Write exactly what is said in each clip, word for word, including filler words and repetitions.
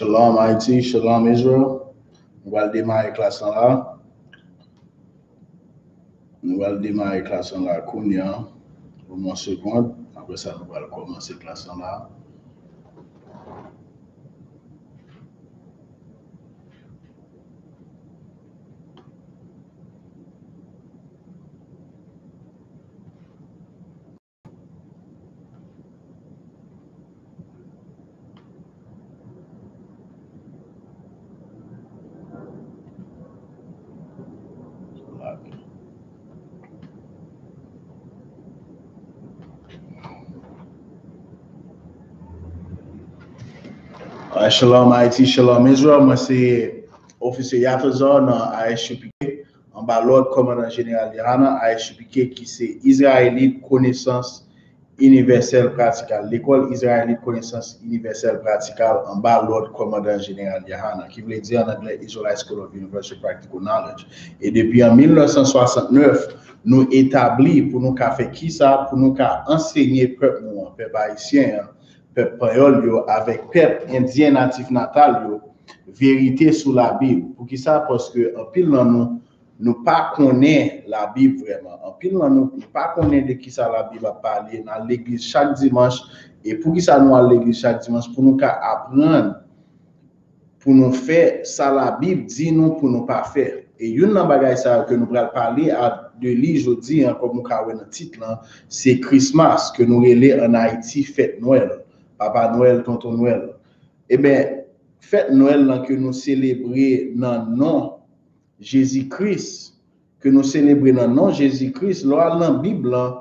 Shalom Haiti, Shalom Israel. Nou pral demare klas lan la. Nou pral demare klas lan la kounye a. Ban m yon segond. Apre sa, nou pral kòmanse klas lan la. Alright, Shalom Haiti, Shalom Israel. Mwen se Ofisye Yatazar nan I S U P K, anba lòd Kòmandan Jeneral Yohanan, I S U P K, ki se Izrayelit Konesans Inivèsèl Pratikal, Lekòl Izrayelit Konesans Inivèsèl Pratikal, anba lòd Kòmandan Jeneral Yohanan, ki vle di an anglè Israelite School of Universal Practical Knowledge. E depi an mil nèf san swasantnèf, nou etabli pou nou ka fè kisa? Pou nou ka ansenye pèp nou an, pèp ayisyen an, pèp panyòl yo, avèk pèp endyen natif natal yo, verite sou Labib. Poukisa? Paske anpil nan nou, nou pa konnen Labib vrèman. Anpil nan nou, nou pa konnen de kisa Labib ap pale. N al legliz chak dimanch. E poukisa nou al legliz chak dimanch? Pou nou ka aprann, pou nou fè sa Labib di nou pou nou pa fè. E youn nan bagay sa yo ke nou pral pale a, de li jodi an, kòm ou ka wè nan tit lan, se Christmas, ke nou rele ann Ayiti fèt Nwèl, Papa Nwèl, Tonton Nwèl. Eben, fèt Nwèl lan ke nou selebre nan non Jezi Kris, ke nou selebre nan non Jezi Kris, lè w al nan Bib lan,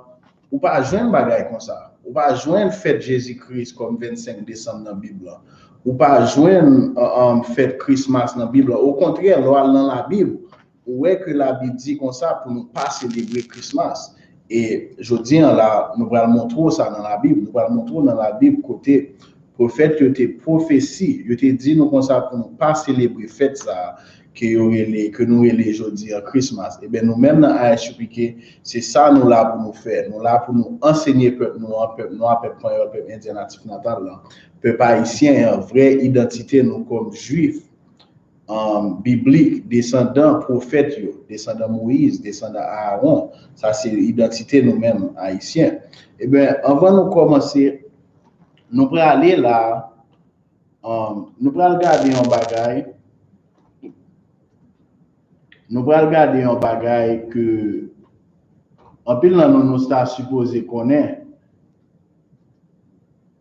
ou pa jwenn bagay konsa. Ou pa jwenn fèt Jezi Kris kòm vennsenk desanm nan Bib lan. Ou pa jwenn, uh, um, fèt Christmas nan Bib lan. Okontrè, lè w al nan Labib, ou wè ke Labib di konsa pou nou pa selebre Christmas. E jodi an la, nou pral montre w sa nan Labib, nou pral montre w nan Labib kote pwofèt yo te pwofesi, yo te di nou konsa pou nou pa selebre fèt sa a ke yo rele, ke nou rele jodi an Christmas. Eben, nou menm nan I S U P K, se sa nou la pou nou fè. Nou la pou nou ansenye pèp nou an, pèp nwa, pèp panyòl, pèp endyen natif natal lan, pèp ayisyen an, vrè idantite nou kòm jwif, um, biblik, desandan pwofèt yo, desandan Moyiz, desandan Aawon. Sa se idantite nou menm ayisyen. Eben, anvan nou kòmanse, nou prale la, um, nou pral gade yon bagay, nou pral gade yon bagay ke anpil nan nou, nou ta sipoze konnen.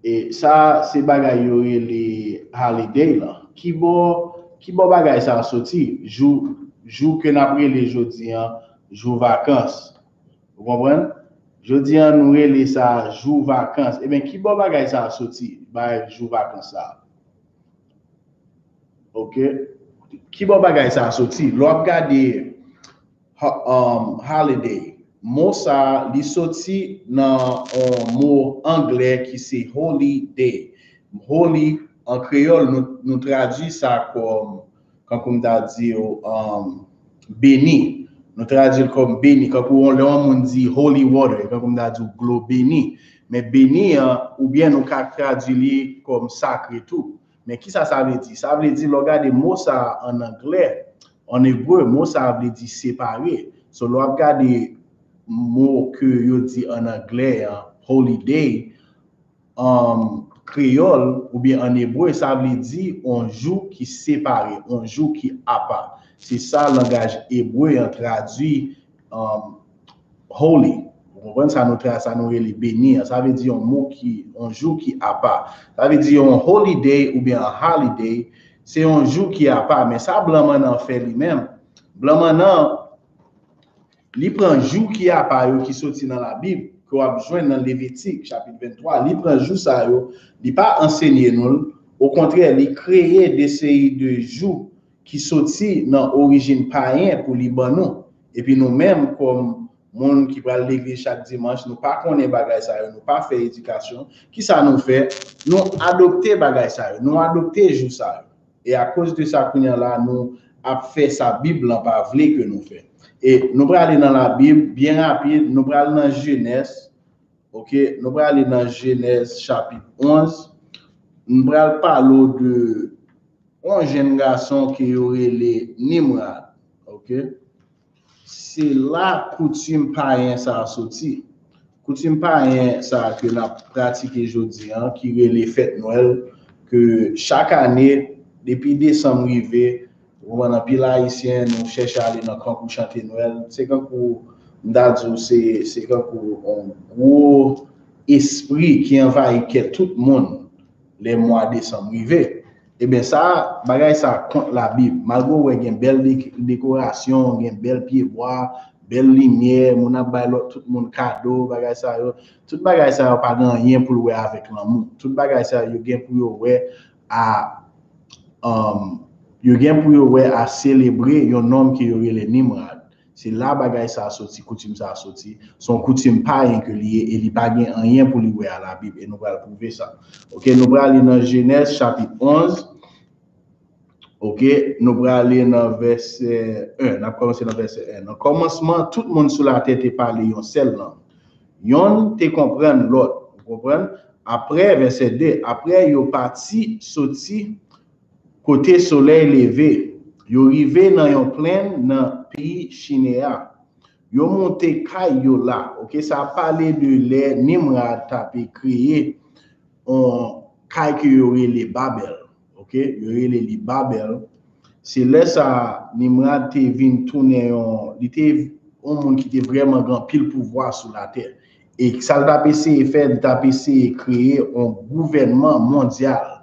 E sa, se bagay yo rele holiday lan. Ki bò, ki bò bagay sa a soti? Jou, jou ke n ap rele jodi an, jou vakans. Ou konprann? Jodi an, nou rele sa jou vakans. Eben, ki bò bagay sa a soti? Bay jou vakans sa a. Ok. Ki bò bagay sa a soti? Lè w ap gade ho-, um, holiday, mo sa a, li soti nan yon mo anglè ki se holy day. Holy, an kreyòl, nou, nou tradui sa kòm, kankou m ta di w, um, beni. Nou tradui l kòm beni. Kankou yon, lè yon moun di holy water, kankou m ta di w dlo beni. Men beni an, oubyen nou ka tradui li kòm sakre tou. Men kisa sa vle di? Sa vle di, lè w gade mo sa a ann anglè, ann ebre, mo sa a vle di separe. So, lè w ap gade mo ke yo di ann anglè an, holy day, an kreyòl oubyen ann ebre, sa vle di yon jou ki separe, yon jou ki apa. Se sa langaj ebre an tradui, um, holy. Ou konprann sa nou tra-, sa nou rele beni an. Sa vle di yon mo ki, yon jou ki apa. Sa vle di yon holy day oubyen yon holiday, se yon jou ki apa. Men sa blan mannan fè li menm. Blan mannan, Li pran jou ki apa yo ki soti nan Labib, ke w ap jwenn nan Levitik, chapit venntwa. Li pran jou sa yo, li pa ansenye nou l. Okontrè, li kreye de seri de jou ki soti nan orijin payen pou li ban nou. Epi nou menm, kòm moun ki pral legliz chak dimanch, nou pa konnen bagay sa yo, nou pa fè edikasyon. Kisa nou fè? Nou adopte bagay sa yo, nou adopte jou sa yo. E akoz de sa, kounye a la, nou ap fè sa Bib lan pa vle ke nou fè. E nou prale nan Labib, byen rapid, nou pral nan Jenès, oke? Nou prale nan Jenès chapit onz. Nou pral pale w de yon jèn gason ke yo rele Nimrod, oke? Se la koutim payen sa a soti. Koutim payen sa a ke n ap pratike jodi a, ki rele fèt Nwèl, ke chak ane, depi desanm rive, ou konprann, anpil Ayisyen, nou chèche ale nan kankou chante Nwèl. Se kankou, m ta di w, se, se kankou yon gwo espri ki anvayi kè tout moun lè mwa desanm rive. Ebyen, sa, bagay sa kont Labib. Malgre w wè gen bèl de-, dekorasyon, gen bèl pyebwa, bèl limyè, moun ap bay lòt tout moun kado, bagay sa yo. Tout bagay sa yo pa gen anyen pou l wè avèk lanmou. Tout bagay sa yo gen pou yo wè a, um, yo gen pou yo wè a selebre yon nonm ke yo rele Nimrod. Se la bagay sa a soti, koutim sa a soti. Se yon koutim payen ke li ye e li pa gen anyen pou li wè a Labib. E nou pral pwouve sa. Oke, nou prale nan Jenès chapit onz. Oke, nou prale nan vèsè en. N ap kòmanse nan vèsè en. Nan kòmansman, tout moun sou latè te pale yon sèl lang. Yonn te konprann lòt. Ou konprann? Apre, vèsè de, apre yo pati soti kote solèy leve, yo rive nan yon plenn nan peyi Chinea. Yo monte kay yo la. Oke, sa pale de lè Nimrod t ape kreye yon kay ke yo rele Babèl. Oke, yo rele li Babèl. Se lè sa a, Nimrod te vin tounen yon, li te yon moun ki te vrèman gen anpil pouvwa sou latè. E sa l t ap eseye fè, li t ap eseye kreye yon gouvènman mondyal.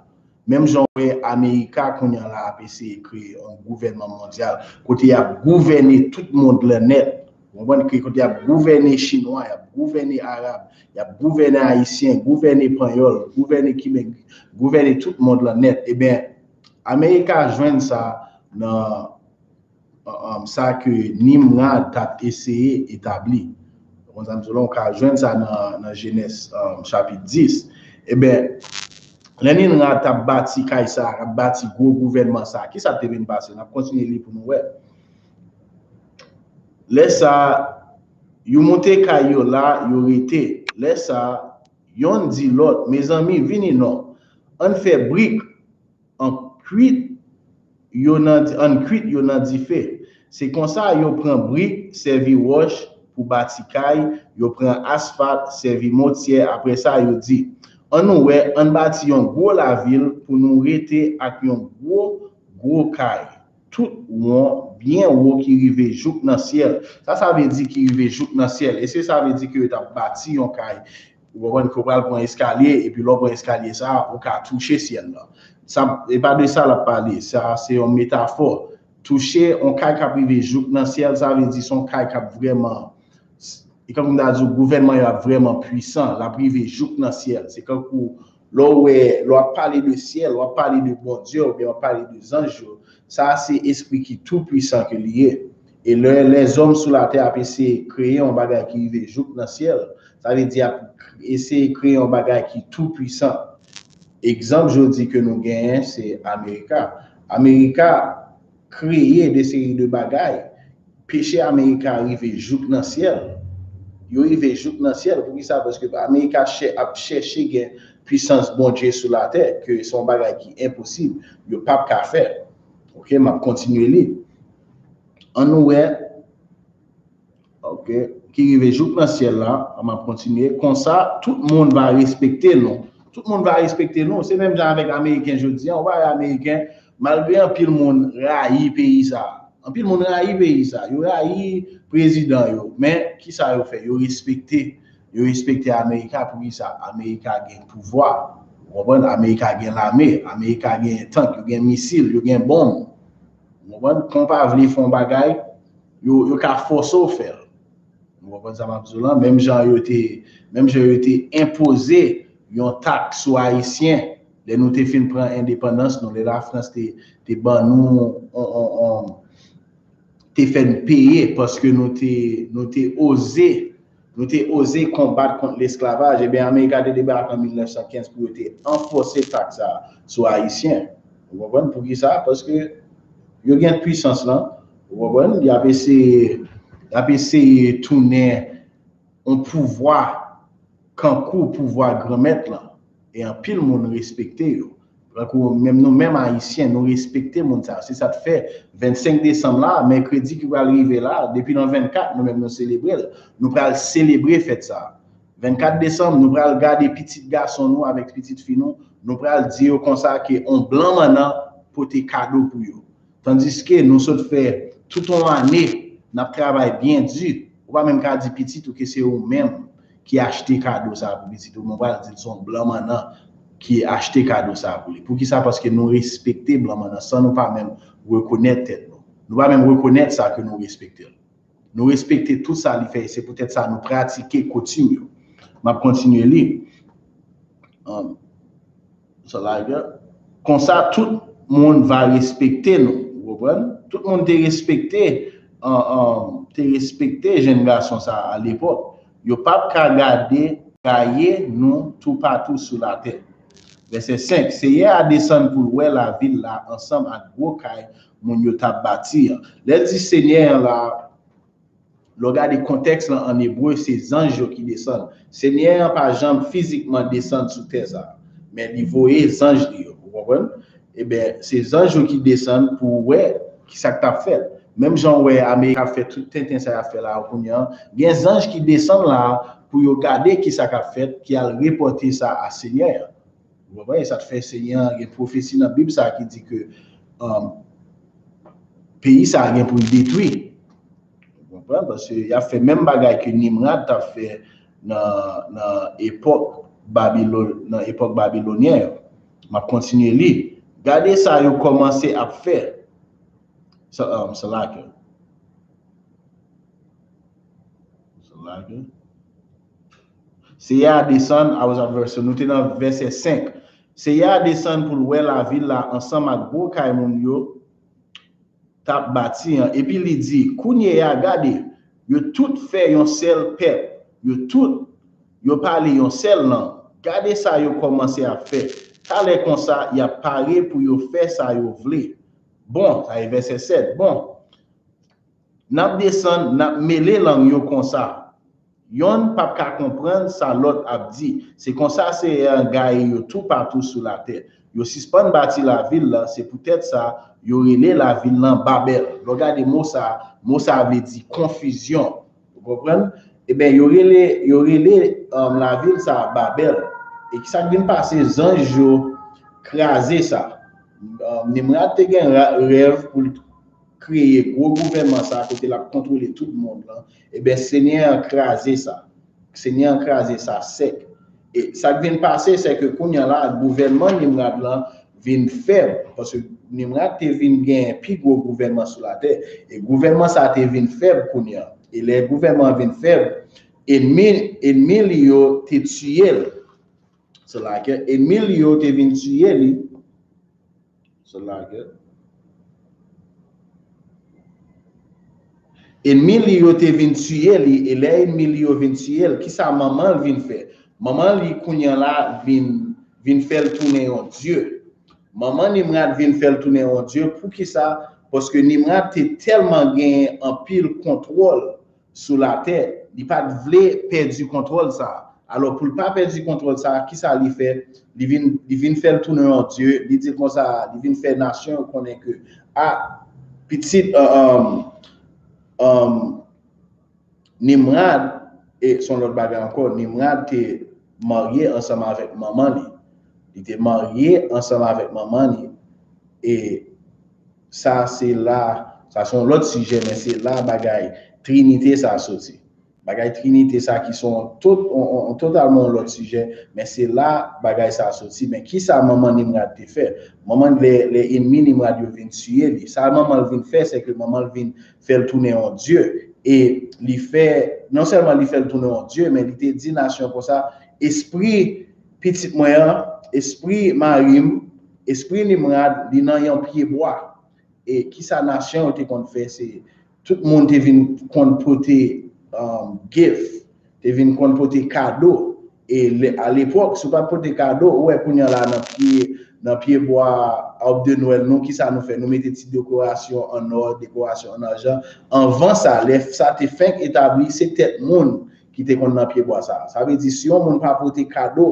Menm jan w wè Amerika kounye a la ap eseye kreye yon gouvènman mondyal, kote y ap gouvène tout mond lan nèt. Ou konprann? Ke kote y ap gouvène Chinwa, y ap gouvène Arab, y ap gouvène Ayisyen, gouvène Panyòl, gouvène Kiben, gouvène tout mond lan nèt. Ebyen, Amerika jwenn sa nan, um, sa ke Nimrod t ap eseye etabli. Konn sa m di w la, w ka jwenn sa nan, nan Jenès, um, chapit dis. Ebyen, lè Nimrod t ap bati kay sa, t ap bati gwo gouvènman sa, kisa k te vin pase? N ap kontinye li pou nou wè. Lè sa, yo monte kay yo la, yo rete. Lè sa, yonn di lòt, "Mezanmi, vini non. Ann fè brik, ann kwit yo nan, ann kwit yo nan dife." Se konsa yo pran brik, sèvi wòch pou bati kay, yo pran asfalt, sèvi motyè. Apre sa, yo di, "Ann nou wè, ann bati yon gwo lavil pou nou rete ak yon gwo, gwo kay, tout won, byen wo ki rive jouk nan syèl." Sa, sa vle di ki rive jouk nan syèl. E se sa vle di ke yo t ap bati yon kay. Ou konprann ke w pral pran eskalye, epi lè w pran eskalye sa a, ou ka touche syèl la. Sa, e pa de sa l ap pale. Sa, se yon metafò. Touche yon kay k ap rive jouk nan syèl, sa vle di se yon kay k ap vrèman, e kankou m ta di w, gouvènman yo ap vrèman pwisan, l ap rive jouk nan syèl. Se kankou lè w wè, lè w ap pale de syèl, w ap pale de Bondye, oubyen w ap pale de zanj yo, sa a se espri ki tou pwisan ke li ye. E lè lèzòm sou latè ap eseye kreye yon bagay ki rive jouk nan syèl, sa vle di ap eseye kreye yon bagay ki tou pwisan. Egzanp jodi ke nou genyen, se Amerika. Amerika kreye de seri de bagay. Peche Amerika rive jouk nan syèl. Yo rive jouk nan syèl. Poukisa? Paske Amerika chè-, ap chèche gen pwisans Bondye sou latè, ke se yon bagay ki enposib, yo p ap ka fè. Oke, m ap kontinye li. Ann nou wè. Oke, ki rive jouk nan syèl la, m ap kontinye. Konsa, tout moun va respekte nou. Tout moun va respekte nou. Se menm jan avèk Ameriken jodi a. Ou pa wè Ameriken, malgre anpil moun rayi peyi sa a. Anpil moun rayi peyi sa a. Yo rayi prezidan yo. Men, kisa yo fè? Yo respekte. Yo respekte Amerika. Poukisa? Amerika gen pouvwa. Ou konprann? Amerika gen lame. Amerika gen tank. Yo gen misil. Yo gen bonm. Ou konprann? Kan w pa vle fè yon bagay, yo, yo ka fòse w fè l. Ou konprann sa m ap di w lan? Menm jan yo te, menm jan yo te enpoze yon taks sou Ayisyen lè nou te fin pran endepandans nou, lè Lafrans te, te ban nou, on, on, on, te fè n peye paske nou te, nou te oze, nou te oze konbat kont lesklavaj. Ebyen, Amerika te debake an mil nèf san kenz pou yo te anfòse taks sa a sou Ayisyen. Ou konprann? Poukisa? Paske yo gen pwisans lan. Ou konprann? Y ap eseye, y ap eseye tounen yon pouvwa kankou pouvwa Granmèt lan. E anpil moun respekte yo. Tankou menm nou menm Ayisyen, nou respekte moun sa yo. Se sa k fè vennsenk desanm la, mèkredi ki pral rive la, depi nan vennkat, nou menm nou selebre l. Nou pral selebre fèt sa a. Vennkat desanm, nou pral gade pitit gason nou avèk pitit fi nou, nou pral di yo konsa ke on blan mannan pote kado pou yo. Tandiske nou sot fè tout on ane, n ap travay byen di. Ou pa menm ka di pitit ou ke se ou menm ki achte kado sa a pou pitit ou, men w pral di l se yon blan mannan ki achte kado sa a pou li. Poukisa? Paske nou respekte blan mannan san nou pa menm rekonèt tèt nou. Nou pa menm rekonèt sa ke nou respekte l. Nou respekte tout sa li fè, e se poutèt sa nou pratike koutim yo. M ap kontinye li. Um, Sa lage. Konsa, tout moun va respekte nou. Ou konprann? Tout moun te respekte, an, an, te respekte jenn gason sa a alepòk. Yo p ap ka gade, gaye nou toupatou sou latè. Vèsè senk, Seyè a desann pou l wè lavil la ansanm ak gwo kay moun yo t ap bati an. Lè l di Senyè an la, lè w gade kontèks lan ann ebre, se zanj yo ki desann. Senyè an pa janm fizikman desann sou tè sa a, men li voye zanj li yo. Ou konprann? Ebyen, se zanj yo ki desann pou wè ki sa k t ap fèt. Menm jan w wè Amerik ap fè tout tenten sa y ap fè la a kounye a, gen zanj ki desann la a pou yo gade ki sa k ap fèt, ki al repòte sa a Senyè an. Ou konprann? E sa t fè Senyè an gen pwofesi nan Bib sa a ki di ke, um, peyi sa a gen pou l detwi. Ou konprann? Paske y ap fè menm bagay ke Nimrad t ap fè nan, nan epòk Babilòn, nan epòk babilonyen yo. M ap kontinye li. Gade sa yo kòmanse ap fè. Sa, um, sa la ke. Sa la ke. Seyè a desann, I was at verse, nou te nan vèsè senk. Seyè a desann pou l wè lavil la ansanm ak gwo kay moun yo t ap bati an, epi li di, kounye a, gade, yo tout fè yon sèl pèp, yo tout, yo pale yon sèl lang. Gade sa yo kòmanse ap fè. Talè konsa, y ap pare pou yo fè sa yo vle. Bon, sa e vèsè sèt. Bon, n ap desann, n ap mele lang yo konsa. Yonn p ap ka konprann sa lòt ap di. Se konsa Seyè an gaye yo toupatou sou latè. Yo sispann bati lavil la, se poutèt sa yo rele lavil lan Babèl. Lè w gade mo sa a, mo sa a vle di konfizyon. Ou konprann? Ebyen, yo rele, yo rele, um, lavil sa a Babèl. E ki sa k vin pase? Zanj yo kraze sa. Um, Nimrad te gen ra-, rèv pou l kreye gwo gouvènman sa a kote l ap kontwole tout mond lan, ebyen, Senyè an kraze sa. Senyè an kraze sa sèk. E sa k vin pase, se ke kounye a la, gouvènman Nimrad lan vin fèb, paske Nimrad te vin gen pi gwo gouvènman sou latè. E gouvènman sa a te vin fèb kounye a. E lè gouvènman an vin fèb, enmi, enmi li yo te tiye l. Se la ke enmi li yo te vin tiye li. Se la ke enmi li yo te vin tiye li, e lè enmi li yo vin tiye l, kisa manman l vin fè? Manman li kounye a la vin, vin fè l tounen yon dye. Manman Nimrad vin fè l tounen yon dye. Poukisa? Paske Nimrad te tèlman gen anpil kontwòl sou latè, li pa t vle pèdi kontwòl sa a. Alò, pou l pa pèdi kontwòl sa a, kisa li fè? Li vin, li vin fè l tounen yon dye, li di l konsa, li vin fè nasyon yo konnen ke, a, pitit, um, um, um, Nimrad, e se yon lòt bagay ankò, Nimrad te marye ansanm avèk manman li. Li te marye ansanm avèk manman li. E sa se la, sa se yon lòt sijè, men se la bagay Trinite sa soti. Bagay Trinite sa ki se yon tot-, on, on, on totalman yon lòt sijè, men se la bagay sa soti. Men kisa manman Nimrad te fè? Manman, lè, lè enmi Nimrad yo vin tiye li, sa manman l vin fè, se ke manman l vin fè l tounen yon dye. E li fè, non sèlman li fè l tounen yon dye, men li te di nasyon konsa, espri pitit mwen an, espri mari m, espri Nimrod, li nan yon pye bwa. E kisa nasyon yo te konn fè, se tout moun te vin konn pote um, gift, te vin konn pote kado. E le, a lepòk, si w pa t pote kado, ou wè kounye a la nan pye, nan pye bwa, arbre de Noël nou, kisa nou fè? Nou mete ti dekorasyon an nò, dekorasyon an ajan. Anvan sa, lè sa te fenk etabli, se tèt moun ki te konn nan pye bwa sa. Sa vle di, si yon moun pa pote kado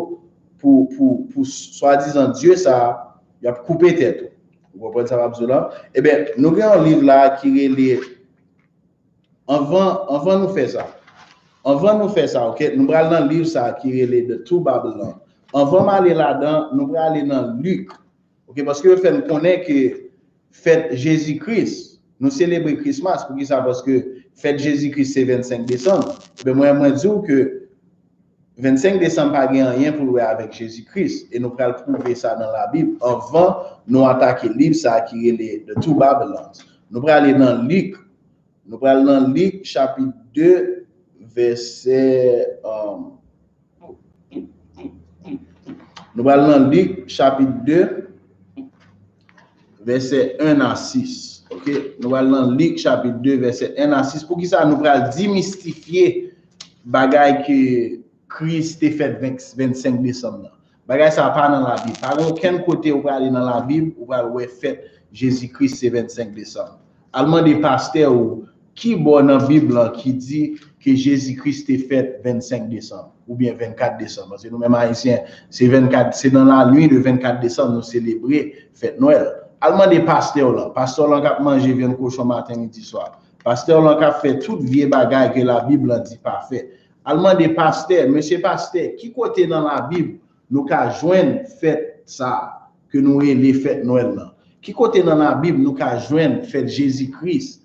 pou, pou, pou swadizan dye sa, y ap koupe tèt ou. Ou konprann sa m ap di w la? Ebyen, nou gen yon liv la ki rele, anvan, anvan nou fè sa, anvan nou fè sa, ok, nou pral nan liv sa ki rele The Two Babylon. Anvan m ale ladan, nou pral ale nan Lik, ok, paske yo fè n konnen ke fèt Jezi Kris, nou selebre Christmas, poukisa? Paske fèt Jezi Kris se vennsenk desanm. Ebyen, mwen, mwen di w ke vennsenk desanm pa gen anyen pou l wè avèk Jezi Kris, e nou pral pwouve sa nan Labib anvan nou atake liv sa a ki rele The Two Babylons. Nou pral ale nan Lik, nou pral nan Lik chapit de, vèsè, um, nou pral nan Lik chapit de, vèsè en a sis. Ok? Nou pral nan Lik chapit de, vèsè en a sis. Poukisa nou pral demistifye bagay ke Kris te fèt vennsenk desanm nan? Bagay sa pa nan Labib. Pa gen okenn kote ou prale nan Labib, ou pral wè fèt Jezi Kris se vennsenk desanm. Al mande pastè ou ki bò nan Bib lan ki di ke Jezi Kris te fèt vennsenk desanm oubyen vennkat desanm. Paske nou menm Ayisyen, se vennkat, se nan la nuit de vennkat desanm nou selebre fèt Nwèl. Al mande pastè w lan. Pastè w lan k ap manje vyann kochon maten, midi, swa. Pastè w lan k ap fè tout vye bagay ke Labib lan di pa fè. Al mande pastè, mesye pastè, ki kote nan Labib nou ka jwenn fèt sa a ke nou rele fèt Nwèl lan? Ki kote nan Labib nou ka jwenn fèt Jezi Kris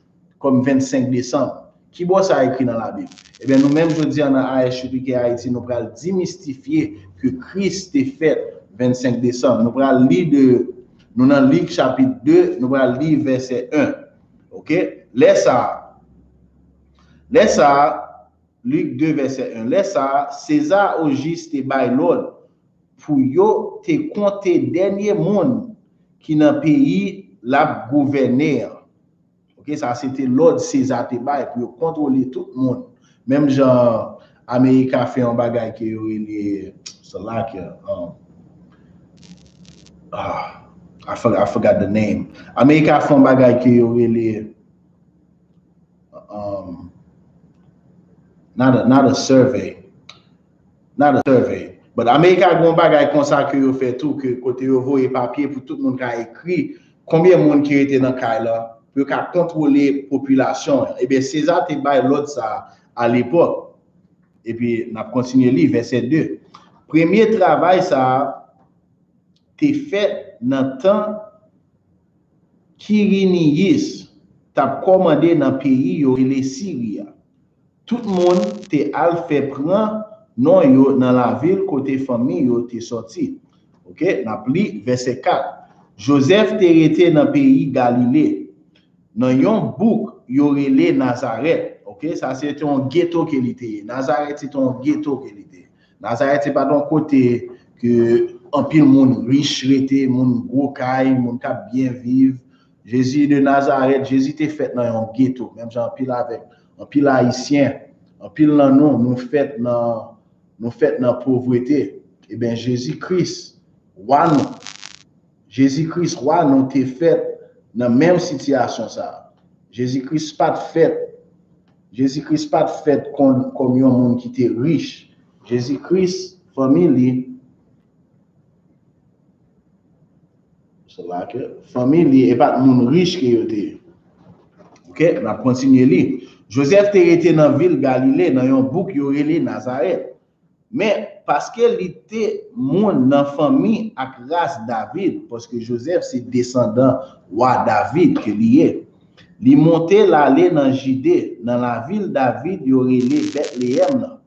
kòm vennsenk desanm? Ki bò sa ekri nan Labib? Ebyen, nou menm jodi a nan A S U P K Ayiti, nou pral demistifye ke Kris te fèt vennsenk desanm. Nou pral li de, nou nan Lik chapit de, nou pral li vèsè en. Ok? Lè sa a, lè sa a, Lik de, vèsè en. Lè sa a, Seza Ojis te bay lòd pou yo te konte dènye moun ki nan peyi l ap gouvène an. Ok, sa se te lòd Seza te bay pou yo kontwole tout moun. Menm jan Amerika fè yon bagay ke yo rele, se la ke, um, ah, I forgot, I forgot the name. Amerika fè yon bagay ke yo rele, um, not a, not a survey. Not a survey. But Amerika gen yon bagay konsa ke yo fè tou, ke kote yo voye papye pou tout moun ka ekri konbyen moun ki rete nan kay la, pou yo ka kontwole popilasyon an. Ebyen, Seza te bay lòd sa a lepòk. Epi, n ap kontinye li, vèsè de. Premye travay sa a te fèt nan tan Kiriniyis t ap kòmande nan peyi yo rele Siri a. Tout moun te al fè pran non yo nan lavil kote fanmi yo te sòti. Ok, n ap li vèsè kat. Jozèf te rete nan peyi Galile, nan yon bouk yo rele Nazarèt. Ok, sa se te yon geto ke li te ye. Nazarèt se te yon geto ke li te ye. Nazarèt se pa t yon kote ke anpil moun rich rete, moun gwo kay, moun k ap byen viv. Jezi de Nazarèt, Jezi te fèt nan yon geto, menm jan anpil avèk, anpil Ayisyen, anpil nan nou, nou fèt nan, nou fèt nan povrete. Ebyen, Jezi Kris, wa nou, Jezi Kris, wa nou, te fèt nan menm sitiyasyon sa a. Jezi Kris pa t fèt, Jezi Kris pa t fèt kon, kòm yon moun ki te rich. Jezi Kris, fanmi li, se la ke fanmi li, e pa t moun rich ke yo te ye. Ok, n ap kontinye li. Jozèf te rete nan vil Galile, nan yon bouk yo rele Nazarèt. Men, paske li te moun nan fanmi ak ras David, paske Jozèf se desandan wa David ke li ye, li monte l ale nan Jide, nan lavil David yo rele Betleyèm nan.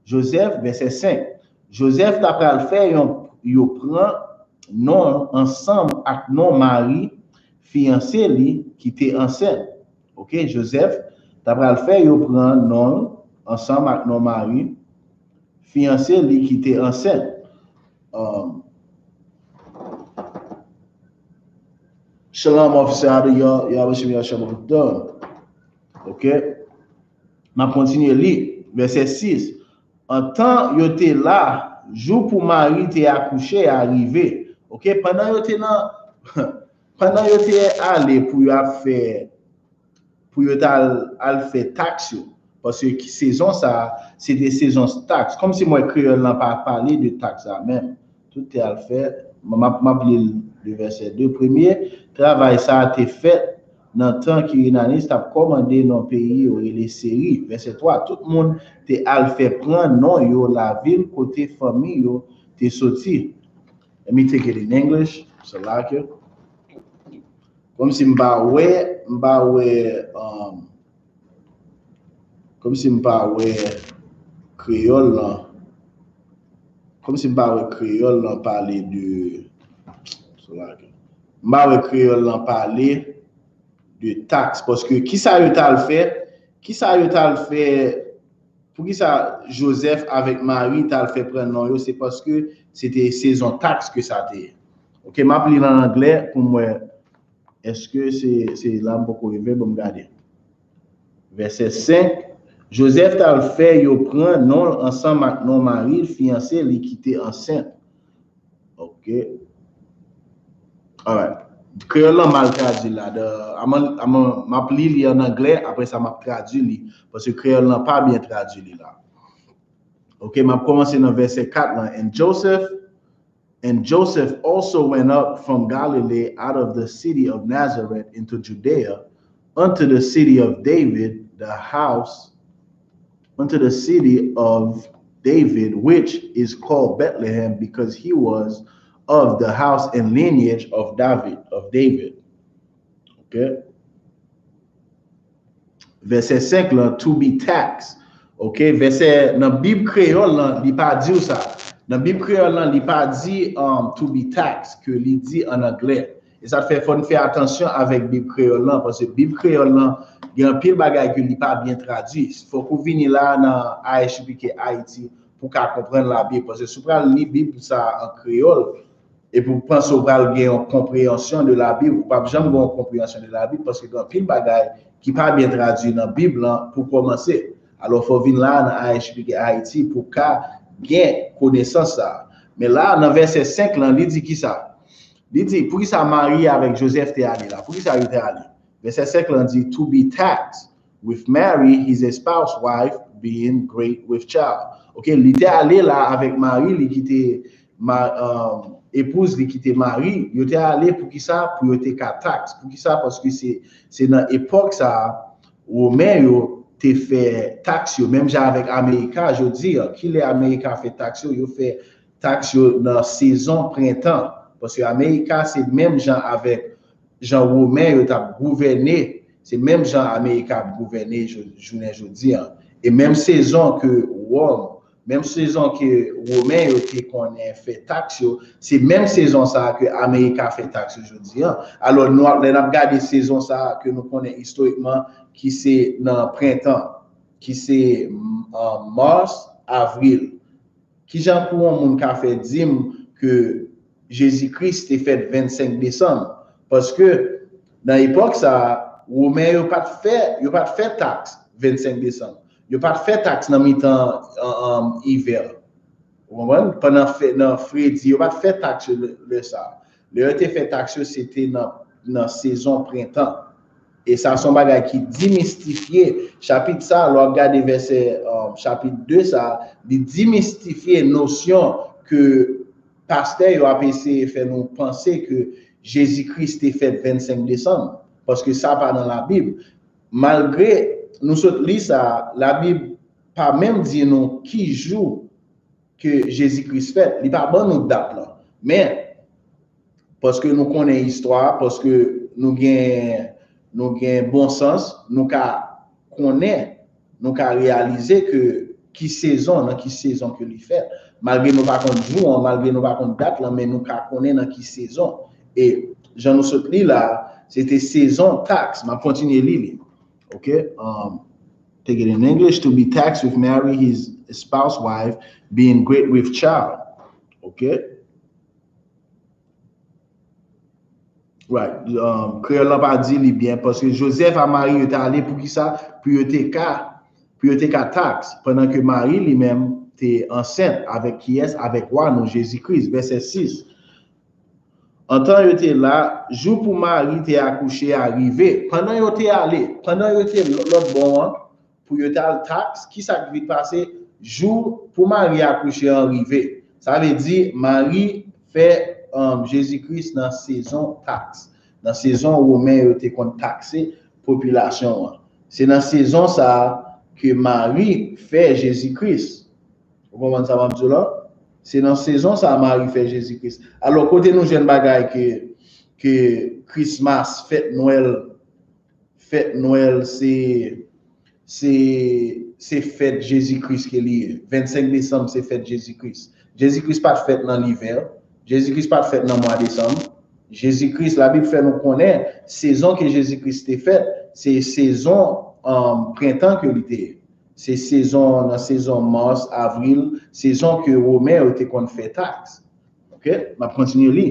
Jozèf, vèsè senk, Jozèf ta pral fè yon, yo pran non ansanm ak non Mari, fiyanse li, ki te ansent. Ok, Jozèf, ta pral fè yo pran non l ansanm ak non mari fiyanse li ki te ansent. Um, Shalom, officer, how do y'all, y'all wish me a shalom done. Ok? M ap kontinye li. Vèsè sis. Antan yo te la, jou pou mari te akouche a rive. Ok? Pandan yo te nan, pandan yo te ale pou yo ap fè, pou yo t al, al fè taks yo. Paske ki sezon sa, se te sezon taks. Kòmsi mwen kreyòl lan pa pale de taks la menm. Tout te al fè, m ap, m ap li l de vèsè de. Premye, travay sa a te fèt nan tan ki Renanis t ap kòmande non peyi yo rele Seri. Vèsè twa, tout moun te al fè pran non yo lavil kote fanmi yo te soti. Let me take it in English. Salake. Kòmsi m pa wè, m pa wè, um, kòmsi m pa wè kreyòl lan. Kòmsi m pa wè kreyòl lan pale de, Salake. M pa wè kreyòl lan pale de taks. Paske kisa yo t al fè? Kisa yo t al fè? Poukisa Joseph avèk Mari t al fè pran non yo? Se paske se te sezon taks ke sa te ye. Ok, m ap li l an anglè pou m wè èske se, se la m poko rive, bon, m gade. Vèsè senk, Joseph t al fè yo pran non l ansanm ak non mari l fiyanse li ki te ansent. Ok. Alright. Kreyòl lan mal tradui la. The, I'm a, I'm a, m ap li li an anglè, apre sa m ap tradui li, paske kreyòl lan pa byen tradui li la. Ok, m ap kòmanse nan vèsè kat lan. And Joseph, and Joseph also went up from Galilee out of the city of Nazareth into Judea, unto the city of David, the house, unto the city of David, which is called Bethlehem, because he was of the house and lineage of David, of David. Ok? Vèsè senk lan, to be taxed. Ok? Vèsè nan Bib kreyòl lan, li pa di w sa. Nan Bib kreyòl lan, li pa di, um, to be taxed, ke li di an anglè. E sa fè fò n fè atansyon avèk Bib kreyòl lan, paske Bib kreyòl lan gen anpil bagay ke li pa byen tradui. Fòk ou vini la nan I H P K Ayiti pou w ka konprann Labib. Paske si w pral li Bib sa an kreyòl, epi w panse w pral gen yon konpreyansyon de Labib, ou p ap janm gen yon konpreyansyon de Labib, paske gen anpil bagay ki pa byen tradui nan Bib lan pou kòmanse. Alò, fò w vin la nan I H P K Ayiti pou w ka gen konesans sa a. Men la, nan vèsè senk lan, li di kisa? Li di, poukisa Mari avèk Jozèf te ale la? Poukisa yo te ale? Vèsè senk lan di, to be taxed with Mary, his espoused wife, being great with child. Ok, li te ale la avèk mari li ki te, ma, um, epouz li ki te mari. Yo te ale pou kisa? Pou yo te ka taks. Pou kisa? Paske se, se nan epòk sa a, Women yo te fè taks yo, menm jan avèk Amerika jodi a. Kilè Amerika fè taks yo? Yo fè taks yo nan sezon prentan. Paske Amerika se menm jan avèk jan Women yo t ap gouvène, se menm jan Amerika ap gouvène jou-, jounen jodi a. E menm sezon ke Wòm, menm sezon ke Women yo te konnen fè taks yo, se menm sezon sa a ke Amerika fè taks yo jodi a. Alò, nou ap, lè n ap gade sezon sa a ke nou konnen istorikman, ki se nan prentan, ki se, um, mas, avril. Kijan pou yon moun ka fè di m ke Jezi Kris te fèt vennsenk desanm? Paske nan epòk sa a, Women yo pa t fè, yo pa t fè taks vennsenk desanm. Yo pa t fè taks nan mitan, um, um, ivè. Ou konprann? Pandan fè, nan fredi, yo pa t fè taks yo lè, lè sa a. Lè yo te fè taks yo, se te nan, nan sezon prentan. E sa se yon bagay ki demistifye chapit sa a. Lè w ap gade vèsè, um, chapit de sa a, li demistifye nosyon ke pastè yo ap eseye fè nou panse ke Jezi Kris te fèt vennsenk desanm, paske sa pa nan Labib. Malgre nou sot li sa, Labib pa menm di nou ki jou ke Jezi Kris fèt, li pa ban nou dat lan. Men, paske nou konnen istwa, paske nou gen, nou gen bon sans, nou ka konnen, nou ka reyalize ke ki sezon, nan ki sezon ke li fèt. Malgre nou pa konn jou an, malgre nou pa konn dat lan, men nou ka konnen nan ki sezon. E jan nou sot li la, se te sezon taks. M ap kontinye li li. Ok? Um, take it in English, to be taxed with Mary, his spouse wife, being great with child. Ok? Right. Um, Kreyòl la pa di li byen, paske Joseph a Mari yo te ale pou ki sa? Pou yo te ka, pou yo te ka taks, pandan ke Mari li menm te ansent avèk kiyès? Avèk wa nou, Jezi Kris, vèsè sis. Antan yo te la, jou pou Mari te akouche a rive. Pandan yo te ale, pandan yo te lòt bò an, pou yo t al taks, ki sa k vin pase? Jou pou Mari akouche an rive. Sa vle di, Mari fè um, Jezi Kris nan sezon taks. Nan sezon Women yo te konn takse popilasyon an. Se nan sezon sa a ke Mari fè Jezi Kris. Ou konprann sa m ap di w la? Se nan sezon sa a Mari fè Jezi Kris. Alò, kote nou jwenn bagay ke, ke Krismas, fèt Nwèl, fèt Nwèl, se, se, se fèt Jezi Kris ke li ye. Vennsenk desanm, se fèt Jezi Kris. Jezi Kris pa t fèt nan livè. Jezi Kris pa t fèt nan mwa desanm. Jezi Kris, Labib fè nou konnen, sezon ke Jezi Kris te fèt, se sezon um, prentan ke li te ye. Se sezon, nan sezon mas, avril, sezon ke Women yo te konn fè taks. Ok? M ap kontinye li.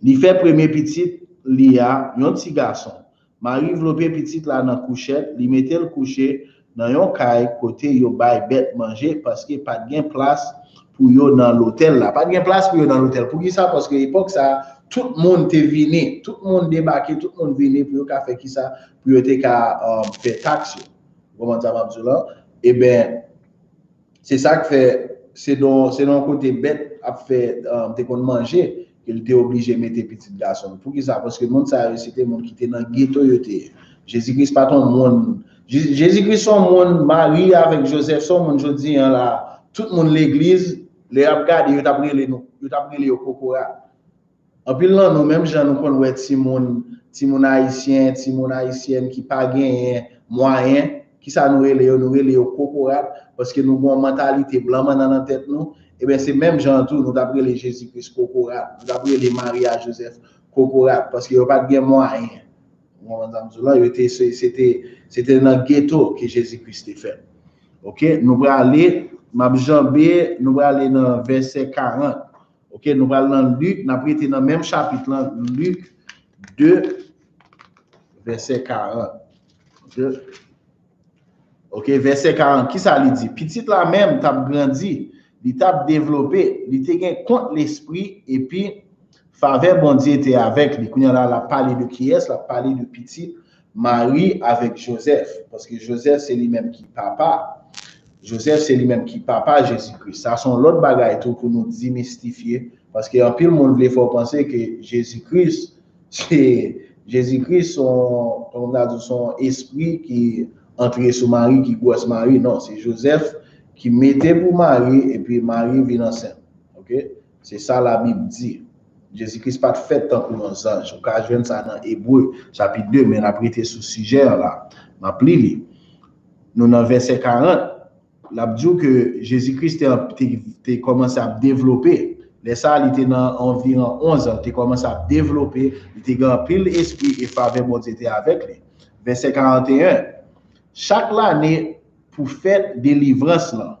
Li fè premye pitit li a, yon ti gason. Mari vlope pitit la nan kouchèt, li mete l kouche nan yon kay kote yo bay bèt manje, paske pa t gen plas pou yo nan lotèl la. Pa t gen plas pou yo nan lotèl. Poukisa? Paske epòk sa a, tout moun te vini, tout moun debake, tout moun vini pou yo ka fè kisa? Pou yo te ka um, fè taks yo. Ou konprann sa m ap di w la? Eben, se sa k fè, se nan, se nan yon kote bèt ap fè, um, te konn manje, ke l te oblije mete pitit gason l. Poukisa? Paske moun sa yo, se te moun ki te nan geto yo te ye. Jezi Kris pa t yon moun, Je- Jezi Kris se yon moun, Mari avèk Jozèf se yon moun jodi an la, tout moun legliz, lè y ap gade, yo t ap rele nou, yo t ap rele yo kokorat. Anpil nan nou, menm jan nou konn wè timoun, timoun ayisyen, timoun ayisyèn ki pa genyen mwayen, kisa nou rele yo? Nou rele yo kokorat, paske nou gen yon mantalite blan mannan nan tèt nou. Ebyen, se menm jan an tou, nou t ap rele Jezi Kris kokorat, nou t ap rele Mari a Jozèf kokorat, paske yo pa t gen mwayen. Ou konprann sa m di w la? Yo te, se, se te, se te nan geto ke Jezi Kris te fèt. Ok, nou prale, m ap janbe, nou prale nan vèsè karant. Ok, nou pral nan Lik, n ap rete nan menm chapit lan, Lik de, vèsè karant. Ok, ok, vèsè karant, kisa li di? Pitit la menm t ap grandi, li t ap devlope, li te gen kont lespri, epi favè Bondye te avèk li. Kounye a la, l ap pale de kiyès? L ap pale de pitit Mari avèk Jozèf, paske Jozèf se li menm ki papa. Jozèf se li menm ki papa Jezi Kris. Sa se yon lòt bagay tou pou nou demistifye, paske anpil moun vle fè w panse ke Jezi Kris se, Jezi Kris se yon, kòman m ta di, se yon espri ki antre sou Mari, ki gwòs Mari. Non, se Jozèf ki mete pou Mari, epi Mari vin ansent. Ok? Se sa Labib di. Jezi Kris pa t fèt tankou yon zanj. Ou ka jwenn sa nan Ebre, chapit de, men n ap rete sou sijè an la. M ap li li. Nou nan vèsè karant, l ap di w ke Jezi Kris te, te, te kòmanse ap devlope. Lè sa a, li te nan anviwon onz an, li te kòmanse ap devlope, li te gen anpil espri e favè Bondye te avèk li. Vèsè karanteyen, chak lane pou fèt delivrans lan,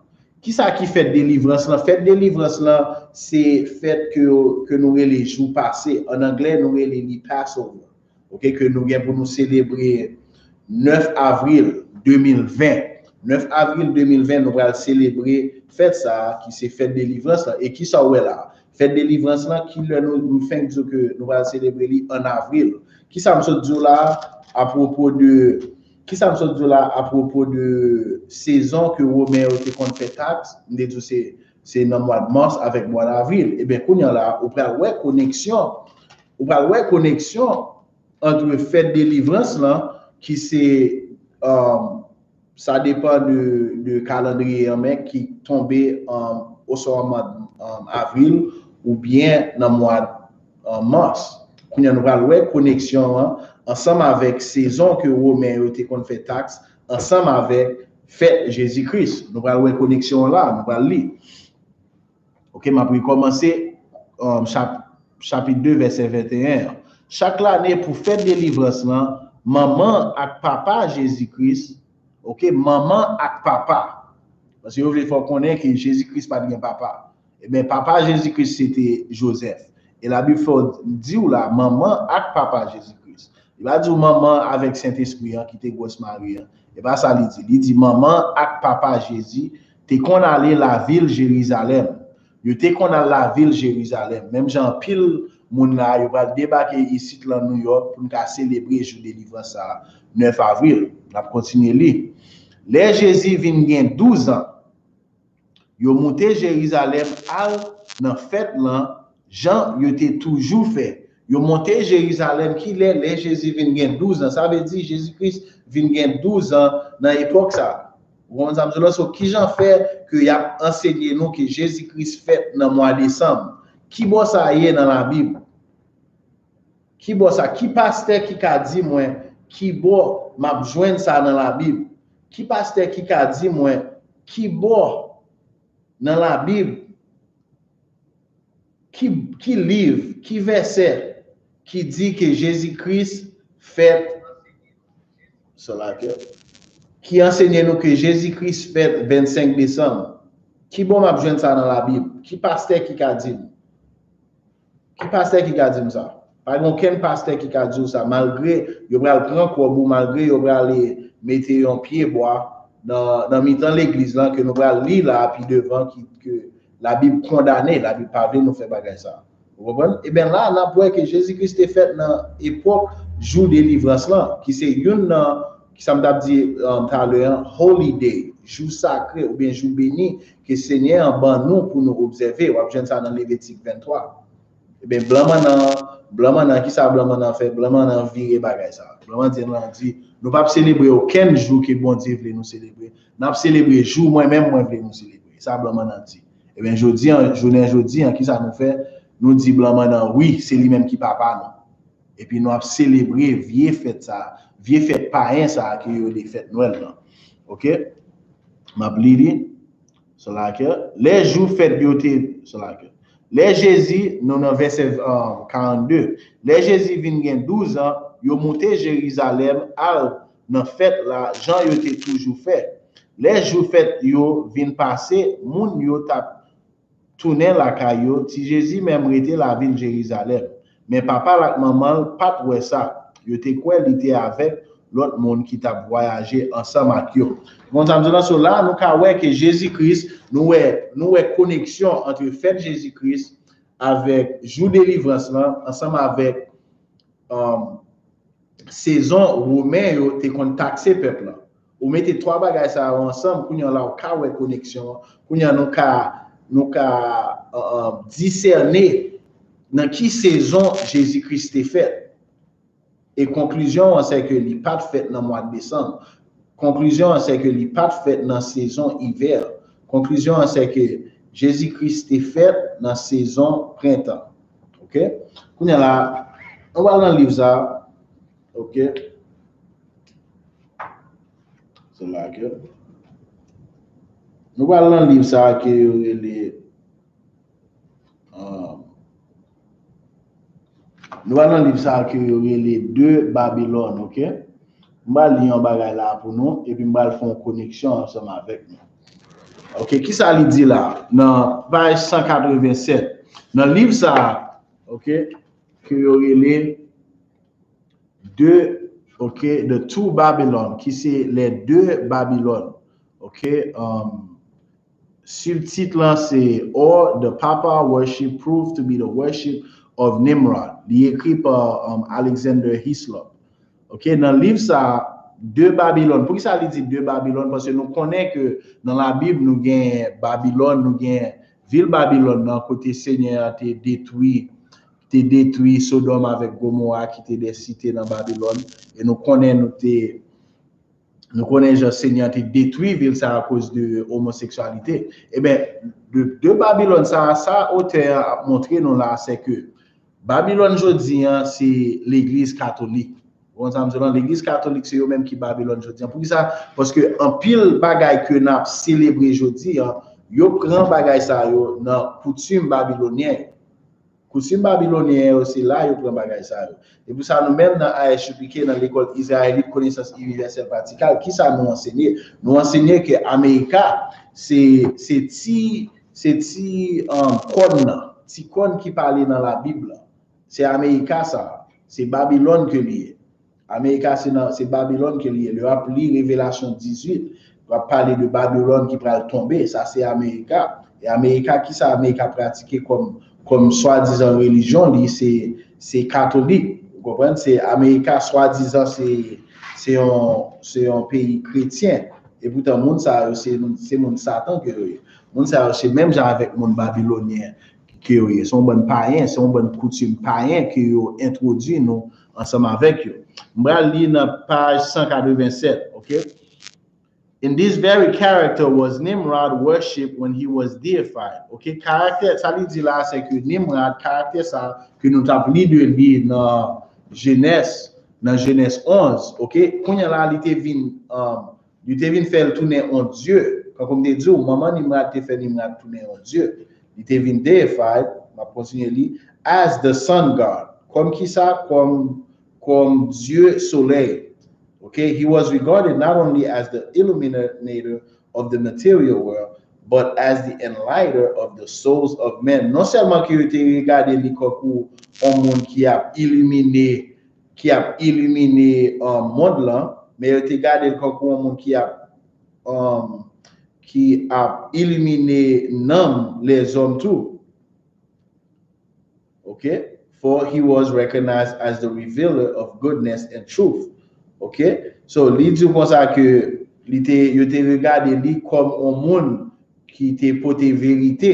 Kisa ki fèt delivrans lan? Fèt delivrans lan, se fèt ke, ke nou rele jou pase. An anglè, nou rele li Passover. Ok, ke nou gen pou nou selebre nèf avril de mil ven. Nèf avril de mil ven, nou pral selebre fèt sa a, ki se fèt delivrans lan. E kisa w wè la? Fèt delivrans lan, ki lè nou, nou fenk di w ke nou pral selebre li an avril? Kisa m sot di w la a, apwopo de Kisa m sot di w la apwopo de sezon ke Women yo te konn fè taks? M te di w se, se nan mwa mas avèk mwa davril. Ebyen, kounye a la, ou pral wè koneksyon, ou pral wè koneksyon ant fèt delivrans lan, ki se, um, sa depann de, de kalandriye an, men ki tonbe, um, oswa mwa, um, avril oubyen nan mwa, um, mas. Kounye a, nou pral wè koneksyon an ansanm avèk sezon ke Women yo te konn fè taks, ansanm avèk fèt Jezi Kris. Nou pral wè koneksyon an la, nou pral li. Ok, m ap rekòmanse, um, chap, chapit de, vèsè venteyen an. Chak lane pou fèt delivrans lan, manman ak papa Jezi Kris Ok, manman ak papa. Paske yo vle fè w konnen ke Jezi Kris pa t gen papa. Ebyen, papa Jezi Kris se te Jozèf. E Labib fè w di w la, manman ak papa Jezi Kris. Li pa di w manman avèk Sentespri an ki te gwòs Mari an. E pa sa li di. Li di manman ak papa Jezi te konn ale lavil Jerizalèm. Yo te konn al lavil Jerizalèm. Menm jan anpil moun la, yo pral debake isit lan Nouyòk pou n ka selebre jou delivrans sa a, nèf avril. N ap kontinye li. Lè Jezi vin gen douz an, yo moute Jerizalèm al nan fèt lan, jan yo te toujou fè. Yo monte Jerizalèm ki lè? Lè Jezi vin gen douz an. Sa vle di Jezi Kris vin gen douz an nan epòk sa a. Ou konprann sa m di w la? So, kijan fè ke y ap ansenye nou ke Jezi Kris fèt nan mwa desanm? Ki bò sa ye nan Labib? Ki bò sa? Ki pastè ki ka di mwen ki bò m ap jwenn sa nan Labib? Ki pastè ki ka di mwen ki bò nan Labib, ki, ki liv, ki vèsè ki di ke Jezi Kris fèt, ki ansenye nou ke Jezi Kris fèt vennsenk desanm? Ki bò m ap jwenn sa nan Labib? Ki pastè ki ka di m? Ki pastè ki ka di m sa? Pa gen okenn pastè ki ka di w sa, malgre yo pral pran kòb ou, malgre yo pral mete yon pye bwa nan, nan mitan legliz lan, ke nou pral li la pi devan, ki, ke Labib kondane, Labib pa vle nou fè bagay sa. Ou konprann? Ebyen la, n ap wè ke Jezi Kris te fèt nan epòk jou delivrans lan, ki se youn nan, ki sa m t ap di um, talè an, holy day, jou sakre oubyen jou beni, ke Senyè an ban nou pou nou obsève. W ap jwenn sa nan Levitik venntwa. Ebyen, blan mannan, blan mannan, ki sa blan mannan fè? Blan mannan vire bagay sa. Blan mannan di, nou p ap selebre okenn jou ke Bondye vle nou selebre. N ap selebre jou mwen menm mwen vle nou selebre. Sa blan mannan di. Ebyen, jodi an, jounen jodi an, ki sa nou fè? Nou di blan mannan wi, se li menm ki papa nou. Epi nou ap selebre vye fèt sa, vye fèt payen sa ke yo rele fèt Nwèl lan. Ok? M ap li li. Selake, lè jou fèt yo te, selake. Lè Jezi, nou nan vèsè um, karannde, lè Jezi vin gen douz an, yo moute Jerizalèm al nan fèt la, jan yo te toujou fè. Lè jou fèt yo vin pase, moun yo t ap tounen lakay yo, ti Jezi menm rete lavil Jerizalèm. Men papa l ak manman l pa t wè sa. Yo te kwè li te avèk lòt moun ki t ap vwayaje ansanm ak yo. Bon, sa m di nan so la, nou ka wè ke Jezi Kris, nou wè, nou wè koneksyon ant fèt Jezi Kris avèk jou delivrans lan, ansanm avèk um, sezon Women yo te konn takse pèp lan. Ou mete twa bagay sa yo ansanm, kounye a la ou ka wè koneksyon an. Kounye a nou ka, nou ka uh, uh, disène nan ki sezon Jezi Kris te fèt. E konklizyon an se ke li pa t fèt nan mwa desanm. Konklisyon an se ke li pa t fèt nan sezon ivè. Konklisyon an se ke Jezi Kris te fèt nan sezon prentan. Ok? Kounye a la, nou pral nan liv sa. Ok? Se la ke nou pral nan liv sa ke yo rele Nou al nan liv sa a ke yo rele De Babilòn, ok? M pral li yon bagay la pou nou, epi m pral fè yon koneksyon ansanm avèk nou. Ok, kisa li di la? Nan paj san katrevennsèt, nan liv sa a, ok, ke yo rele De, ok, The Two Babylon, ki se Les Deux Babylon, ok? Um, Sibtit lan se Or the Papal Worship Proved to be the Worship of Nimrod. Li ekri pa um, Alexander Hislop. Ok, nan liv sa, De Babilòn. Poukisa li di De Babilòn? Paske nou konnen ke nan Labib nou gen Babilòn, nou gen vil Babilòn nan kote Senyè a te detwi, te detwi Sodòm avèk Gomora ki te de site nan Babilòn. E nou konnen nou te Nou konnen jan Senyè te detwi vil sa akoz de omoseksyalite. Ebyen, de, de Babilòn sa, sa otè a ap montre nou la, se ke Babilòn jodi an, se legliz katolik. Ou konn sa m di w lan? Legliz katolik, se yo menm ki Babilòn jodi an. Poukisa? Paske anpil bagay ke n ap selebre jodi an, yo pran bagay sa yo nan koutim babilonyen yo. Koutim babilonyen yo, se la yo pran bagay sa yo. E pou sa, nou menm nan I S U P K, nan Lekòl Izrayelit Konesans Inivèsèl Pratikal, ki sa nou ansenye? Nou ansenye ke Amerika, se, se ti, se ti um, kòn nan, ti kòn ki pale nan Labib la. Se Amerika sa, se Babilòn ke li ye. Amerika se nan, se Babilòn ke li ye. Lè w ap li Revelasyon dizuit, w ap pale de Babilòn ki pral tonbe. Sa se Amerika. E Amerika, ki sa Amerika pratike kòm, kòm swadizan relijyon li, se, se katolik. Ou konprann? Se Amerika swadizan se, se yon, se yon peyi kretyen. E poutan, moun sa yo, se, se moun Satan ke yo ye. Moun sa yo, se menm jan avèk moun babilonyen ke yo ye. Se yon bann payen, se yon bann koutim payen ke yo entwodui nou ansanm avèk yo. M pral li nan paj san katrevennsèt, ok? In this very character was Nimrod worshipped when he was deified. Ok, karaktè, sa li di la, se ke Nimrod, karaktè sa ke nou t ap li de li nan Jenès, nan Jenès onz, ok, kounye a la, li te vin, um, li te vin fè l tounen yon dye. Kankou m te di w, manman Nimrod te fè Nimrod tounen yon dye. Li te vin deified, m ap kontinye li, as the sun god. Kòm ki sa? Kòm, kòm dye solèy. Okay? He was regarded not only as the illuminator of the material world, but as the enlightener of the souls of men. Non sèlman ke yo te regade li kankou yon moun ki ap ilimine, ki ap ilimine, um, mond lan, men yo te gade l kankou yon moun ki ap, um, ki ap ilimine nanm lèzòm tou. Ok? For he was recognized as the revealer of goodness and truth. Ok? So, li di w konsa ke li te, yo te regade li kòm yon moun ki te pote verite,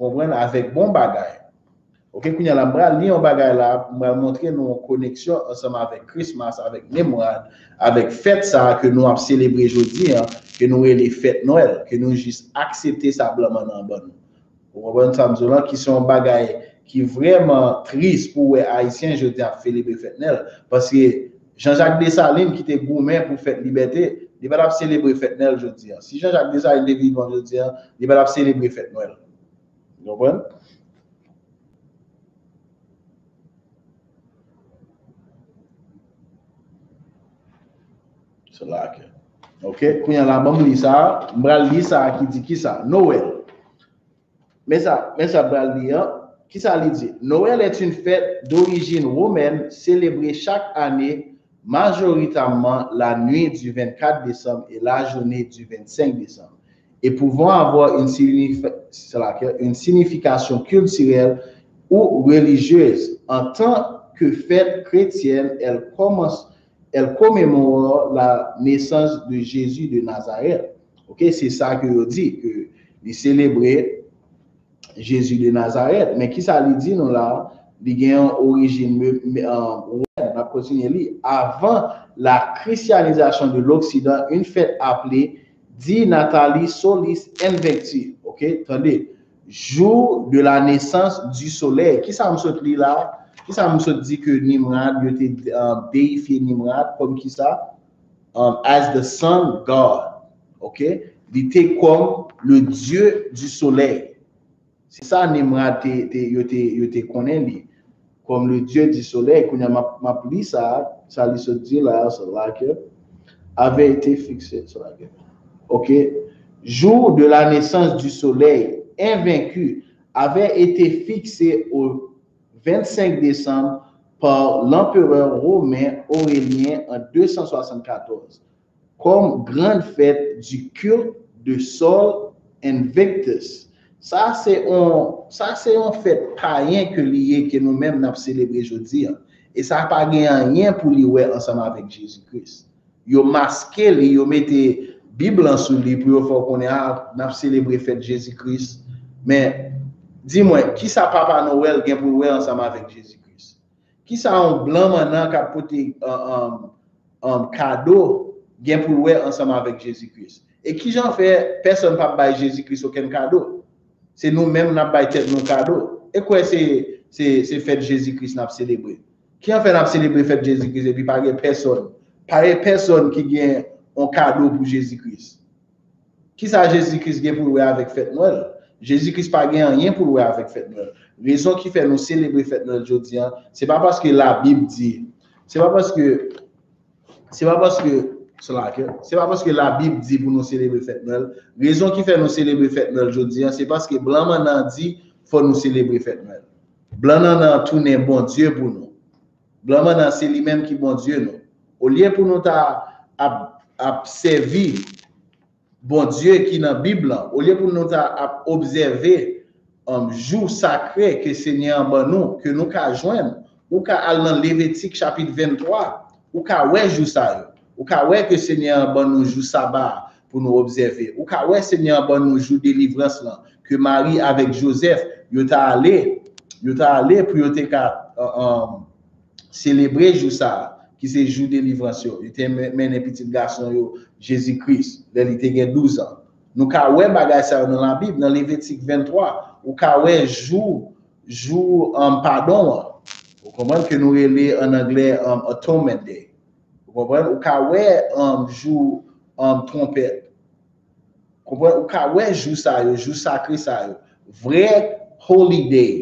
konprann, avèk bon bagay. Ok, kounye a la, m pral li yon bagay la, m pral montre nou yon koneksyon ansanm avèk Christmas, avèk Nimrod, avèk fèt sa a ke nou ap selebre jodi a, ke nou rele fèt Nwèl, ke nou jis aksepte sa blan mannan an ban nou. Ou konprann sa m di w lan? Ki se yon bagay ki vrèman tris pou w wè Ayisyen jodi a ap selebre fèt Nwèl. Paske Jean Jacques Dessalines ki te goumen pou fèt libète, li pa t ap selebre fèt Nwèl jodi a. Si Jean Jacques Dessalines te vivan jodi a, li pa t ap selebre fèt Nwèl. Ou konprann? Se la ke. Ok, kounye a la, ban m li sa a. M pral li sa a ki di ki sa? Noël. Men sa, men sa m pral li an. Ki sa li di? Noël est une fête d'origine romaine célébrée chaque année majoritairement la nuit du vingt-quatre décembre et la journée du vingt-cinq décembre, et pouvant avoir une signifi-, une signification culturelle ou religieuse. En tant que fête chrétienne, elle commence, elle commémore la naissance de Jésus de Nazareth. Ok, se sa ke yo di, ke li selebre Jezi de Nazarèt. Men ki sa li di nou la? Li gen yon orijin me-, me-, euh, womèn. N ap kontinye li. Avant la christianisation de l'Occident, une fête appelée Di Natali Solis Invicti. Ok, tande. Jour de la naissance du soleil. Ki sa m sot li la? Ki sa m sot di ke Nimrod, yo te, euh, deyifye Nimrod kòm ki sa? Um, as the sun god. Ok? Li te kòm le dieu du soleil. Se sa Nimrod te, te, yo te, yo te konnen li. Kòm le dieu du soleil. Kounye a m ap, m ap li sa, sa li sot di la, sa la ke avait été fixé, sa la ke. Ok? Jour de la naissance du soleil, invaincu, avait été fixé au vingt-cinq décembre par l'empereur romain Aurélien en deux cent soixante-quatorze, comme grande fête du culte de Sol Invictus. Sa se yon, sa se yon fèt payen ke li ye, ke nou menm n ap selebre jodi a. E sa pa gen anyen pou li wè ansanm avèk Jezi Kris. Yo maske li, yo mete Bib lan sou li pou yo fè w konnen, a, n ap selebre fèt Jezi Kris. Men, di mwen, ki sa Papa Nowèl gen pou l wè ansanm avèk Jezi Kris? Ki sa yon blan mannan k ap pote, um, um, um, kado gen pou l wè ansanm avèk Jezi Kris? E ki jan fè pèsonn p ap bay Jezi Kris okenn kado? Se nou menm n ap bay tèt nou kado. E kwè se, se, se fèt Jezi Kris n ap selebre. Ki jan fè n ap selebre fèt Jezi Kris epi pa gen pèsonn, pa gen pèsonn ki gen yon kado pou Jezi Kris? Ki sa Jezi Kris gen pou l wè avèk fèt Nwèl? Jezi Kris pa gen anyen pou l wè avèk fèt Nwèl. Rezon ki fè nou selebre fèt Nwèl jodi a, se pa paske Labib di, se pa paske, se pa paske, se pa paske Labib di pou nou selebre fèt Nwèl. Rezon ki fè nou selebre fèt Nwèl jodi a, se paske blan mannan di fò nou selebre fèt Nwèl. Blan mannan tounen Bondye pou nou. Blan mannan se li menm ki Bondye nou. Olye pou nou ta ap, ap sèvi Bondye ki nan Bib lan, olye pou nou ta ap obsève um, jou sakre ke Senyè an ban nou, ke nou ka jwenn, ou ka al nan Levitik chapit venntwa, ou ka wè jou sa yo. Ou ka wè ke Senyè an ban nou jou saba a pou nou obsève. Ou ka wè Senyè an ban nou jou delivrans lan, ke Mari avèk Jozèf, yo ta ale, yo ta ale pou yo te ka uh, um, selebre jou sa a, ki se jou delivrans yo. Yo te men- mennen pitit gason yo, Jezi Kris, lè li te gen douz an. Nou ka wè bagay sa yo nan Labib, nan Levitik venntwa, ou ka wè jou, jou um, padon an. Ou konprann ke nou rele an anglè um, Atonement Day. Ou konprann? Ou ka wè um, jou um, twonpèt. Konprann? Ou ka wè jou sa yo, jou sakre sa yo. Vrè holy day,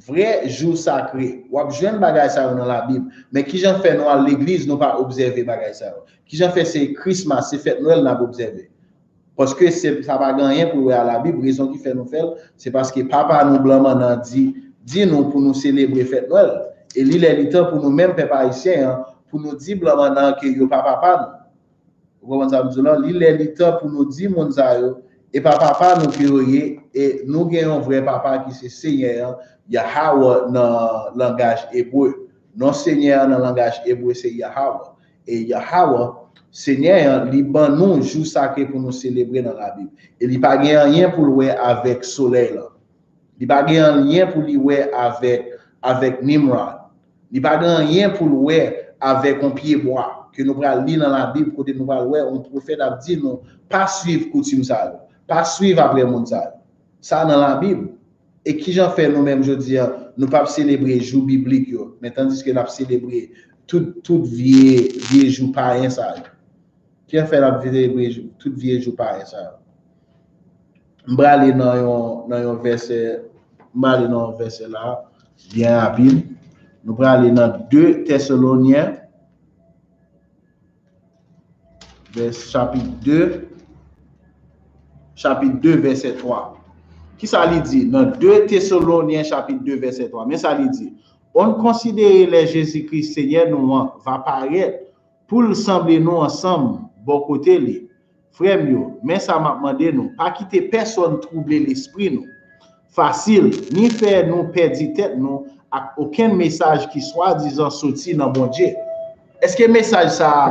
vrè jou sakre. W ap jwenn bagay sa yo nan Labib. Men kijan fè nou al legliz, nou pa obsève bagay sa yo? Kijan fè se Christmas, se fèt Nwèl n ap obsève? Paske se, sa pa gen anyen pou wè a Labib, rezon ki fè nou fè l, se paske papa nou blan mannan di, di nou pou nou selebre fèt Nwèl. E li lè li tan pou nou menm pèp ayisyen an, pou nou di blan mannan ke yo pa papa nou. Ou konprann sa m di w la? Li lè li tan pou nou di moun sa yo, e pa papa nou ke yo ye, e nou gen yon vrè papa ki se Senyè an, Yahawah nan langaj ebre. Non Senyè an nan langaj ebre se Yahawah. E Yahawah, Senyè an, li ban nou jou sakre pou nou selebre nan Labib. E li pa gen anyen pou l wè avèk solèy lan. Li pa gen anyen pou li wè avèk, avèk Nimrod. Li pa gen anyen pou l wè avèk yon pyebwa ke nou pral li nan Labib, kote nou pral wè yon pwofèt ap di nou, pa swiv koutim sa yo, pa swiv apre moun sa yo. Sa nan Labib. E kijan fè nou menm jodi a, nou p ap selebre jou biblik yo, men tandiske n ap selebre tout, tout vye, vye jou payen sa yo? Kijan fè n ap selebre jou, tout vye jou payen sa yo? M prale nan yon, nan yon vèsè, m prale nan yon vèsè la, byen rapid. Nou prale nan de Tesalonyen, vès, chapit de, chapit de, vèsè twa. Kisa li di nan de Tesalonyen, chapit de, vèsè twa? Men sa li di, On konsidere lè Jezi Kris, Senyè nou an, va parèt, pou l sanble nou ansanm bò kote li. Frè m yo, men sa m ap mande nou, pa kite pèsonn twouble lespri nou fasil, ni fè nou pèdi tèt nou ak okenn mesaj ki swadizan soti nan Bondye. Èske mesaj sa a,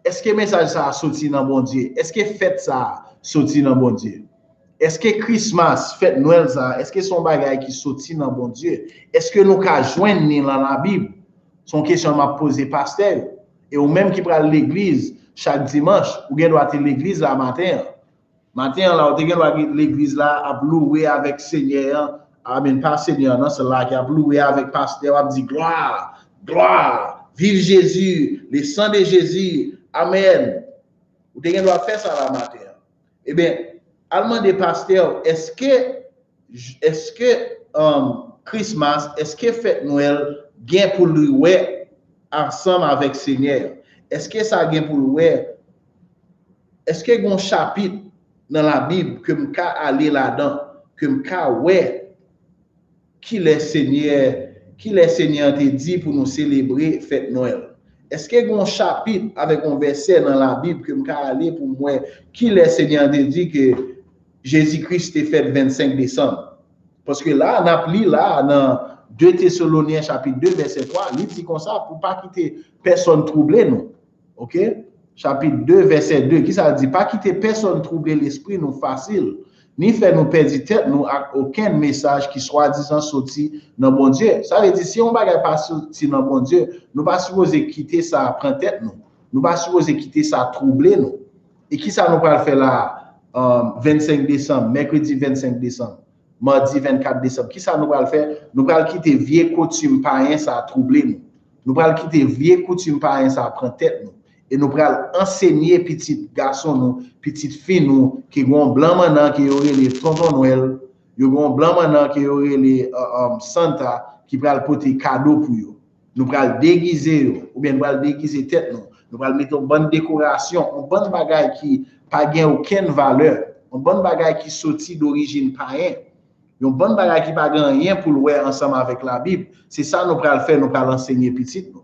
èske mesaj sa a soti nan Bondye? Èske fèt sa a soti nan Bondye? Èske Christmas, fèt Nwèl sa a, èske se yon bagay ki soti nan Bondye? Èske nou ka jwenn ni nan Labib? Se yon kesyon m ap poze pastè yo. E ou menm ki pral legliz chak dimanch, ou gen dwa te legliz la maten an. Maten an la, ou te gen dwa gen legliz la ap louwe avèk Senyè an, amen, pa Senyè an, nan sèl la ki ap louwe avèk pastè, w ap di, glwa, glwa, viv Jezi, le sang de Jésus, amen. Ou te gen dwa fè sa la maten an. Ebyen, al mande pastè w, èske, èske um, Christmas, èske fèt Nwèl gen pou li wè ansanm avèk Senyè a? Èske sa gen pou l wè? Èske gen yon chapit nan Labib ke m ka ale ladan, ke m ka wè kilè Senyè, kilè Senyè an te di pou nou selebre fèt Nwèl? Èske gen yon chapit avèk yon vèsè nan Labib ke m ka ale pou m wè kilè Senyè an te di ke Jezi Kris te fèt vennsenk desanm? Paske la, n ap li la nan de Tesalonyen chapit de vèsè twa, li di konsa pou pa kite pèsonn twouble nou. Oke? Chapit de, vèsè de, kisa l di? Pa kite pèsonn twouble lespri nou fasil, ni fè nou pèdi tèt nou ak okenn mesaj ki swadizan soti nan Bondye. Sa vle di, si yon bagay pa soti nan Bondye, nou pa sipoze kite sa pran tèt nou. Nou pa sipoze kite sa twouble nou. E kisa nou pral fè la, um, vennsenk desanm, mèkredi vennsenk desanm? Madi vennkat desanm, kisa nou pral fè? Nou pral kite vye koutim payen sa a twouble nou. Nou pral kite vye koutim payen sa a pran tèt nou. E nou pral ansenye pitit gason nou, pitit fi nou, ki gen yon blan mannan ke yo rele Tonton Nwèl, Yo gen yon blan mannan ke yo rele uh, um, Santa ki pral pote kado pou yo. Nou pral degize yo, oubyen nou pral degize tèt nou. Nou pral mete yon bann dekorasyon, yon bann bagay ki pa gen okenn valè, yon bann bagay ki soti dorijin payen, yon bann bagay ki pa gen anyen pou l wè ansanm avèk Labib. Se sa nou pral fè, nou pral ansenye pitit nou.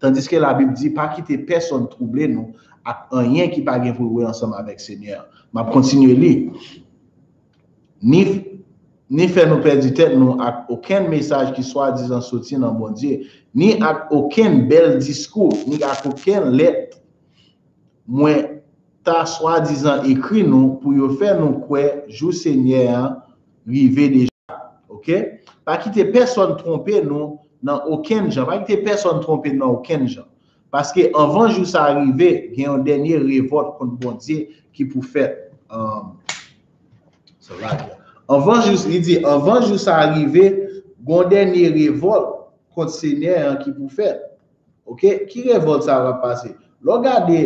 Tandiske Labib di, pa kite pèsonn twouble nou ak anyen ki pa gen pou l wè ansanm avèk Senyè a. M ap kontinye li. Ni, ni fè nou pèdi tèt nou ak okenn mesaj ki swadizan soti nan Bondye, ni ak okenn bèl diskou, ni ak okenn lèt mwen ta swadizan ekri nou pou yo fè nou kwè jou Senyè a rive deja. Ok? Pa kite pèsonn twonpe nou nan okenn jan. Pa kite pèsonn twonpe nou nan okenn jan. Paske anvan jou sa a rive, gen yon dènye revòlt kont Bondye ki pou fèt. Um, anvan jou, li di, anvan jou sa a rive, gen yon dènye revòlt kont Senyè an ki pou fèt. Ok? Ki revòlt sa a pral pase? Lè w gade,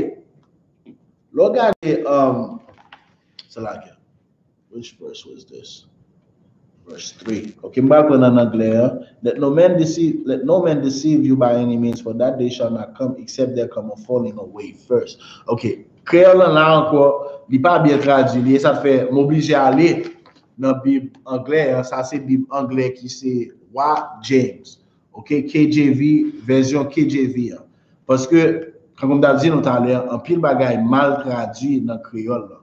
lè w gade, um, se la ke, which verse was this? Verse three. Ok, m pral pran an anglè an. Let no man deceive, let no man deceive you by any means, for that day shall not come except there come a falling away first. Ok, kreyòl lan la ankò, li pa byen tradui, li, e sa fè m oblije ale nan Bib anglè an. Sa se Bib anglè ki se Wa James. Ok, K J V, vèsyon K J V an. Paske, kankou m t ap di nou talè, anpil bagay mal tradui nan kreyòl lan.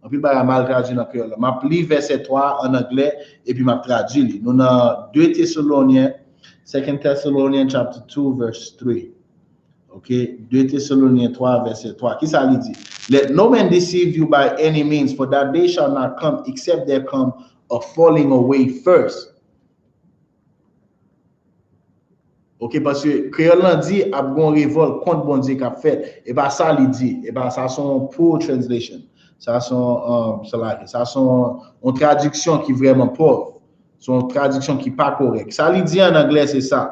Anpil bagay mal tradui nan kreyòl lan. M ap li vèsè twa an anglè, epi m ap tradui li. Nou nan de Tesalonyen, Second Thessalonians chapter two, verse three. Ok, de Tesalonyen twa, vèsè twa. Kisa li di? Let no man deceive you by any means, for that day shall not come except there come a falling away first. Ok, paske kreyòl lan di ap gon revòlt kont Bondye k ap fèt. E pa sa li di. E pa sa, se yon poor translation. Sa se yon, um, sa la, sa se yon, yon tradiksyon ki vrèman pòv. Se yon tradiksyon ki pa kòrèk. Sa li di an anglè, se sa.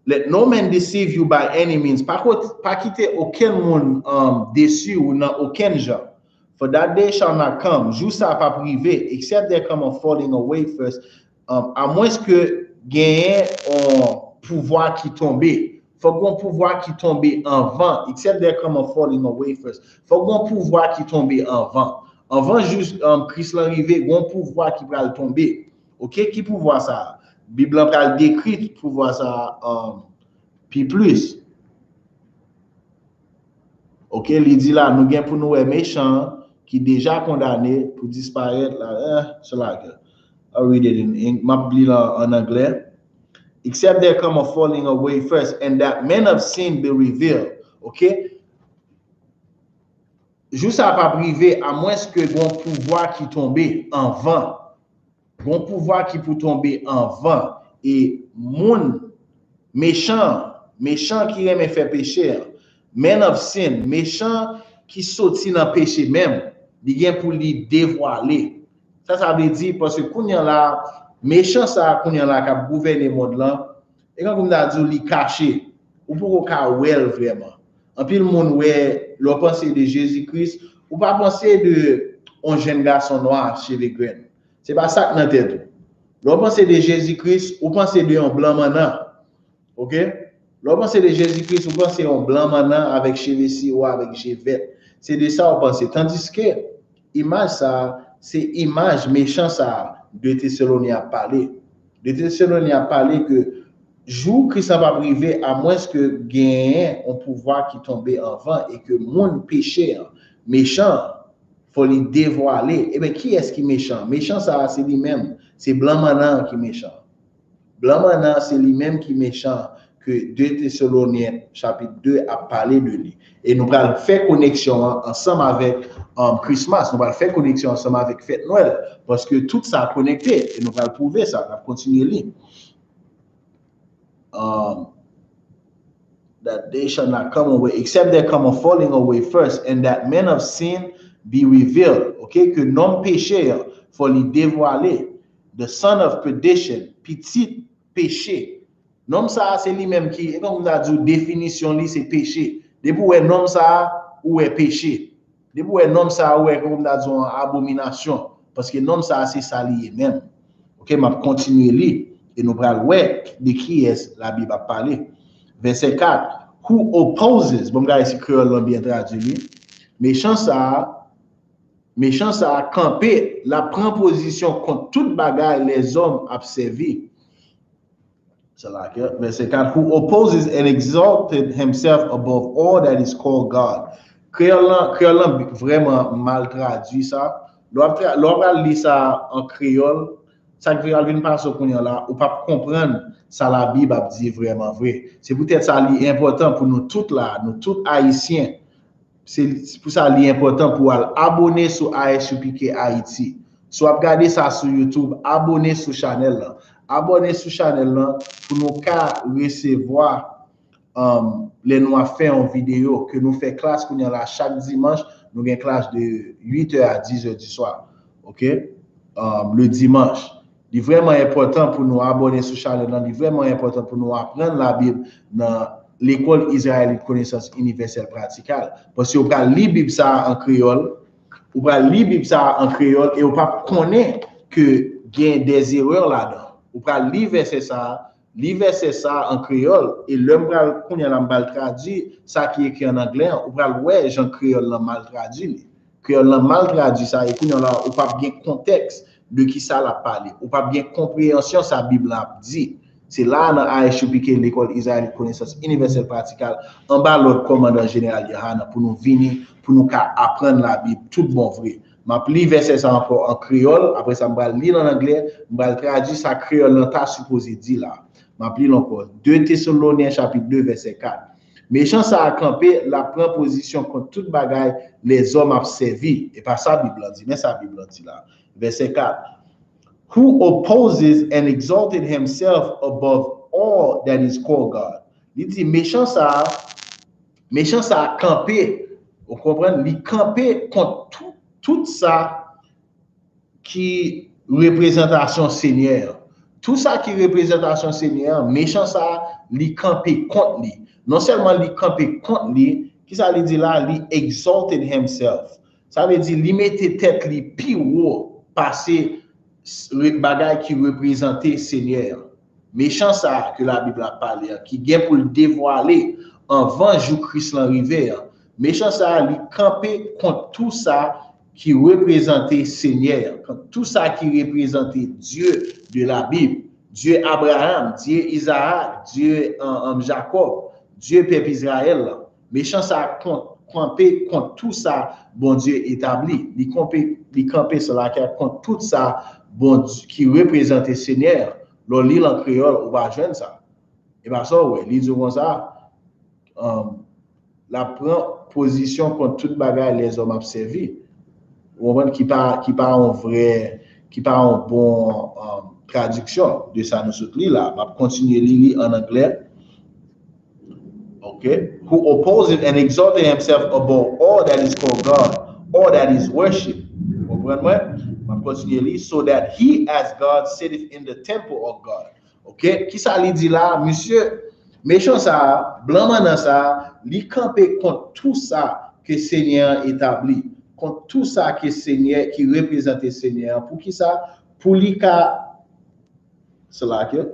Let no man deceive you by any means. Pa, pa kite okenn moun um, desi ou nan okenn jan. For that day shall not come. Jou sa p ap rive, except there come a falling away first. Um, amwenske genyen yon pouvwa ki tonbe. Fòk gen yon pouvwa ki tonbe anvan. Except there come a falling away first. Fòk gen yon pouvwa ki tonbe anvan. Anvan jou um, Kris lan rive, gen yon pouvwa ki pral tonbe. Ok, ki pouvwa sa a? Bib lan pral dekri pouvwa sa a um, pi plis. Ok, li di la, nou gen pou nou wè mechan ki deja kondane pou disparèt la. Eh, se la ke. I read it in, in, m ap li la an anglè. Except there come a falling away first, and that man of sin be revealed. Ok? Jou sa p ap rive amwenske gon pouvwa ki tonbe anvan. Gon pouvwa ki pou tonbe anvan. E moun mechan, mechan ki renmen fè peche an, man of sin, mechan ki soti nan peche menm, li gen pou li devwale. Sa, sa vle di, paske kounye a la, mechan sa a kounye a la k ap gouvène mond lan, e kankou m ta di w, li kache. Ou poko ka wè l vrèman. Anpil moun wè, lè w panse de Jezi Kris, ou pa panse de yon jèn gason nwa, cheve grenn. Se pa sa k nan tèt ou. Lè w panse de Jezi Kris, ou panse de yon blan mannan. Ok? Lè w panse de Jezi Kris, ou panse yon blan mannan avèk cheve siwo, avèk je vèt. Se de sa w panse. Tandiske, imaj sa a, se imaj mechan sa a de Tesalonyen ap pale. De Tesalonyen ap pale ke jou Kris lan p ap rive amwenske genyen yon pouvwa ki tonbe anvan e ke moun peche an, mechan an, fò li devwale. Ebyen, kiyès ki mechan? Mechan sa a, se li menm. Se blan mannan an ki mechan. Blan mannan an, se li menm ki mechan ke de Tesalonyen chapit de ap pale de li. E nou pral fè koneksyon an ansanm avèk um, Christmas. Nou pral fè koneksyon ansanm avèk fèt Nwèl. Paske tout sa konekte. E nou pral pwouve sa. N ap kontinye li. Um, that day shall not come away, except there come a falling away first, and that man of sin be revealed. Ok, ke nonm peche an, fò li devwale. The son of perdition, pitit peche. Nonm sa a, se li menm ki, e konm ta di w, definisyon li, se peche. Depi w wè nonm sa a, ou wè peche. Depi w wè nonm sa a, ou wè, konm ta di w, yon abominasyon. Paske nonm sa a se sa li ye menm. Ok, m ap kontinye li e nou pral wè de kiyès Labib ap pale. Vèsè kat, who opposes, bon, m gade si kreyòl lan byen tradui li. Mechan sa a, mechan sa a kanpe, l ap pran pozisyon kont tout bagay lèzòm ap sèvi. Vèsè kat, who opposes and exalted himself above all that is called God. Kreyòl lan, kreyòl lan vrèman mal tradui sa. Lè w ap tra- lè w ap li sa an kreyòl, sa k al vin pase w kounye a la, ou p ap konprann sa Labib ap di vrèman vre. Se poutèt sa li enpòtan pou nou tout la, nou tout Ayisyen, se pou sa li enpòtan pou w al abòne sou A S U P K Haiti. Si w ap gade sa sou YouTube, abòne sou chanèl lan. Abòne sou chanèl lan pou nou ka resevwa, um, lè nou ap fè yon videyo, ke nou fè klas kounye a la chak dimanch, nou gen klas de uit è a diz è di swa. Ok? Um, le dimanch. Li vrèman enpòtan pou nou abòne sou chanèl lan, li vrèman enpòtan pou nou aprann Labib nan Lekòl Izrayelit Konesans Inivèsèl Pratikal. Paske ou pral li Bib sa a an kreyòl, ou pral li Bib sa a an kreyòl e ou p ap konnen ke gen dèzerè ladan. Ou pral li vèsè sa a, li vèsè sa a an kreyòl, e lè m pral, kounye a la, m pral tradui sa ki ekri an anglè an, ou pral wè jan kreyòl lan mal tradui li. Kreyòl lan mal tradui sa, e kounye a la, ou p ap gen kontèks de ki sa l ap pale. Ou p ap gen konpreyansyon sa Bib la ap di. Se la a nan A S U P K, Lekòl Izrayelit Konesans Inivèsèl Pratikal, anba lòd kòmandan jeneral Yohanan, pou nou vini, pou nou ka aprann Labib tout bon vre. M ap li vèsè sa ankò an kreyòl, apre sa m pral li l an anglè, m pral tradui sa kreyòl lan ta sipoze di la. M ap li l ankò. De Tesalonyen chapit de vèsè kat. Mechan sa a kanpe, l ap pran pozisyon kont tout bagay lèzòm ap sèvi. E pa sa Bib lan di, men sa Bib lan di la. Vèsè kat. Who opposes and exalted himself above all that is called God. Li di, mechan sa a, mechan sa a kanpe, ou konprann, li kanpe kont tout, tout sa ki reprezantasyon Senyè an. Tout sa ki reprezantasyon Senyè an, mechan sa a, li kanpe kont li. Non sèlman li kanpe kont li, ki sa li di la? Li exalted himself. Sa vle di li mete tèt li pi wo pase s- re- bagay ki reprezante Senyè an. Mechan sa a ke Labib la pale an, ki gen pou l devwale anvan jou Kris lan rive an. Mechan sa a, li kanpe kont tou sa ki reprezante Senyè an, kont tou sa ki reprezante Dye de la Bib, Dye Abraram, Dye Izaak, Dye, um, um, Jakòb, Dye pèp Izrayèl lan. Mechan sa a kanpe kont tou sa Bondye etabli. Li kanpe, li kanpe sila kont tout sa Bondye ki reprezante Senyè an. Lè w li l an kreyòl, ou va jwenn sa. E pa sa w wè, li di w konsa, um, l ap pran pozisyon kont tout bagay lèzòm ap sèvi. Ou konprann? Ki pa, ki pa yon vrè, ki pa yon bon, um, tradiksyon de sa nou sot li la. M ap kontinye li li an anglè. Ok? Who opposes and exalted himself above all that is called God, all that is worship. Konprann mwen? M ap kontinye li. So that he as God sitteth in the temple of God. Ok? Kisa li di la? Misye, mechan sa a, blan mannan sa a, li kanpe kont tou sa ke Senyè an etabli, kont tou sa ke Senyè, ki reprezante Senyè an. Poukisa? Pou li ka, se la ke,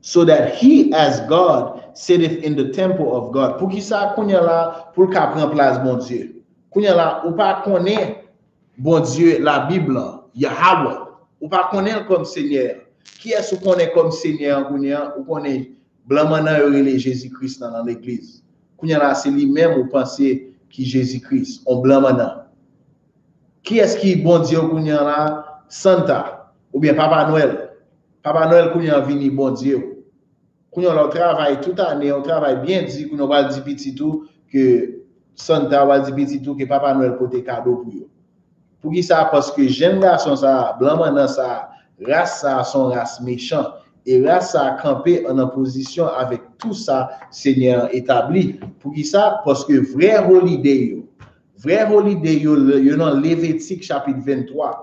so that he as God sitteth in the temple of God. Poukisa kounye a la, pou l ka pran plas Bondye? Kounye a la, ou pa konnen Bondye Labib lan, Yahawah. Ou pa konnen l kòm Senyè an. Kiyès ou konnen kòm Senyè an kounye a? Ou konnen blan mannan yo rele Jezi Kris lan nan legliz. Kounye a la, se li menm ou panse ki Jezi Kris, on blan mannan. Kiyès ki Bondye w kounye a la? Santa, oubyen Papa Nwèl. Papa Nwèl kounye a vini Bondye w. Kounye a la, w travay tout ane, w travay byen di, kounye a w pral di pitit ou ke Santa, w pral di pitit ou ke Papa Nwèl pote kado pou yo. Poukisa? Paske jenn gason sa a, blan mannan sa a, ras sa a se yon ras mechan. E ras sa a kanpe an opozisyon avèk tou sa Senyè an etabli. Poukisa? Paske vrè holiday yo, vrè holiday yo, yo nan Levitik chapit venntwa.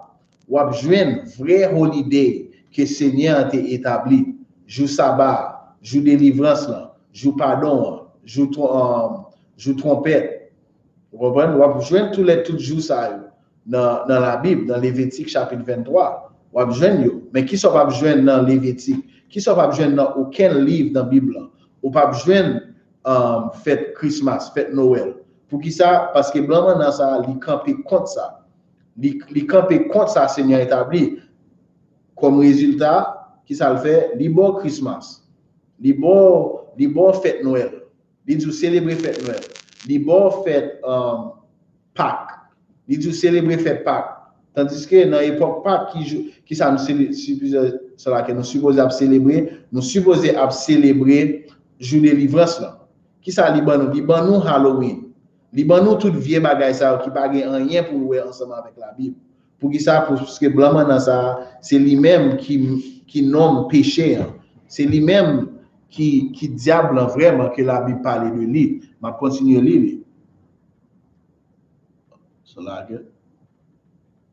W ap jwenn vrè holiday ke Senyè an te etabli. Jou Saba a, jou delivrans lan, jou padon an, jou tw- um, jou twonpèt, Ou konprann? W ap jwenn tou lè tout jou sa yo nan, nan Labib, nan Levitik chapit venntwa. W ap jwenn yo. Men kisa w p ap jwenn nan Levitik? Kisa w p ap jwenn nan okenn liv nan Bib lan? Ou p ap jwenn um, fèt Krismas, fèt Nowèl. Poukisa? Paske blan manna sa a, li kanpe kont sa. Li, li kanpe kont sa Senyè a etabli. Kòm rezilta, kisa l fè? Li ba w Krismas. Li ba w, li ba w fèt Nwèl. Li di w selebre fèt Nwèl. Li ba w fèt um, Pak. Li di w selebre fèt Pak. Tandiske nan epòk Pak, ki jou, ki sa nou sele-, sipoze, sa la ke nou sipoze ap selebre, nou sipoze ap selebre jou delivrans lan. Kisa li ban nou? Li ban nou Halloween. Li ban nou tout vye bagay sa yo ki pa gen anyen pou l wè ansanm avèk Labib. Poukisa? Pou, paske blan manna sa a, se li menm ki, ki nonm peche an. Se li menm ki, ki dyab lan vrèman ke Labib pale de li. M ap kontinye li li. So like it.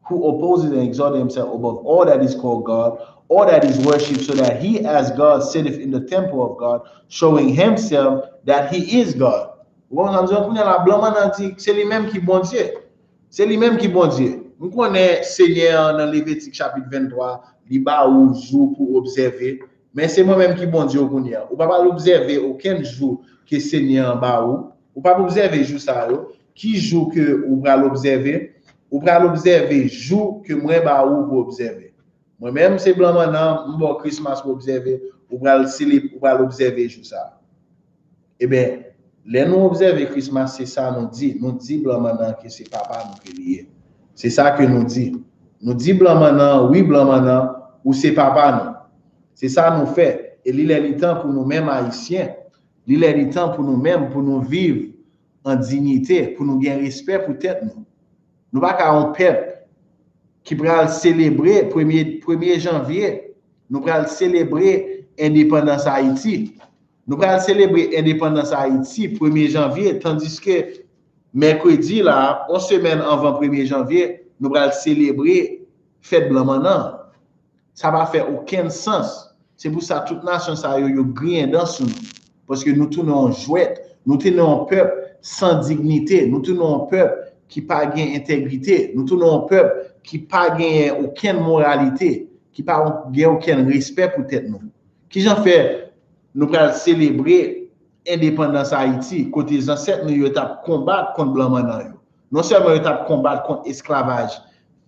Who opposes and exalteth himself above all that is called God, all that is worshipped, so that he as God sitteth in the temple of God, showing himself that he is God. Ou konprann sa m di w? Kounye a la, blan manna di, se li menm ki Bondye. Se li menm ki Bondye. M konnen Senyè an nan Levitik chapit venntwa, li ba ou jou pou obsève. Men se mwen menm ki Bondye w kounye a. Ou pa pral obsève okenn jou ke Senyè an ba ou. Ou p ap obsève jou sa yo. Ki jou ke ou pral obsève? Ou pral obsève jou ke mwen ba ou pou obsève. Mwen menm, se blan manna, m ba w Krismas pou obsève. Ou pral sele-, ou pral obsève jou sa a. Ebyen, lè nou obsève Krismas, se sa nou di. Nou di blan manna ke se papa nou ke li ye. Se sa ke nou di. Nou di blan manna, wi, blan manna, ou se papa nou. Se sa nou fè. E li lè li tan pou nou menm Ayisyen, li lè li tan pou nou menm, pou nou viv an diyite, pou nou gen respè pou tèt nou. Nou pa ka yon pèp ki pral selebre premye, premye janvye, nou pral selebre endepandans Ayiti. Nou pral selebre endepandans Ayiti premye janvye, tandiske mèkredi la, yon semèn anvan premye janvye, nou pral selebre fèt blan manna. Sa pa fè okenn sans. Se pou sa tout nasyon sa yo, yo griyen dan sou nou. Paske nou tounen yon jwèt, nou tounen yon pèp san dignite, nou tounen yon pèp ki pa gen entegrite, nou tounen yon pèp ki pa genyen okenn moralite, ki pa gen okenn respè pou tèt nou. Kijan fè nou pral selebre endepandans Ayiti, kote zansèt nou yo t ap konbat kont blan manna yo? Non sèlman yo t ap konbat kont esklavaj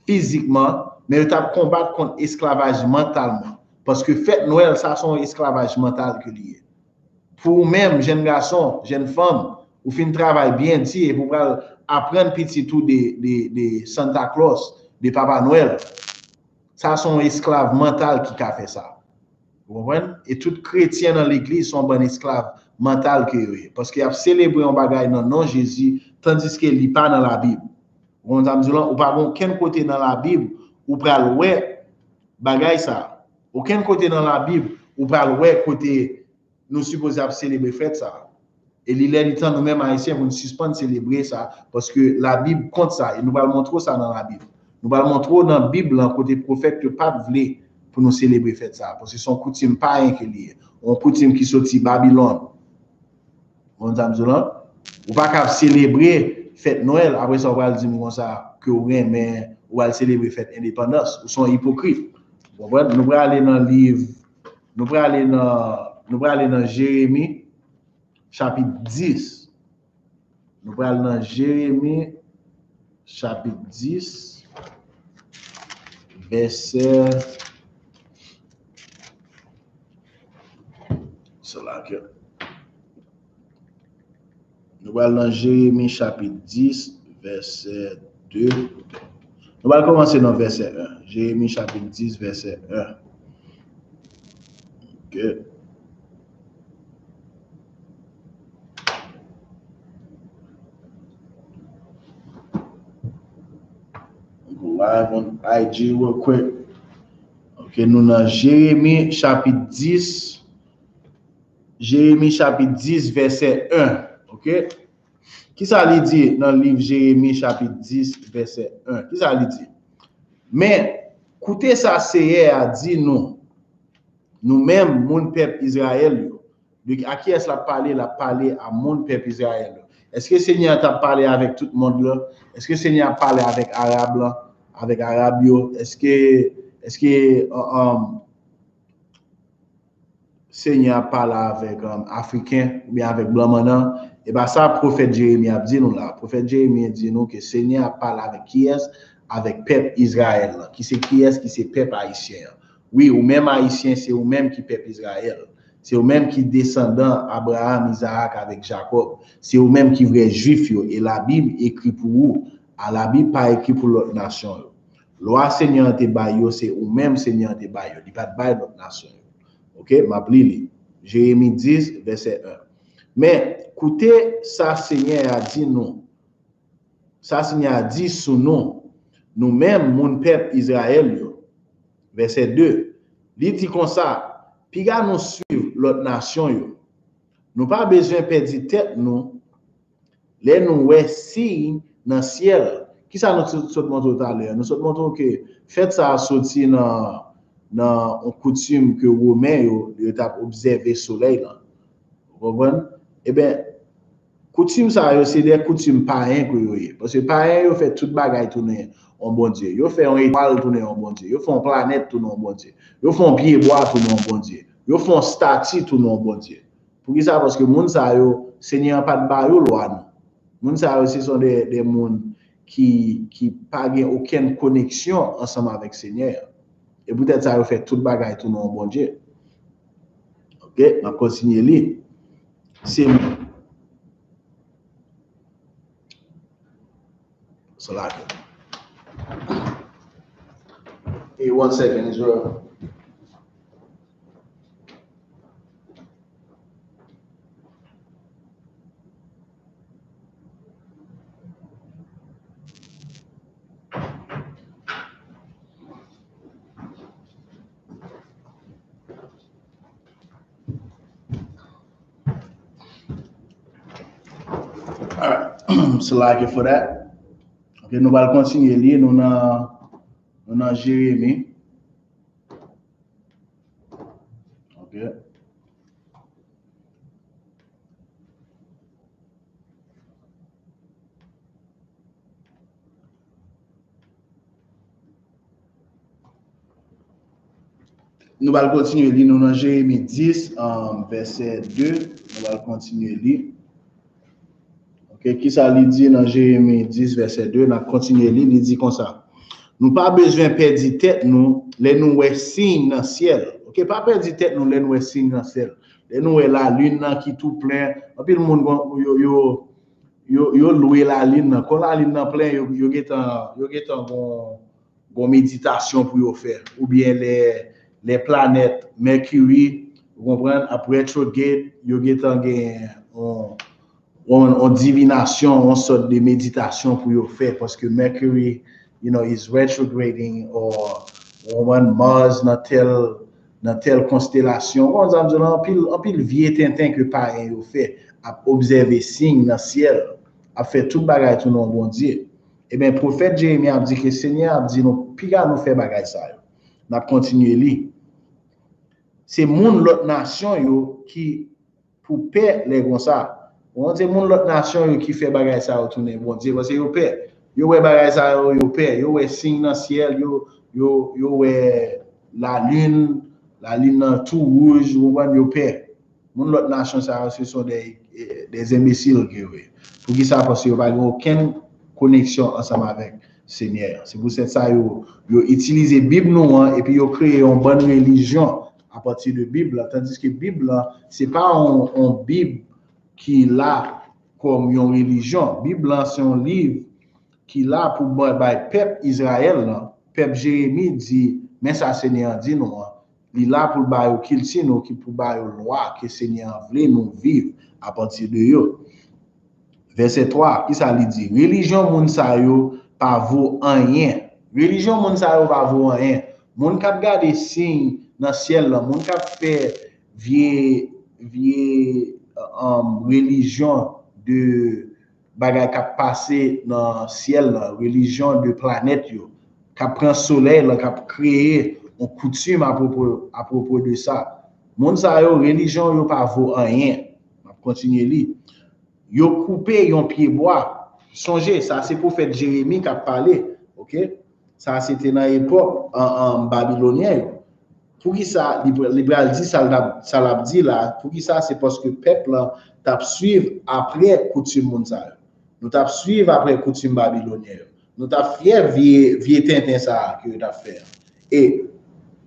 fizikman, men yo t ap konbat kont esklavaj mantalman. Paske fèt Nwèl, sa se yon esklavaj mantal ke li ye. Pou ou menm, jèn gason, jèn fanm, ou fin travay byen di epi w pral aprann pitit ou de, de, de Santa Claus, de Papa Nwèl. Sa se yon esklav mantal ki ka fè sa. Ou konprann? E tout kretyen nan legliz se yon bann esklav mantal ke yo ye. Paske y ap selebre yon bagay nan non Jezi, tandiske li pa nan Labib. Ou konprann sa m di w lan? Ou pa gen okenn kote nan Labib ou pral wè bagay sa. Okenn kote nan Labib ou pral wè kote nou sipoze ap selebre fèt sa. E li lè li tan nou menm Ayisyen pou nou sispann selebre sa, paske Labib kont sa, e nou pral montre w sa nan Labib. Nou pral montre w nan Bib lan kote pwofèt yo pa t vle pou nou selebre fèt sa, paske se yon koutim payen ke li ye, yon koutim ki soti Babilòn. Ou konn sa m di w lan? Ou pa ka ap selebre fèt Nwèl, apre sa w pral di m konsa ke w renmen, ou al selebre fèt endepandans. Ou se yon ipokrit. Ou konprann? Nou prale nan liv, nou prale nan, nou prale nan Jeremi, chapit dis. Nou pral nan Jeremi, chapit dis, vèsè, se la ke nou pral nan Jeremi, chapit dis, vèsè de. Nou pral kòmanse nan vèsè en. Jeremi, chapit dis, vèsè en. Ok. Go live on I G real quick. Ok, nou nan Jeremi, chapit dis. Jeremi, chapit dis, vèsè en. Ok? Kisa li di nan liv Jeremi, chapit dis, vèsè en? Kisa li di? Men, koute sa Seyè a di nou, nou menm, moun pèp Izrayèl yo. De, a kiyès l ap pale? L ap pale a moun pèp Izrayèl yo. Èske Senyè a t ap pale avèk tout mond lan? Èske Senyè a ap pale avèk Arab lan, avèk Arab yo? Èske, èske, uh, um, Senyè a ap pale avèk, um, Afriken oubyen avèk blan mannan? E pa sa pwofèt Jeremi ap di nou la. Pwofèt Jeremi di nou ke Senyè a ap pale avèk kiyès? Avèk pèp Izrayèl lan. Ki se kiyès? Ki se pèp ayisyen an. Wi, ou menm Ayisyen, se ou menm ki pèp Izrayèl. Se ou menm ki desandan Abraram, Izarak avèk Jakòb. Se ou menm ki vrè Jwif yo. E Labib ekri pou ou. A Labib pa ekri pou lòt nasyon yo. Lwa Senyè an te bay yo, se ou menm Senyè an te bay yo. Li pa t bay lòt nasyon yo. Oke, m ap li li. Jeremi dis, vèsè en. Men, koute sa Senyè a di nou. Sa Senyè a di sou nou, nou menm moun pèp Izrayèl yo. Vèsè de, li di konsa, piga nou swiv lòt nasyon yo. Nou pa bezwen pèdi tèt nou lè nou wè siy nan syèl. Kisa nou sot, sot montre w talè a? Nou sot montre w ke fèt sa a soti nan, nan yon koutim ke Women yo, yo t ap obsève solèy lan. Ou konprann? Eben, koutim sa yo, se de koutim payen ke yo ye. Paske payen yo fè tout bagay tounen yon bondye. Yo fè yon etwal tounen yon bondye. Yo fè yon planèt tounen yon bondye. Yo fè yon pyebwa tounen yon bondye. Yo fè yon stati tounen yon bondye. Poukisa? Paske moun sa yo, Senyè an pa t ba yo lwa nou. Moun sa yo, se son de, de moun ki, ki pa gen okenn koneksyon ansanm avèk Senyè a. E poutèt sa, yo fè tout bagay tounen yon bondye. Oke, n ap kontinye li. Se, so like it. Hey, one second, Israel. Alright. So like it for that. Ok, nou pral kontinye li. Nou nan, nou nan Jeremi. Ok. Nou pral kontinye li, nou nan Jeremi dis, um, vèsè de. Nou pral kontinye li. Ok, kisa li di nan Jeremi dis, vèsè de? N ap kontinye li, li di konsa. Nou pa bezwen pèdi tèt nou lè nou wè siy nan syèl. Ok, pa pèdi tèt nou lè nou wè siy nan syèl. Lè nou wè lalin nan ki tou plen, anpil moun gon, yo, yo, yo, yo lwe lalin nan. Kon lalin nan plen, yo, yo gentan, yo gentan gon, gon meditasyon pou yo fè. Oubyen lè, lè planèt Mèkiri, ou konprann, ap retrograde, yo gentan gen yon, yon, yon divinasyon, yon sòt de meditasyon pou yo fè, paske Mercury, you know, is retrograding, or, ou konprann, Mars nan tèl, nan tèl konstelasyon. Ou konprann sa m di w la? Anpil, anpil vye tenten ke payen yo fè, ap obsève siy nan syèl, ap fè tout bagay tounen yon Bondye. Ebyen, pwofèt Jeremi ap di ke Senyè ap di nou, piga nou fè bagay sa yo. N ap kontinye li. Se moun lòt nasyon yo ki pou pè lè konsa. Bon, se moun lòt nasyon yo ki fè bagay sa yo tounen Bondye, paske yo pè. Yo wè bagay sa yo, yo pè. Yo wè siy nan syèl, yo, yo, yo wè lalin, lalin nan tou wouj, ou konprann, yo pè. Moun lòt nasyon sa yo, se son de, de enbesil ke yo ye. Poukisa? Paske yo pa gen okenn koneksyon ansanm avèk Senyè a. Se pou sèt sa yo, yo itilize Bib nou an, epi yo kreye yon bann relijyon apati de Bib la. Tandiske Bib la, se pa yon, yon Bib ki la kòm yon relijyon. Bib la, se yon liv ki la pou bay, bay pèp Izrayèl lan. Pèp Jeremi di, men sa Senyè an di nou an. Li la pou l ba yo kilti nou, ki pou ba yo lwa ke Senyè an vle nou viv apati de yo. Vèsè twa, kisa li di? Relijyon moun sa yo pa vo anyen. Relijyon moun sa yo pa vo anyen. Moun k ap gade siy nan syèl lan, moun k ap fè vye, vye, um, relijyon de bagay k ap pase nan syèl lan, relijyon de planèt yo, k ap pran solèy lan, k ap kreye yon koutim apwopo, apwopo de sa. Moun sa yo, relijyon yo pa vo anyen. M ap kontinye li. Yo koupe yon pye bwa. Sonje, sa se pwofèt Jeremi k ap pale. Oke? Sa se te nan epòk an, an Babilonyen yo. Poukisa li, pr- li pral di sa l ap, sa l ap di la? Poukisa? Se paske pèp lan t ap swiv apre koutim moun sa yo. Nou t ap swiv apre koutim Babilonyen yo. Nou t ap fyè vye, vye tenten sa a ke yo t ap fè a. E,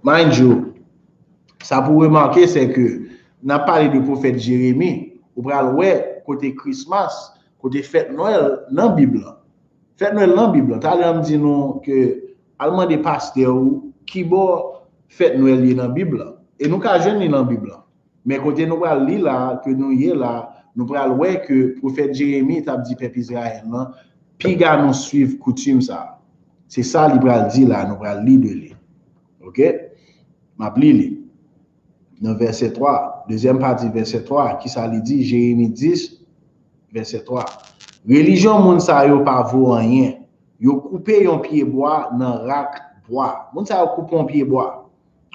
mind you, sa pou remake, se ke n ap pale de pwofèt Jeremi, ou pral wè kote Christmas, kote fèt Nwèl nan Bib lan. Fèt Nwèl nan Bib lan. Talè a m di nou ke al mande pastè ou kibò fèt Nwèl ye nan Bib lan. E nou ka jwenn li nan Bib lan. Men kote nou pral li la, ke nou ye la, nou pral wè ke pwofèt Jeremi t ap di pèp Izrayèl lan, piga nou swiv koutim sa a. Se sa li pral di la, nou pral li de li. Oke? M ap li li. Nan vèsè twa, dezyèm pati vèsè twa, kisa li di? Jeremi dis, vèsè twa. Relijyon moun sa yo pa vo anyen. Yo koupe yon pye bwa nan rak bwa. Moun sa yo koupe yon pye bwa.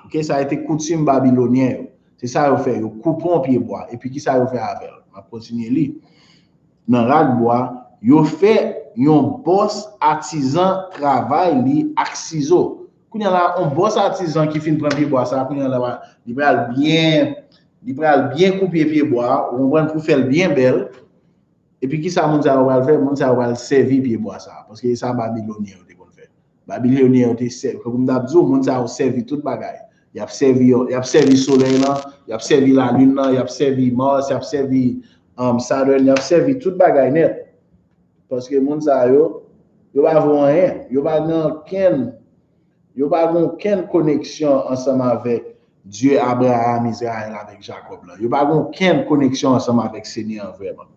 Oke, sa a te koutim Babilonyen yo. Se sa yo fè, yo koupe yon pye bwa. Epi kisa yo fè avè l? M ap kontinye li. Nan rak bwa, yo fè yon bòs atizan travay li ak sizo. Kounye a la, yon bòs atizan ki fin pran pye bwa sa, kounye a la, li pral byen, li pral byen koupe pye bwa, ou konprann, pou fè l byen bèl. Epi kisa moun sa yo pral fè? Moun sa yo pral sèvi pye bwa sa, paske e sa Babilonyen yo te konn fè. Babilonyen yo te sèvi, kòm m t ap di w, moun sa yo sèvi tout bagay. Y ap sèvi, y ap sèvi solèy lan, y ap sèvi lalin lan, y ap sèvi Mars, y ap sèvi um, Saturn, y ap sèvi tout bagay nèt. Paske moun sa yo, yo pa vo anyen. Yo pa gen okenn, yo pa gen okenn koneksyon ansanm avèk Dye Abraham, Izrayèl avèk Jakòb lan. Yo pa gen okenn koneksyon ansanm avèk Senyè an vrèman.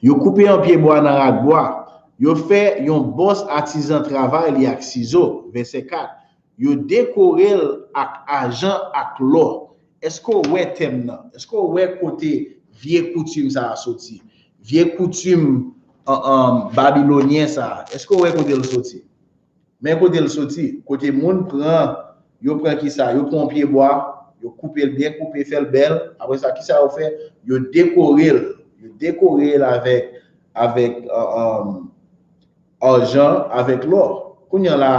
Yo koupe yon pye bwa nan rak bwa. Yo fè yon bòs atizan travay li ak sizo. Vèsè kat. Yo dekore l ak ajan ak lò. Èske w wè tèm nan? Èske w wè kote vye koutim sa a soti? Vye koutim an, an, babilonyen sa a. Èske w wè kote l soti? Men kote l soti. Kote moun pran, yo pran kisa? Yo pran yon pye bwa, yo koupe l byen koupe, fè l bèl. Apre sa, kisa yo fè? Yo dekore l. Yo dekore l avèk, avèk, an, an, ajan avèk lò. Kounye a la,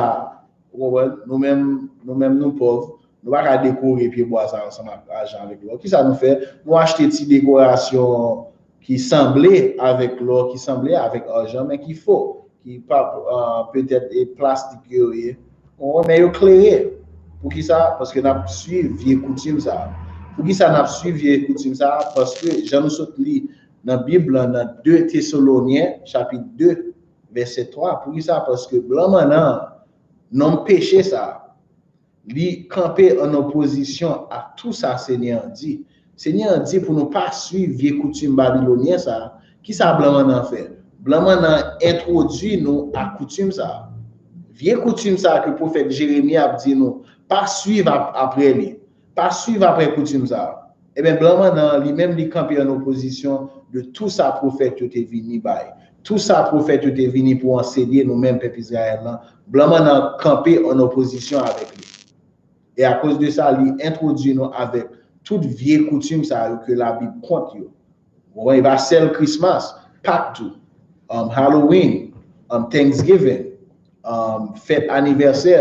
ou konprann, nou menm, nou menm nou pòv, nou pa ka dekore pye bwa sa ansanm ak ajan avèk lò. Kisa nou fè? Nou achte ti dekorasyon ki sanble avèk lò, ki sanble avèk ajan, men ki fo, ki pa, euh, petèt e plastik yo ye. Ou konprann, men yo klere. Poukisa? Paske n ap swiv vye koutim sa a. Poukisa n ap swiv vye koutim sa a? Paske jan nou sot li nan Bib lan, nan de Tesalonyen, chapit de, vèsè twa. Poukisa? Paske blan mannan an, nonm peche sa a, li kanpe an opozisyon ak tou sa Senyè an di. Senyè an di pou nou pa swiv vye koutim babilonyen sa a. Kisa blan mannan an fè? Blan mannan an entwodui nou a koutim sa a. Vye koutim sa a ke pwofèt Jeremi ap di nou, pa swiv ap-, apre li. Pa swiv apre koutim sa a. Ebyen, blan mannan an, li menm, li kanpe an opozisyon de tou sa pwofèt yo te vini bay. Tou sa pwofèt yo te vini pou ansenye nou menm pèp Izrayèl lan, blan mannan an kanpe an opozisyon avèk li. E akoz de sa, li entwodui nou avèk tout vye koutim sa yo ke Labib kont yo. Ou konprann? E pa sèl Christmas, Pak tou, um, Halloween, um, Thanksgiving, um, fèt anivèsè,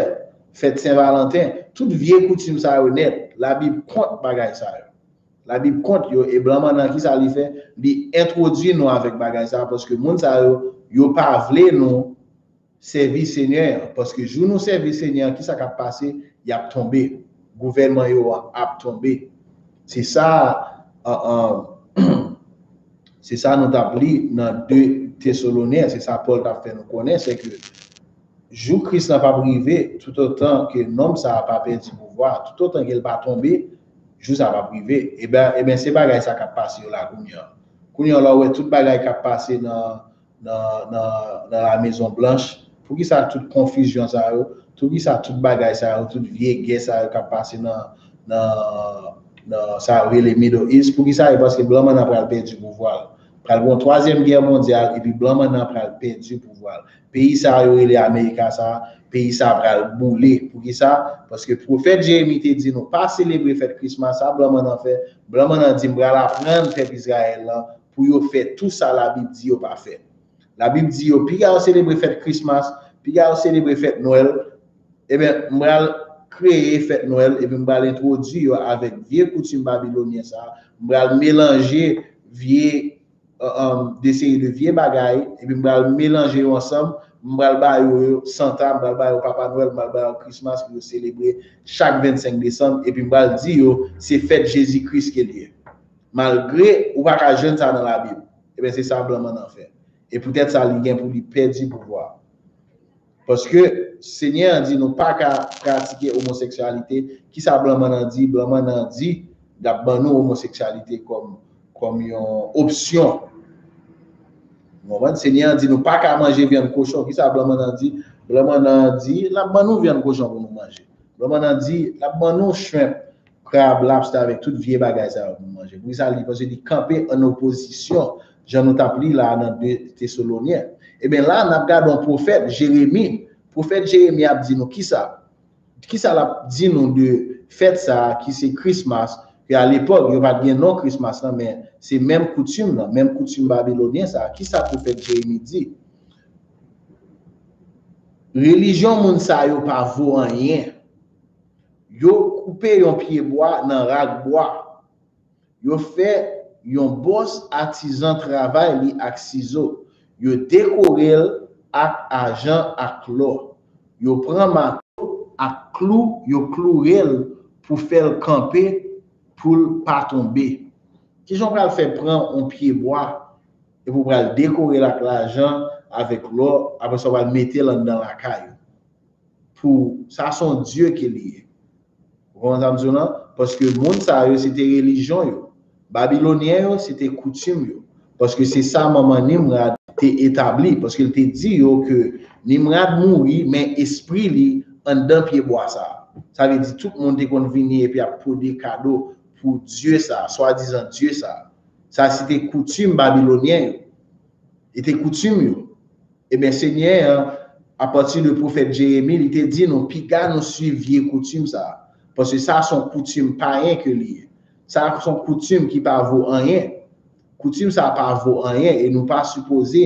fèt Sen Valanten, tout vye koutim sa yo nèt, Labib kont bagay sa yo. Labib kont yo, e blan mannan an, kisa li fè? Li entwodui nou avèk bagay sa yo, paske moun sa yo, yo pa vle nou sèvi Senyè an. Paske jou nou sèvi Senyè an, kisa k ap pase? Y ap tonbe. Gouvènman yo an ap tonbe. Se sa, an, an, se sa nou t ap li nan de Tesalonyen, se sa Pòl t ap fè nou konnen, se ke jou Kris lan p ap rive, toutotan ke nonm sa a pa pèdi pouvwa, toutotan ke l pa tonbe, jou sa a p ap rive. Ebyen, ebyen, se bagay sa k ap pase yo la kounye a. Kounye a, lè w wè tout bagay k ap pase nan, nan, nan, nan La Mezon Blanch, poukisa tout konfizyon sa yo, poukisa tout bagay sa yo, tout vye gè sa yo k ap pase nan, nan, nan sa yo rele Middle East, poukisa? E paske blan mannan an pral pèdi pouvwa l. Pral gen yon twazyèm gè mondyal, epi blan mannan an pral pèdi pouvwa l. Peyi sa yo rele Amerika sa, peyi sa pral boule. Poukisa? Paske pwofèt Jeremi te di nou, pa selebre fèt Christmas sa, blan mannan an fè, blan mannan an di, m pral aprann pèp Izrayèl lan pou yo fè tou sa Labib di yo pa fè. Labib di yo, piga yo selebre fèt Christmas, piga yo selebre fèt Nwèl, ebyen, m pral kreye fèt Nwèl, epi m pral entwodui yo avèk vye koutim babilonyen sa, m pral melanje vye, de seri de vye bagay, epi m pral melanje yo ansanm, m pral ba yo Santa, m pral ba yo Papa Nwèl, m pral ba yo Christmas pou yo selebre chak vennsenk desanm, epi m pral di yo se fèt Jezi Kris ke l ye. Malgre ou pa ka jwenn sa nan Labib, ebyen se sa blan mannan fè. E poutèt sa, li gen pou li pèdi pouvwa. Paske Senyè an di nou pa ka pratike omoseksyalite. Kisa blan mannan di? Blan mannan di l ap ban nou omoseksyalite kòm, kòm yon opsyon. Ou konprann? Senyè an di nou pa ka manje vyann kochon. Kisa blan mannan di? Blan mannan di l ap ban nou vyann kochon pou nou manje. Blan mannan di l ap ban nou shrimp, krab, lobster avèk tout vye bagay sa yo pou nou manje. Poukisa li? Paske li kanpe an opozisyon, jan nou t ap li la nan de Tesalonyen. Ebyen la, n ap gade yon pwofèt, Jeremi. Pwofèt Jeremi ap di nou kisa? Kisa l ap di nou de fèt sa a ki se Christmas, ke alepòk, yo pa t gen non Christmas lan, men se menm koutim lan, menm koutim babilonyen sa a? Kisa pwofèt Jeremi di? Relijyon moun sa yo pa vo anyen. Yo koupe yon pyebwa nan rak bwa. Yo fè yon bòs atizan travay li ak sizo. Yo dekore l ak ajan ak lò. Yo pran mato ak klou, yo kloure l pou fè l kanpe, pou l pa tonbe. Kijan w pral fè pran yon pyebwa epi w pral dekore l ak lajan, avèk lò, apre sa w pral mete l anndan lakay ou? Pou sa, se yon dye ke li ye. Ou konprann sa m di w lan? Paske moun sa yo, se te relijyon yo. Babilonyen yo, se te koutim yo. Paske se sa manman Nimrad te etabli. Paske l te di yo ke Nimrad mouri, men espri li anndan pyebwa sa a. Sa vle di tout moun te konn vini epi ap pode kado pou dye sa a, swadizan dye sa a. Sa se te koutim babilonyen yo. E te koutim yo. Ebyen, Senyè an, apati de pwofèt Jeremi, li te di nou, piga nou swiv vye koutim sa a. Paske sa se yon koutim payen ke li ye. Sa se yon koutim ki pa vo anyen. Koutim sa a pa vo anyen e nou pa sipoze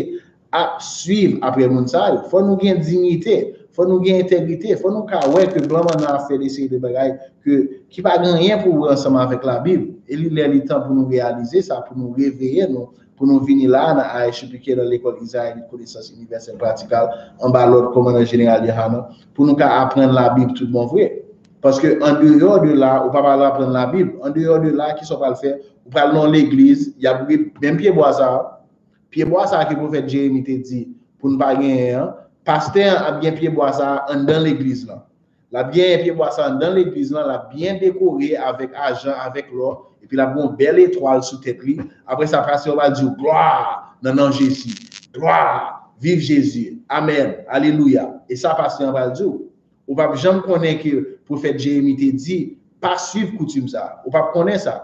ap swiv apre moun sa yo. Fò nou gen diyite, fò nou gen entegrite, fò nou ka wè ke blan mannan ap fè de seri de bagay ke, ki pa gen anyen pou wè ansanm avèk Labib. E li lè li tan pou nou reyalize sa, pou nou reveye nou, pou nou vini la a nan A S U P K, nan Lekòl Izrayelit Konesans Inivèsèl Pratikal, anba lòd kòmandan jeneral Yohanan, pou nou ka aprann Labib tout bon vre. Paske andeyò de la, ou pa pral aprann Labib. Andeyò de la, kisa w pral fè? Ou pral nan yon legliz, y ap ri menm pyebwa sa a. Pyebwa sa a ke pwofèt Jeremi te di pou n pa genyen an, pastè an ap gen pyebwa sa a anndan legliz lan. L ap genyen pyebwa sa a anndan legliz lan, l ap byen dekore avèk ajan, avèk lò, epi l ap gen yon bèl etwal sou tèt li. Apre sa, pastè yo va di w, glwa nan non Jezi. Glwa! Viv Jezi! Amèn! Alelouya! E sa pastè an pral di w. Ou p ap janm konnen ke pwofèt Jeremi te di, pa swiv koutim sa a. Ou p ap konnen sa.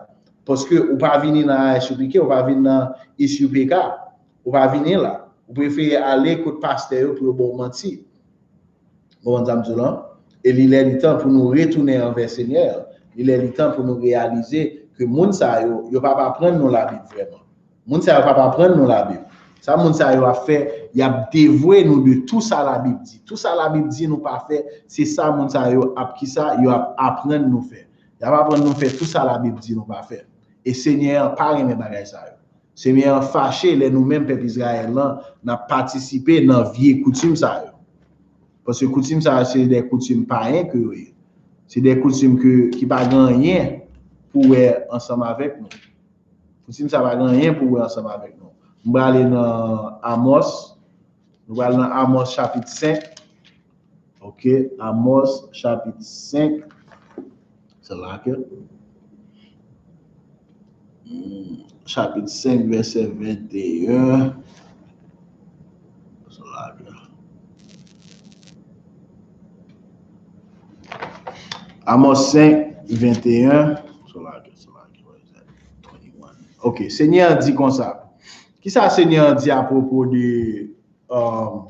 Paske ou pa vini nan A S U P K, ou pa vin nan I S U P K. Ou pa vini la. Ou prefere ale kot pastè yo pou yo ba w manti. Ou konprann sa m di w lan? E li lè li tan pou nou retounen anvè Senyè a. Li lè li tan pou nou reyalize ke moun sa yo, yo p ap aprann nou Labib vrèman. Moun sa yo p ap aprann nou Labib. Sa moun sa yo ap fè, y ap devwe nou de tou sa Labib di. Tou sa Labib di nou pa fè, se sa moun sa yo ap kisa? Yo ap aprann nou fè. Y ap aprann nou fè tou sa Labib di nou pa fè. E Senyè an pa renmen bagay sa yo. Senyè an fache lè nou menm pèp Izrayèl lan, n ap patisipe nan vye koutim sa yo. Paske koutim sa yo, se de koutim payen ke yo ye. Se de koutim ke, ki pa gen anyen pou wè ansanm avèk nou. Koutim sa pa gen anyen pou wè ansanm avèk nou. M prale nan Amòs. Nou pral nan Amòs chapit senk. Ok, Amòs chapit senk. Se la ke. Hmm, chapit senk, vèsè venteyen. Se la ke. Amòs senk, venteyen. Se la ke, se la ke. Twenty-one. Ok, Senyè an di konsa. Kisa Senyè an di apwopo de, um,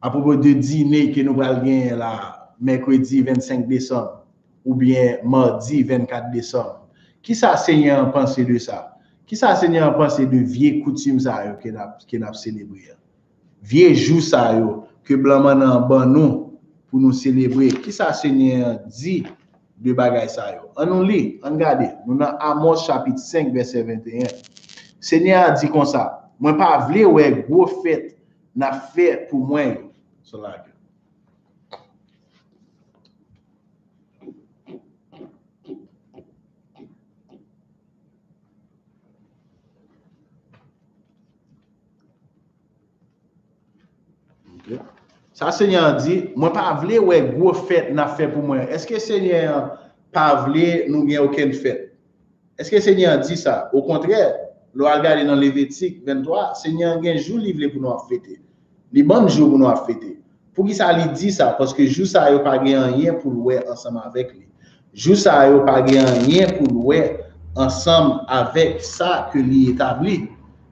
apwopo de dine ke nou pral genyen la, mèkredi vennsenk desanm, oubyen madi vennkat desanm? Kisa Senyè an panse de sa? Kisa Senyè a panse de vye koutim sa yo ke n ap, ke n ap selebre a? Vye jou sa yo ke blan mannan an ban nou pou nou selebre. Kisa Senyè a di de bagay sa yo? Ann nou li, ann gade. Nou nan Amòs chapit senk, vèsè venteyen. Senyè a di konsa, mwen pa vle wè gwo fèt n ap fè pou mwen yo. So like. Ok. Sa Senyè a di, mwen pa vle wè gwo fèt n ap fè pou mwen. Èske Senyè a pa vle nou gen okenn fèt? Èske Senyè a di sa? Okontrè, lè w al gade nan Levitik venntwa, Senyè a gen jou li vle pou nou ap fete. Li ban n jou pou nou ap fete. Poukisa li di sa? Paske jou sa yo pa gen anyen pou l wè ansanm avèk li. Jou sa yo pa gen anyen pou l wè ansanm avèk sa ke li etabli.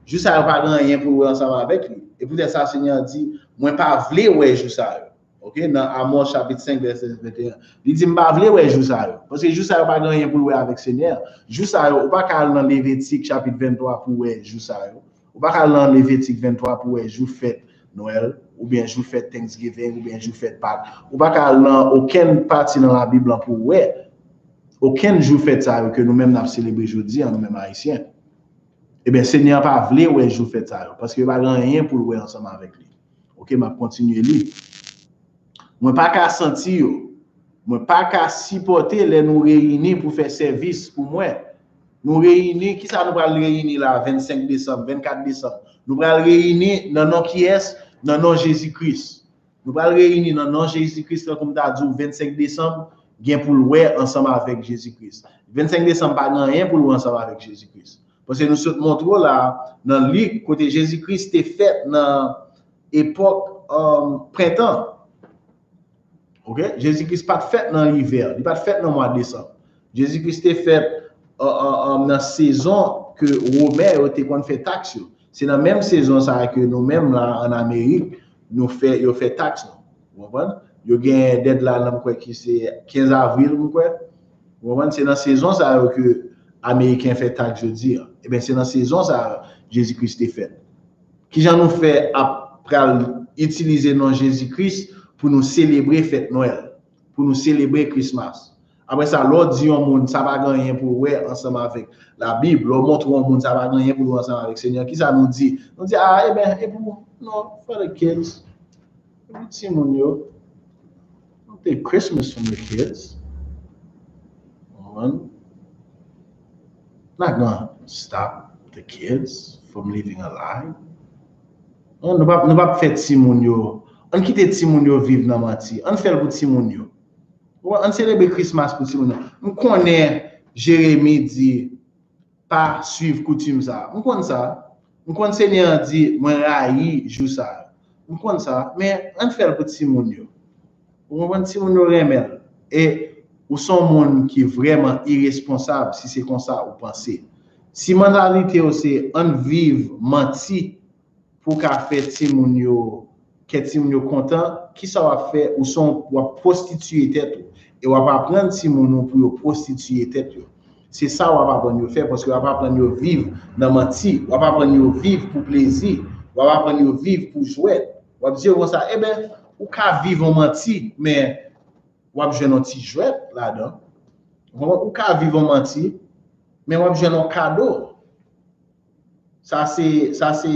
Jou sa yo pa gen anyen pou l wè ansanm avèk li. E poutèt sa, Senyè a di, mwen pa vle wè jou sa yo. Ok, nan Amòs chapit senk, vèsè venteyen. Li di, m pa vle wè jou sa yo. Paske jou sa yo pa gen anyen pou l wè avèk Senyè a. Jou sa yo, ou pa ka al nan Levitik chapit venntwa pou wè jou sa yo. Ou pa ka al nan Levitik venntwa pou wè jou fèt Nwèl, oubyen jou fèt Thanksgiving, oubyen jou fèt Pak. Ou pa ka al nan okenn pati nan Labib lan pou wè okenn jou fèt sa yo ke nou menm n ap selebre jodi a, nou menm Ayisyen. Ebyen, Senyè a pa vle wè jou fèt sa yo, paske yo pa gen anyen pou l wè ansanm avèk li. Ok, m ap kontinye li. Mwen pa ka santi yo. Mwen pa ka sipòte lè nou reyini pou fè sèvis pou mwen. Nou reyini, kisa nou pral reyini la, vennsenk desanm, vennkat desanm? Nou pral reyini nan non kiyès? Nan non Jezi Kris. Nou pral reyini nan non Jezi Kris, tankou m ta di w, vennsenk desanm, gen pou l wè ansanm avèk Jezi Kris. Vennsenk desanm pa gen anyen pou l wè ansanm avèk Jezi Kris. Paske nou sot montre w la, nan Lik, kote Jezi Kris te fèt nan epòk, um, prentan. Ok? Jezi Kris pa t fèt nan ivè, li pa t fèt nan mwa desanm. Jezi Kris te fèt, uh, uh, uh, nan sezon ke Women yo te konn fè taks yo. Se nan menm sezon sa a ke nou menm la, an Amerik, nou fè, yo fè taks nou. Ou konprann? Yo gen deadline la, m kwè ki se kenz avril, m kwè. Ou konprann? Se nan sezon sa yo ke Ameriken fè taks jodi a. Ebyen, se nan sezon sa a Jezi Kris te fèt. Kijan nou fè ap pral itilize non Jezi Kris pou nou selebre fèt Nwèl, pou nou selebre Christmas? Apre sa, lè w di yon moun, sa pa gen anyen pou wè ansanm avèk Labib, lè w montre yon moun, sa pa gen anyen pou wè ansanm avèk Senyè, kisa nou di? Nou di, ah, ebyen, e pou, non, for the kids. Pou timoun yo. Don't take Christmas from the kids. Konprann? Not gonna stop the kids from living a lie. Non, nou p ap, nou p ap fè timoun yo. Ann kite timoun yo viv nan manti. Ann fè l pou timoun yo. Ou konprann? Ann selebre Christmas pou timoun yo. M konnen Jeremi di, pa swiv koutim sa a. M konn sa. M konn Senyè a di, mwen rayi jou sa a. M konn sa. Men, ann fè l pou timoun yo. Ou konprann? Timoun yo renmen l. E ou se yon moun ki vrèman iresponsab si se konsa ou panse. Si mantalite w se ann viv manti pou w ka fè timoun yo, kè timoun yo kontan, kisa w ap fè? Ou se yon, w ap pwostitiye tèt ou. E w ap aprann timoun ou pou yo pwostitiye tèt yo. Se sa w ap aprann yo fè, paske w ap aprann yo viv nan manti. W ap aprann yo viv pou plezi. W ap aprann yo viv pou jwèt. W ap di yo konsa, ebyen, ou ka viv yon manti, men w ap jwenn yon ti jwèt ladan. Ou konprann? Ou ka viv yon manti, men w ap jwenn yon kado. Sa se, sa se,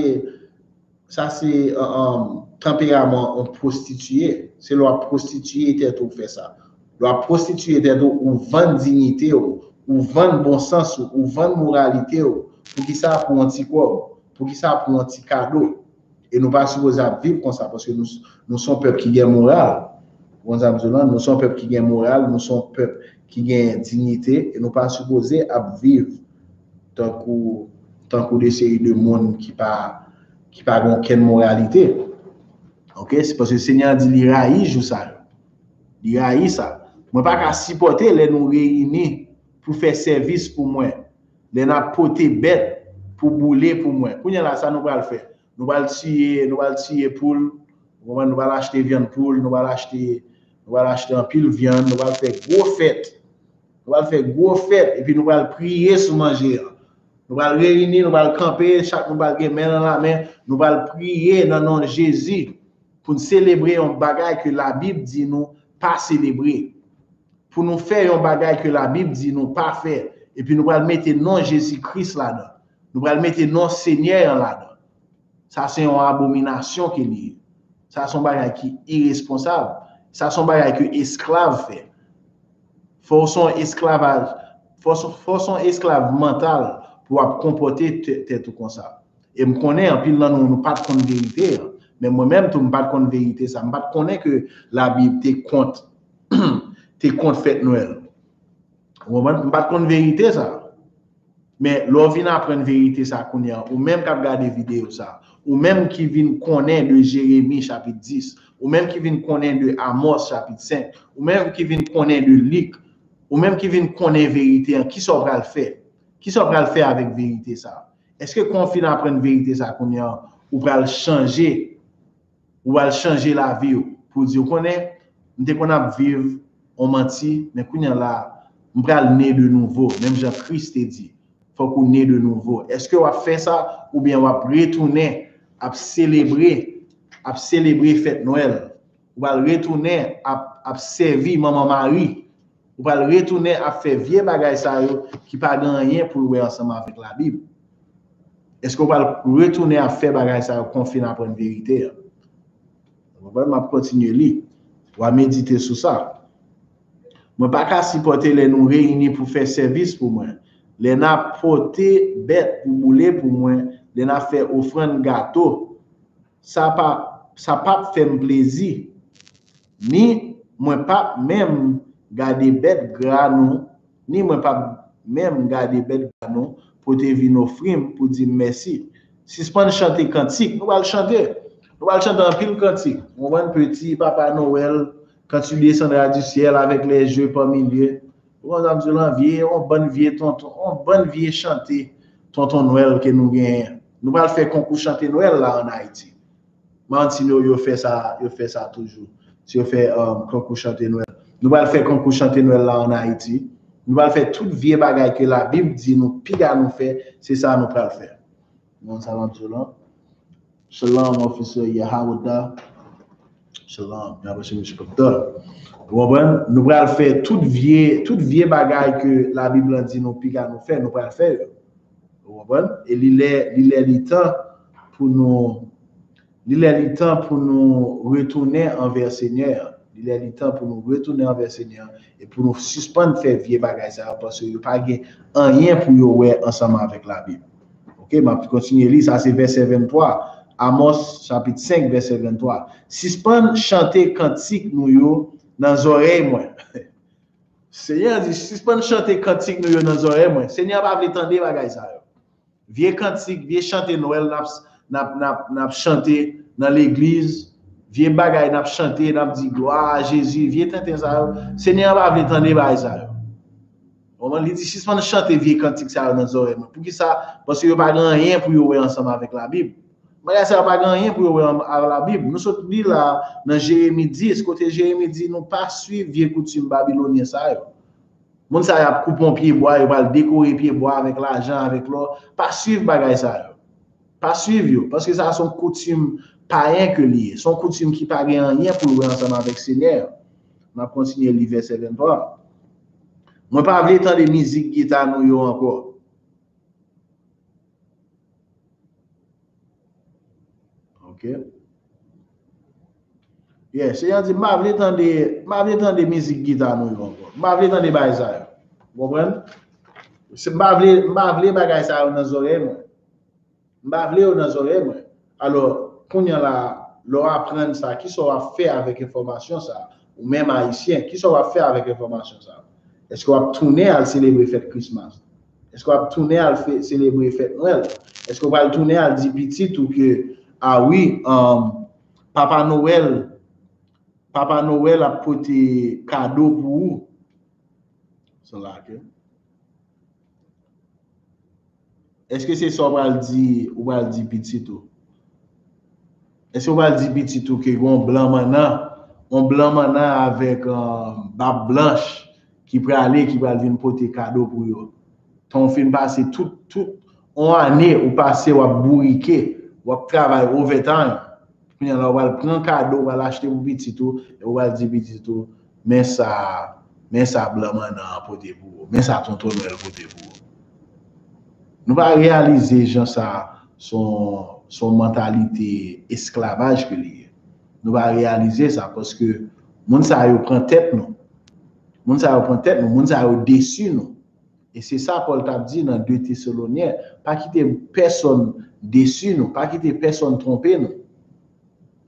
sa se, uh, um, tanperaman yon pwostitiye. Se lè w ap pwostitiye tèt ou fè sa. Lè w ap pwostitiye tèt ou, ou vann diyite w, ou vann bon sans ou, ou vann moralite w. Poukisa? Pou yon ti kòb. Poukisa? Pou yon ti kado. E nou pa sipoze ap viv konsa, paske nou, nou se yon pèp ki gen moral. Ou konn sa m di w lan? Nou se yon pèp ki gen moral, nou se yon pèp ki gen diyite, e nou pa sipoze ap viv tankou, tankou de seri de moun ki pa, ki pa gen okenn moralite. Ok? Se paske Senyè a di li rayi jou sa yo. Li rayi sa. Mwen pa ka sipòte lè nou reyini pou fè sèvis pou mwen. Lè n ap pote bèt pou boule pou mwen. Kounye a la, sa nou pral fè? Nou pral tiye, nou pral tiye poul. Ou konprann? Nou pral achte vyann poul, nou pral achte, nou pral achte anpil vyann, nou pral fè gwo fèt. Nou pral fè gwo fèt, epi nou pral priye sou manje an. Nou pral reyini, nou pral kanpe, chak nou pral gen men nan lamen, nou pral priye nan non Jezi pou n selebre yon bagay ke Labib di nou pa selebre. Pou nou fè yon bagay ke Labib di nou pa fè. Epi nou pral mete non Jezi Kris ladan. Nou pral mete non Senyè an ladan. Sa se yon abominasyon ke li ye. Sa se yon bagay ki iresponsab. Sa se yon bagay ke esklav fè. Fò w se yon esklavaj, fò w se, fò w se yon esklav mantal pou w ap konpòte tè- tèt ou konsa. E m konnen anpil nan nou, nou pa t konn verite an. Men mwen menm tou, m pa t konn verite sa. M pa t konnen ke Labib te kont, te kont fèt Nwèl. Ou konprann? M pa t konn verite sa. Men lè w vin aprann verite sa kounye a, ou menm k ap gade videyo sa, ou menm ki vin konnen de Jeremi chapit dis, ou menm ki vin konnen de Amòs chapit senk, ou menm ki vin konnen de Lik, ou menm ki vin konnen verite an, kisa w pral fè? Kisa w pral fè avèk verite sa? Èske kon w fin aprann verite sa kounye a, ou pral chanje, ou pral chanje lavi w pou w di, ou konnen, m te konn ap viv on manti, men kounye a la, m pral ne de nouvo, menm jan Kris te di, fòk ou ne de nouvo. Èske w ap fè sa, oubyen w ap retounen ap selebre, ap selebre fèt Nwèl? Ou pral retounen ap, ap sèvi Manman Mari? Ou pral retounen ap fè vye bagay sa yo ki pa gen anyen pou l wè ansanm avèk Labib? Èske w pral retounen ap fè bagay sa yo kon w fin aprann verite an? Ou konprann? M ap kontinye li. W a medite sou sa. Mwen pa ka sipòte lè nou reyini pou fè sèvis pou mwen, lè n ap pote bèt pou boule pou mwen, lè n ap fè ofrann gato. Sa pa, sa p ap fè m plezi. Ni mwen p ap menm gade bèt gra nou, ni mwen p ap menm gade bèt gra nou, pou te vin ofri m pou di m mèsi. Sispann chante kantik. Nou pral chante. Nou pral chante anpil kantik. Ou konprann? Petit Papa Noël, quand tu descendras du ciel avec les jeux par milliers. Ou konn sa m di w lan, vye, on bann vye tonton, on bann vye chante tonton Nwèl ke nou genyen. Nou pral fè konkou chante Nwèl la ann Ayiti. Martino, yo fè sa, yo fè sa toujou. Si yo fè, um, konkou chante Nwèl. Nou pral fè konkou chante Nwèl la ann Ayiti. Nou pral fè tout vye bagay ke Labib di nou piga nou fè, se sa nou pral fè. Bon, sa m ap di w lan. Shalom, officer Yahawada. Shalom, Yahweh Shem Shepata. Ou konprann? Nou pral fè tout vye, tout vye bagay ke Labib lan di nou piga nou fè, nou pral fè yo. Ou konprann? E li lè, li lè li tan pou nou, li lè li tan pou nou retounen anvè Senyè a. Li lè li tan pou nou retounen anvè Senyè a e pou nou sispann fè vye bagay sa yo, paske yo pa gen anyen pou yo wè ansanm avèk Labib. Oke, m ap kontinye li, sa se vèsè venntwa. Amòs, chapit senk, vèsè venntwa. Sispann chante kantik nou yo nan zòrèy mwen. Senyè a di, sispann chante kantik nou yo nan zòrèy mwen. Senyè a pa vle tande bagay sa yo. Vye kantik, vye chante Nwèl n ap, n ap, n ap, n ap chante nan legliz, vye bagay n ap chante, n ap di, "Glwa a Jezi," vye tenten sa yo. Senyè a pa vle tande bagay sa yo. Ou konprann? Li di, "Sispann chante vye kantik sa yo nan zòrèy mwen." Poukisa? Paske yo pa gen anyen pou yo wè ansanm avèk Labib. Bagay sa yo pa gen anyen pou yo wè an- avèk Labib. Nou sot li la nan Jeremi dis, kote Jeremi di nou pa swiv vye koutim babilonyen sa yo. Moun sa yo ap koupe yon pye bwa, yo pral dekore pye bwa avèk lajan, avèk lò. Pa swiv bagay sa yo. Pa swiv yo, paske sa se yon koutim payen ke li ye. Se yon koutim ki pa gen anyen pou l wè ansanm avèk Senyè a. N ap kontinye li vèsè venntwa. Mwen pa vle tande mizik gita nou yo ankò. Ok. Yeah, Senyè di, m pa vle tande, m pa vle tande mizik gita nou yo ankò. M pa vle tande bagay sa yo. Ou konprann? Se, m pa vle, m pa vle bagay sa yo nan zòrèy mwen. M pa vle yo nan zòrèy mwen. Alò, kounye a la, lè w aprann sa, kisa w ap fè avèk enfòmasyon sa? Ou menm Ayisyen, kisa w ap fè avèk enfòmasyon sa? Èske w ap tounen al selebre fèt Christmas? Èske w ap tounen al fè, selebre fèt Nwèl? Èske w pral tounen al di pitit ou ke, a wi, um, Papa Nowèl, Papa Nowèl ap pote kado pou ou? Se la ke. Èske se sa w pral di, ou pral di pitit ou? Èske w pral di pitit ou ke gen yon blan manna, yon blan manna avèk, um, bab blanch ki prale, ki pral vin pote kado pou yo? Tan w fin pase tout, tout, On ane ou pase w ap bourike, w ap travay overtime. Kounye a la, ou pral pran kado, ou pral achte pou pitit ou, e ou pral di pitit ou, men sa, men sa blan mannan an pote pou ou, men sa tonton Nwèl pote pou ou. Nou pa reyalize jan sa se yon, se yon mantalite esklavaj ke li ye. Nou pa reyalize sa paske moun sa yo pran tèt nou. Moun sa yo pran tèt nou, moun sa yo desi nou. E se sa Pòl t ap di nan de Tesalonyè, pa kite pèsonn desi nou, pa kite pèsonn twonpe nou.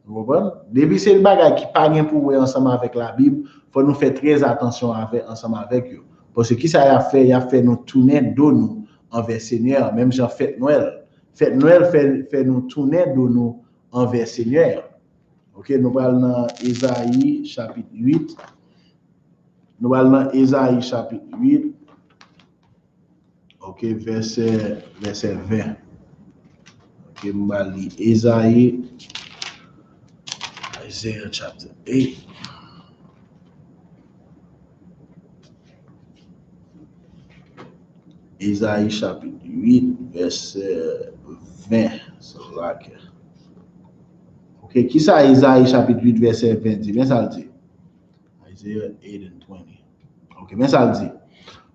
Ou konprann? Depi se bagay ki pa gen pou wè ansanm avèk Labib, fò nou fè trè atansyon avè, ansanm avèk yo. Paske kisa y ap fè? Y ap fè nou tounen do nou anvè Senyè a, menm jan fèt Nwèl. Fèt Nwèl fè, fè nou tounen do nou anvè Senyè a. Ok, nou pral nan Ezayi chapit uit. Nou pral nan Ezayi chapit uit. Ok, vèsè, vèsè ven. Ok, m pral li Ezayi. Isaiah chapter eight. Ezayi chapit uit, vèsè ven. So, like, ok, kisa Ezayi chapit uit, vèsè ven di? Men sa l di. Isaiah eight and twenty. Ok, men sa l di.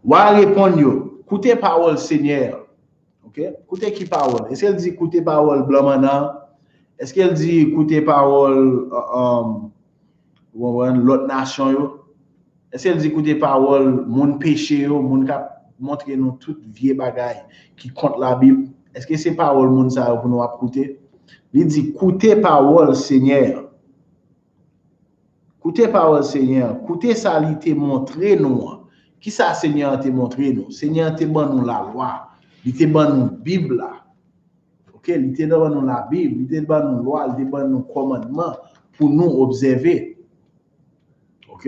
Wa reponn yo, koute pawòl Senyè a. Ok, koute ki pawòl? Èske l di koute pawòl blan mannan an? Èske l di koute pawòl, uh, um, ou konprann, lòt nasyon yo? Èske l di koute pawòl moun peche yo, moun k ap montre nou tout vye bagay ki kont Labib? Èske se pawòl moun sa yo pou nou ap koute? Li di, koute pawòl Senyè a. Koute pawòl Senyè a. Koute sa li te montre nou an. Kisa Senyè a te montre nou? Senyè a te ban nou lalwa. Li te ban nou Bib la. Ok, li te ban nou Labib, li te ban nou lwa, li te ban nou kòmandman pou nou obsève. Ok?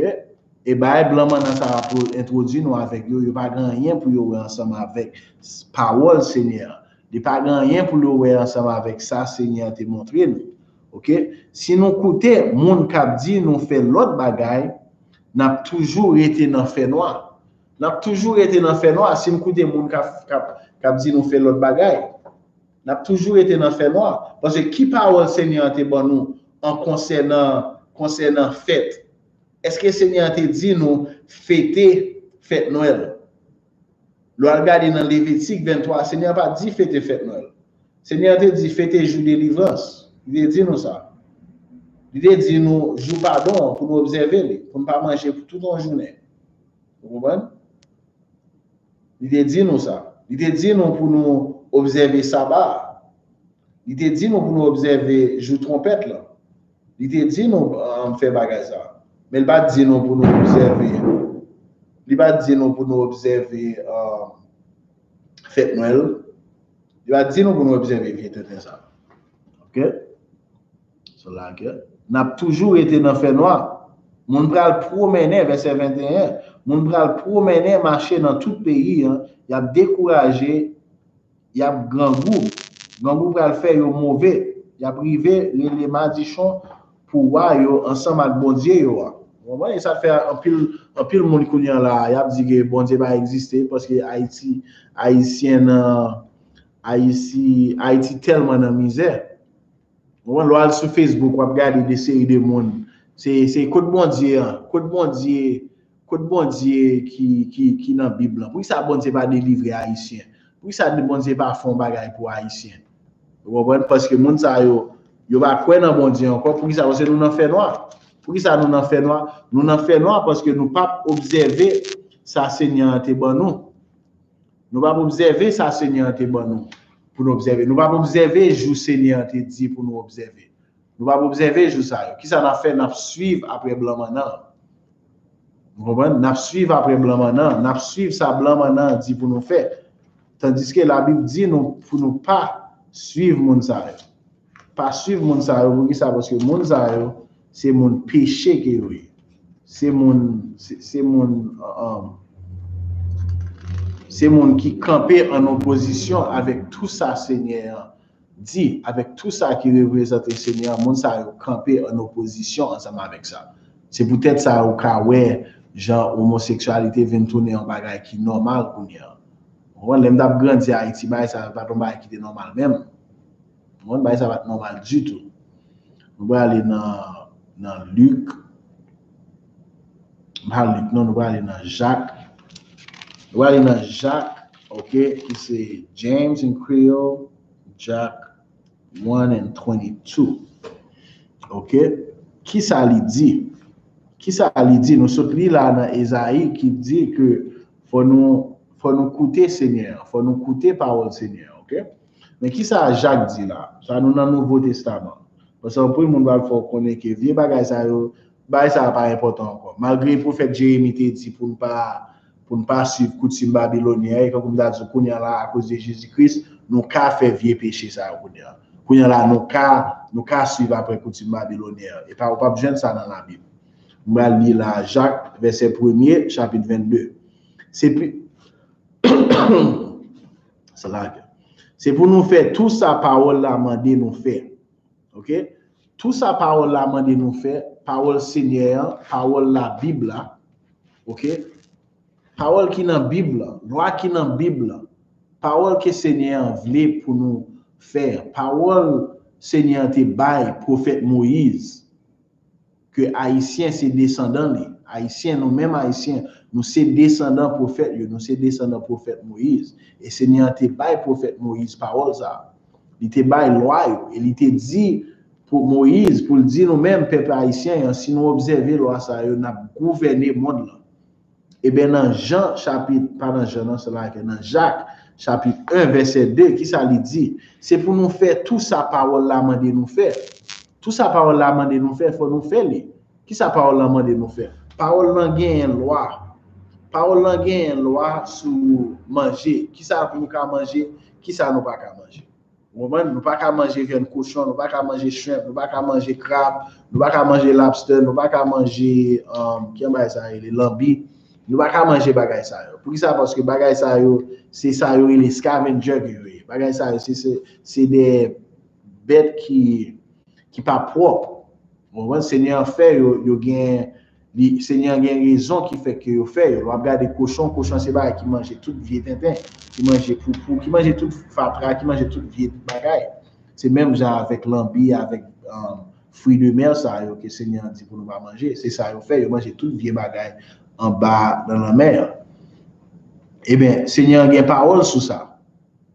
E bagay blan mannan sa a pou entwodui nou avèk yo, yo pa gen anyen pou yo wè ansanm avèk pawòl Senyè a. Li pa gen anyen pou yo wè ansanm avèk sa Senyè a te montre nou. Ok? Si nou koute moun k ap di nou fè lòt bagay, n ap toujou rete nan fènwa. N ap toujou rete nan fènwa si n koute moun k ap, k ap, k ap di nou fè lòt bagay. N ap toujou rete nan fènwa. Paske ki pawòl Senyè a te ban nou an konsènan, konsènan fèt? Èske Senyè a te di nou fete fèt Nwèl? Lè w al gade nan Levitik venntwa, Senyè a pa di fete fèt Nwèl. Senyè a te di fete jou delivrans. Li te di nou sa. Li te di nou jou padon an pou nou obsève li, pou n pa manje pou tout yon jounen. Ou konprann? Li te di nou sa. Li te di nou pou nou obsève saba a. Li te di nou pou nou obsève jou twonpèt lan. Li te di nou, um, fè bagay sa. Men li pa t di nou pou nou obsève. Li pa t di nou pou nou obsève, um, fèt Nwèl. Li pa t di nou pou nou obsève vye tenten sa. Ok? So, like, n ap toujou rete nan fènwa. Moun pral pwomennen, vèsè venteyen, moun pral pwomennen, mache nan tout peyi an, y ap dekouraje, y ap grangou. Grangou pral fè yo move. Y ap rive rele madichon pou wa yo ansanm ak bondye yo a. Ou konprann? E sa fè anpil, anpil moun kounye a la, y ap di ke Bondye pa egziste paske Ayiti, Ayisyen nan Ayiti, Ayiti tèlman nan mizè. Ou konprann? Lè w al sou Facebook, w ap gade de seri de moun. Se, se kot Bondye an? Kot Bondye, kot Bondye ki, ki, ki nan Bib lan? Poukisa Bondye pa delivre Ayisyen? Poukisa Bondye pa fè yon bagay pou Ayisyen? Ou konprann? Paske moun sa yo, yo pa kwè nan Bondye ankò. Poukisa? Paske nou nan fènwa. Poukisa nou nan fènwa? Nou nan fènwa paske nou p ap obsève sa Senyè an te ban nou. Nou p ap obsève sa Senyè an te ban nou pou nou obsève. Nou p ap obsève jou Senyè an te di pou nou obsève. Nou p ap obsève jou sa yo. Kisa n ap fè? N ap swiv apre blan mannan an. Ou konprann? N ap swiv apre blan mannan an. N ap swiv sa blan mannan an di pou nou fè. Tandiske Labib di nou pou nou pa swiv moun sa yo. Pa swiv moun sa yo. Poukisa? Paske moun sa yo, se moun peche ke yo ye. Se moun, se, se moun, um, se moun ki kanpe an opozisyon avèk tou sa Senyè an di, avèk tou sa ki reprezante Senyè an, moun sa yo kanpe an opozisyon ansanm avèk sa. Se poutèt sa ou ka wè jan omoseksyalite vin tounen yon bagay ki nòmal kounye a. Ou konprann, lè m t ap grandi Ayiti, bagay sa yo pa t yon bagay ki te nòmal menm. Ou konprann, bagay sa pa t nòmal ditou. Nou prale nan, nan Lik. Pa Lik, non, nou prale nan Jak. Nou prale nan Jak, ok, ki se James in Creole, Jak one and twenty-two. Ok? Kisa li di? Kisa li di? Nou sot li la nan Ezayi ki di ke fò nou, fò nou koute Senyè a, fò nou koute pawòl Senyè a, ok? Men kisa Jak di la? Sa nou nan Nouvo Testaman. Paske anpil moun pral fè w konnen ke vye bagay sa yo, bagay sa a pa enpòtan ankò. Malgre pwofèt Jeremi te di pou n pa, pou n pa swiv koutim babilonyen an, e kankou m ta di w kounye a la, akoz de Jezi Kris, nou ka fè vye peche sa yo kounye a. Kounye a la, nou ka, nou ka swiv apre koutim babilonyen an. E pa, ou p ap jwenn sa nan Labib. M pral li la, Jak, vèsè premye, chapit vennde. Se pi, se la ke. Se pou nou fè tou sa pawòl la mande nou fè. Ok? Tou sa pawòl la mande nou fè, pawòl Senyè an, pawòl Labib la. Ok? Pawòl ki nan Bib la, lwa ki nan Bib la, pawòl ke Senyè an vle pou nou fè, pawòl Senyè an te bay pwofèt Moyiz, ke Ayisyen se desandan li. Ayisyen, nou menm Ayisyen, nou se desandan pwofèt yo, nou se desandan pwofèt Moyiz. E Senyè an te bay pwofèt Moyiz pawòl sa a. Li te bay lwa yo, e li te di pou Moyiz, pou l di nou menm, pèp ayisyen an, si nou obsève lwa sa yo, n ap gouvène mond lan. Ebyen, nan Jan chapit, pa nan Jan non, se la ke nan Jak chapit en, vèsè de, kisa li di? Se pou nou fè tou sa pawòl la mande nou fè. Tou sa pawòl la mande nou fè, fò nou fè li. Kisa pawòl la mande nou fè? Pawòl lan genyen lwa. Pawòl lan genyen lwa sou manje. Kisa pou nou ka manje, kisa nou pa ka manje. Ou konprann? Nou pa ka manje vyann kochon, nou pa ka manje shrimp, nou pa ka manje krab, nou pa ka manje lobster, nou pa ka manje, um, ki bagay sa rele, lanbi. Nou pa ka manje bagay sa yo. Poukisa? Paske bagay sa yo, se sa yo rele scavenger ke yo ye. Bagay sa yo, se, se, se de bèt ki, ki pa pwòp. Ou konprann? Senyè an fè yo, yo gen, li, Senyè an gen rezon ki fè ke yo fè yo. Lè w ap gade kochon, kochon se bagay ki manje tout vye tenten, ki manje poupou, ki manje tout fatra, ki manje tout vye bagay. Se menm jan avèk lanbi, avèk, um, fruits de mer sa yo ke Senyè an di pou nou pa manje. Se sa yo fè, yo manje tout vye bagay anba nan lanmè an. Ebyen, Senyè an gen pawòl sou sa.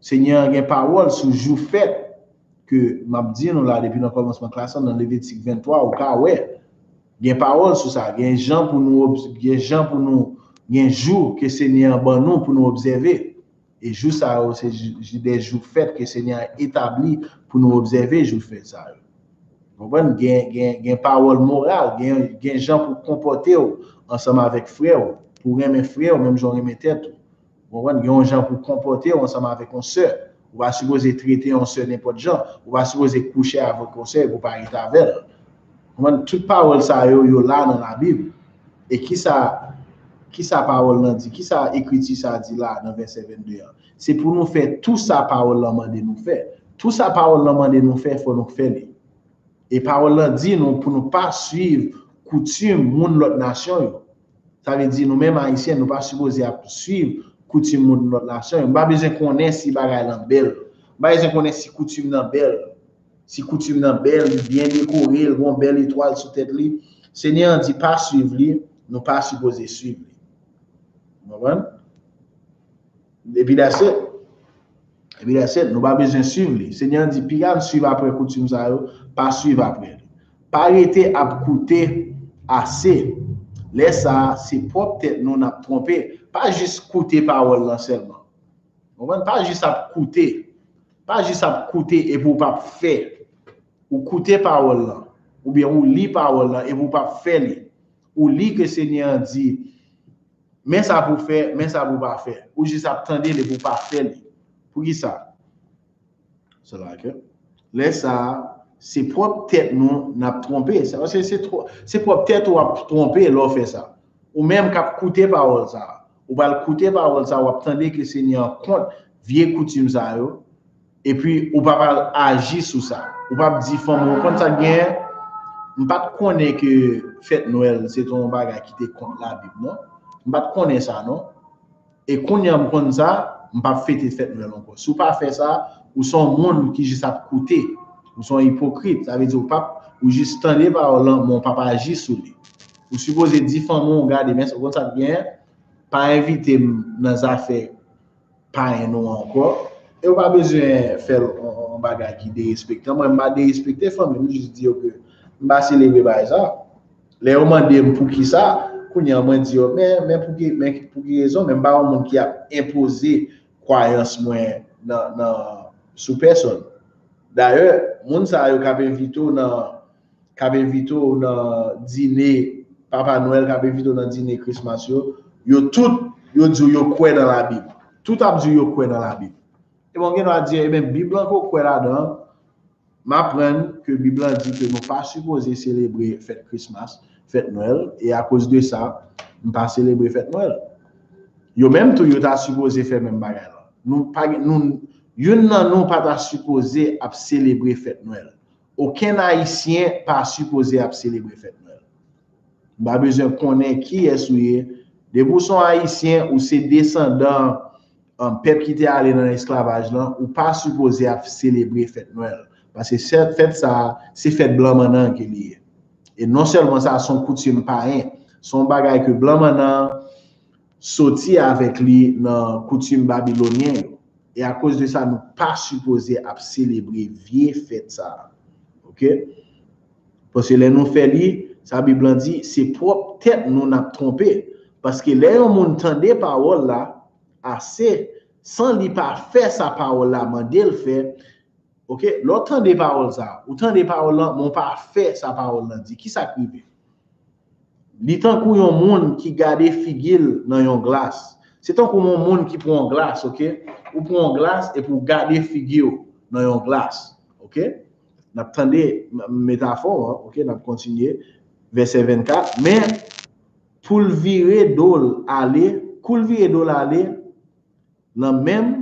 Senyè an gen pawòl sou jou fèt ke m ap di nou la depi nan kòmansman klas lan, nan Levitik venntwa, ou ka wè. Gen pawòl sou sa. Gen jan pou nou obs-, gen jan pou nou, gen jou ke Senyè an ban nou pou nou obsève. E jou sa yo, se jou, jou, de jou fèt ke Senyè an etabli pou nou obsève jou fèt sa yo. Konprann? Gen, gen, gen pawòl moral, gen, gen jan pou konpòte w ansanm avèk frè w, pou renmen frè w menm jan w renmen tèt ou. Ou konprann? Gen yon jan pou konpòte w ansanm avèk yon sè. Ou pa sipoze trete yon sè nenpòt jan. Ou pa sipoze kouche avèk yon sè epi w pa rete avè l. Ou konprann? Tout pawòl sa yo, yo la nan Labib. E kisa, kisa pawòl lan di? Kisa ekriti sa di la nan vèsè vennde an? Se pou nou fè tou sa pawòl lan mande nou fè. Tou sa pawòl lan mande nou fè, fò nou fè li. E pawòl lan di nou pou nou pa swiv koutim moun lòt nasyon yo. Sa vle di nou menm Ayisyen, nou pa sipoze ap swiv koutim moun lòt nasyon yo. M pa bezwen konnen si bagay lan bèl. M pa bezwen konnen si koutim nan bèl. Si koutim nan bèl, li byen dekore, l gen yon bèl etwal sou tèt li. Senyè an di pa swiv li, nou pa sipoze swiv li. Ou konprann? Epi that's it. Epi that's it. Nou pa bezwen swiv li. Senyè an di, piga n swiv apre koutim sa yo, pa swiv apre li. Pa rete ap koute ase. Lè sa a, se pwòp tèt nou n ap twonpe. Pa jis koute pawòl lan sèlman. Konprann? Pa jis ap koute. Pa jis ap koute epi w p ap fè. Ou koute pawòl lan, oubyen ou li pawòl lan epi w p ap fè li. Ou li ke Senyè an di, men sa pou w fè, men sa pou w pa fè. Ou jis ap tande l epi w pa fè li. Poukisa? Sela ke, lè sa a, se pwòp tèt nou n ap twonpe. Se, se, se twò-, se pwòp tèt ou ap twonpe lè w fè sa. Ou menm k ap koute pawòl sa a, ou pral koute pawòl sa a, w ap tande ke Senyè an kont vye koutim sa yo, epi ou pa pral aji sou sa. Ou p ap di fanmi w, ou konn sa k genyen? M pa t konnen ke fèt Nwèl se te yon bagay ki te kont Labib, non. M pa t konnen sa, non. E kounye a m konn sa, M p ap fete fèt Nwèl ankò. Si w pa fè sa, ou se yon moun ki jis ap koute. Ou se yon ipokrit. Sa vle di ou p ap, ou jis tande pawòl lan, men w p ap aji sou li. Ou sipoze di fanmi w, gade, men ou konn sa k genyen, pa envite m nan zafè payen nou ankò. E w pa bezwen fè l yon bagay ki derespektan. Mwen, m pa derespekte fanmi m, m jis di yo ke m pa selebre bagay sa. Lè yo mande m poukisa, kounye a mwen di yo, men, men pou ki, men pou ki rezon, men m pa yon moun ki ap enpoze kwayans mwen nan, nan, sou pèsonn. Dayè, moun sa yo k ap envite w nan, k ap envite w nan dine Papa Nwèl, k ap envite w nan dine Christmas yo, yo tout, yo di w yo kwè nan Labib. Tout ap di w yo kwè nan Labib. E bon, gen dwa di, ebyen, Bib lan ke w kwè ladan an, m aprann ke Bib lan di ke nou pa sipoze selebre fèt Christmas, fèt Nwèl, e akoz de sa, m pa selebre fèt Nwèl. Yo menm tou, yo ta sipoze fè menm bagay lan. Nou pa gen, nou, youn nan nou pa ta sipoze ap selebre fèt Nwèl. Okenn Ayisyen pa sipoze ap selebre fèt Nwèl. M pa bezwen konnen kiyès ou ye. Depi w se yon Ayisyen, ou se desandan, um, pèp ki te ale nan esklavaj lan, ou pa sipoze ap selebre fèt Nwèl. Paske se, fèt sa a, se fèt blan mannan an ke li ye. E non sèlman sa, se yon koutim payen. Se yon bagay ke blan mannan an soti avèk li nan koutim babilonyen yo. E akoz de sa, nou pa sipoze ap selebre vye fèt sa a. Oke? Paske lè nou fè li, sa Bib lan di, se pwòp tèt nou n ap twonpe. Paske lè yon moun tande pawòl la ase, san li pa fè sa pawòl la mande l fè, oke, lè w tande pawòl sa, ou tande pawòl lan, men w pa fè sa pawòl lan di, kisa k rive? Li tankou yon moun ki gade figi l nan yon glas. Se tankou yon moun ki pran yon glas, oke? Ou pran yon glas epi w gade figi w nan yon glas, oke? N ap tande m-, metafò an, oke? N ap kontinye. Vèsè vennkat. Men, pou l vire do l ale, kou l vire do l ale, nan men m,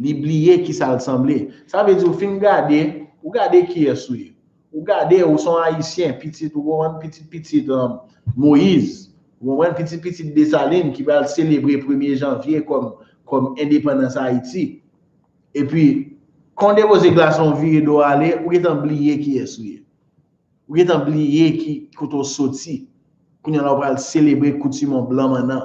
li bliye kisa l sanble. Sa vle di, ou fin gade, ou gade kiyès ou ye. Ou gade, ou se yon Ayisyen, pitit, ou konprann, pitit, pitit, um, Moyiz, ou konprann, pitit, pitit Desalin ki pral selebre premye janvye kòm, kòm endepandans Ayiti. Epi, kan w depoze glas lan, w vire do w ale, ou gentan bliye kiyès ou ye. Ou gentan bliye ki kote w soti. Kounye a la, w pral selebre koutim yon blan mannan.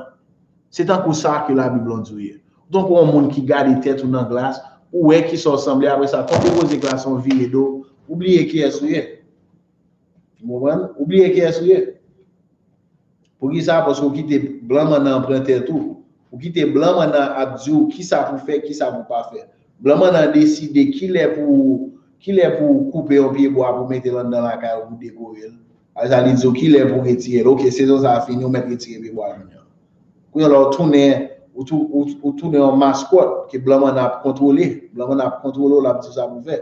Se tankou sa ke Labib lan di w ye. Ou tankou yon moun ki gade tèt ou nan glas, ou wè kisa w sanble, apre sa, kan w depoze glas lan, w vire do, ou bliye kiyès ou ye. Ou konprann? Ou bliye kiyès ou ye. Poukisa? Paske w kite blan mannan an pran tèt ou. Ou kite blan mannan an ap di w kisa pou w fè, kisa pou w pa fè. Blan mannan an deside kilè pou, kilè pou w koupe yon pye bwa pou w mete l anndan lakay ou pou w dekore l. Apre sa, li di w kilè pou w retire l. Oke, sezon sa a fini, ou mèt retire pye bwa kounye a. Kounye a la, ou tounen, ou tou-, ou, ou tounen yon maskòt ke blan mannan ap kontwole. Blan mannan ap kontwole w, l ap di w sa pou w fè.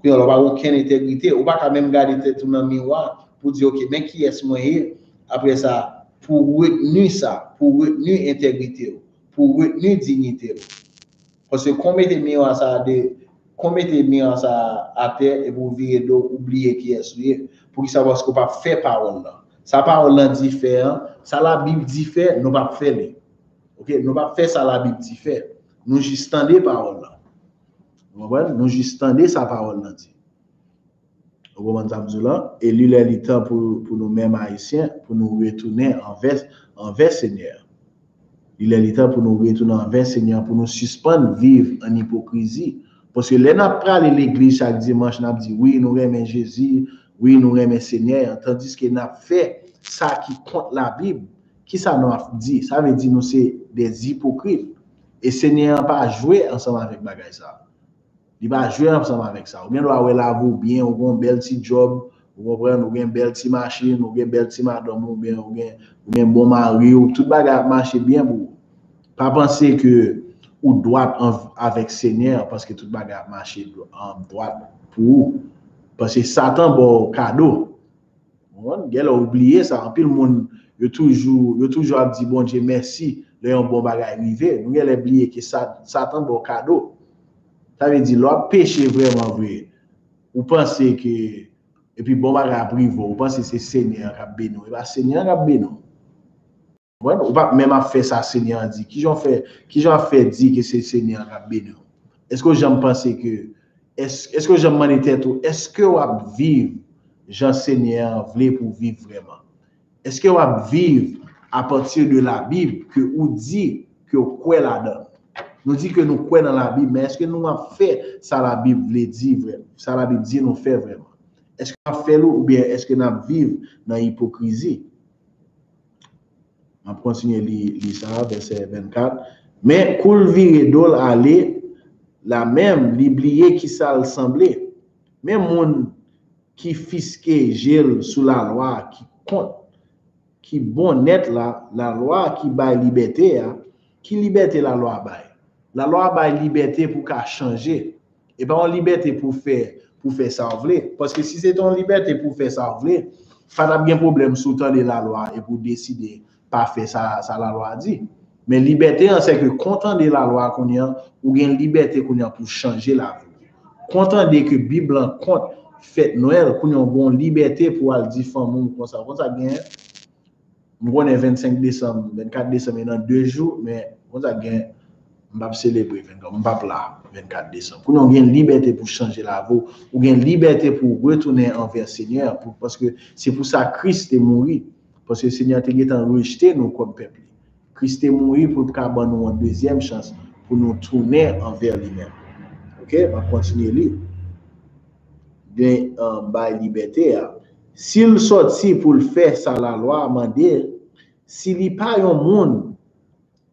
Kounye a la, w pa gen okenn entegrite. Ou pa ka menm gade tèt ou nan miwa pou di, oke, men kiyès mwen ye. Apre sa, pou w retni sa, pou w retni entegrite w, pou w retni diyite w. Paske kon mete miwa sa a de, kon mete miwa sa a atè epi w vire do, ou bliye kiyès ou ye. Poukisa? Paske w p ap fè pawòl lan. Sa pawòl lan di fè an, sa Labib di fè, nou p ap fè li. Oke? Nou p ap fè sa Labib di fè. Nou jis tande pawòl lan. Ou konprann? Nou jis tande sa pawòl lan di. Ou konprann sa m di w lan? E li lè li tan pou, pou nou menm Ayisyen, pou nou retounen anvè, anvè Senyè a. Li lè li tan pou nou retounen anvè Senyè a, pou nou sispann viv an ipokrizi. Paske lè n ap prale legliz chak dimanch, n ap di, wi, nou renmen Jezi, wi, nou renmen Senyè a, tandiske n ap fè sa ki kont Labib, kisa nou ap di? Sa vle di nou se de ipokrit. E Senyè a pa jwe ansanm avèk bagay sa a. Li pa jwe ansanm avèk sa. Ou gen dwa wè lavi w byen, ou gen yon bèl ti djòb, ou konprann, ou gen bèl ti machin, ou gen bèl ti madanm ou, oubyen ou gen, ou gen bon mari w, tout bagay ap mache byen pou ou. Pa panse ke ou dwat an, avèk Senyè a, paske tout bagay ap mache dw-, an dwat pou ou. Paske Satan ba w kado. Ou konprann? Gen lè ou bliye sa. Anpil moun, yo toujou, yo toujou ap di Bondye mèsi lè yon bon bagay rive. Nou gen lè bliye ke sa, Satan ba w kado. Sa vle di, lè w ap peche vrèman vre, ou panse ke, epi bon bagay ap rive w, ou panse se Senyè a k ap beni w. E pa Senyè a k ap beni w. Ou p ap menm ap fè sa Senyè an di. Kijan w fè, kijan w ap fè di ke se Senyè an k ap beni w? Èske w janm panse ke, èske, èske w janm mande tèt ou, èske w ap viv jan Senyè an vle pou w viv vrèman? Èske w ap viv apati de Labib ke ou di ke w kwè ladan l? Nou di ke nou kwè nan Labib, men èske nou ap fè sa Labib vle di vrè, sa Labib di nou fè vrèman? Èske n ap fè l oubyen èske n ap viv nan ipokrizi? M ap kontinye li, li sa, vèsè vennkat. Men kou l vire do l ale, la menm, li bliye kisa l sanble. Men moun ki fiske je l sou lalwa ki kont, ki bon nèt la, lalwa ki bay libète a, ki libète lalwa bay? Lalwa bay libète pou w ka chanje. E pa yon libète pou fè, pou fè sa w vle. Paske si se te yon libète pou fè sa w vle, pa t ap gen pwoblèm si w tande lalwa epi w deside pa fè sa, sa lalwa a di. Men libète an, se ke kon tande lalwa kounye an, ou gen libète kounye an pou chanje lavi w. Kon tande ke Bib lan kont fèt Nwèl, kounye an w gen yon libète pou w al di fanmi w konsa, konsa gen, m konnen vennsenk desanm, vennkat desanm e nan de jou, men konsa gen, m p ap selebre vennkat, m p ap la vennkat desanm. Kounye an w gen libète pou chanje lavi w, ou gen libète pou w retounen anvè Senyè a, pou, paske se pou sa Kris te mouri. Paske Senyè a te gentan rejte nou kòm pèp li. Kris te mouri pou l ka ban nou yon dezyèm chans pou nou tounen anvè li menm. Oke, m ap kontinye li. Gen, um, bay libète a. Si l sòti pou l fè sa lalwa a mande, si li pa yon moun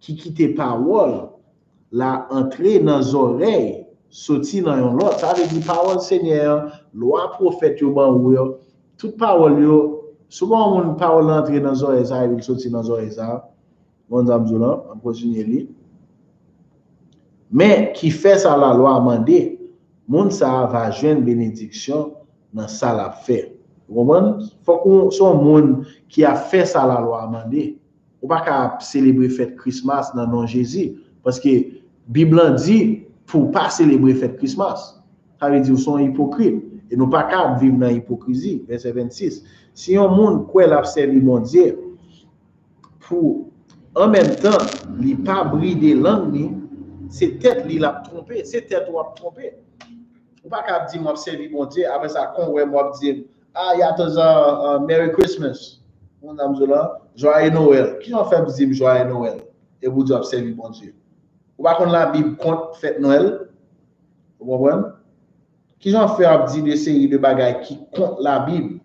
ki kite pawòl la antre nan zòrèy soti nan yon lòt. Sa vle di pawòl Senyè an, lwa pwofèt yo ban ou yo, tout pawòl yo, souvan yon moun pawòl la antre nan zòrèy sa epi l soti nan zòrèy sa. Bon, sa m di w lan, m ap kontinye li. Men ki fè sa lalwa a mande, moun sa a va jwenn benediksyon nan sa l ap fè. Ou konprann? Fòk ou se yon moun ki ap fè sa lalwa a mande. Ou pa ka ap selebre fèt Krismas nan non Jezi. Paske Bib lan di pou w pa selebre fèt Krismas. Sa vle di w se yon ipokrit. E nou pa ka ap viv nan ipokrizi. Vèsè vennsis. Si yon moun kwè l ap sèvi Bondye, pou, an menm tan, li pa bride lang li, se tèt li l ap twonpe, se tèt ou ap twonpe. Ou pa ka ap di m w ap sèvi Bondye, apre sa, kon w wè m w ap di m, ah, y a toujou, uh, Merry Christmas. Moun sa m di w lan, Joyeux Noël. Kijan w fè ap di m Joyeux Noël? Epi w di w ap sèvi Bondye. Ou pa konn Labib kont fèt Nwèl? Ou konprann? Kijan w fè ap di de seri de bagay ki kont Labib?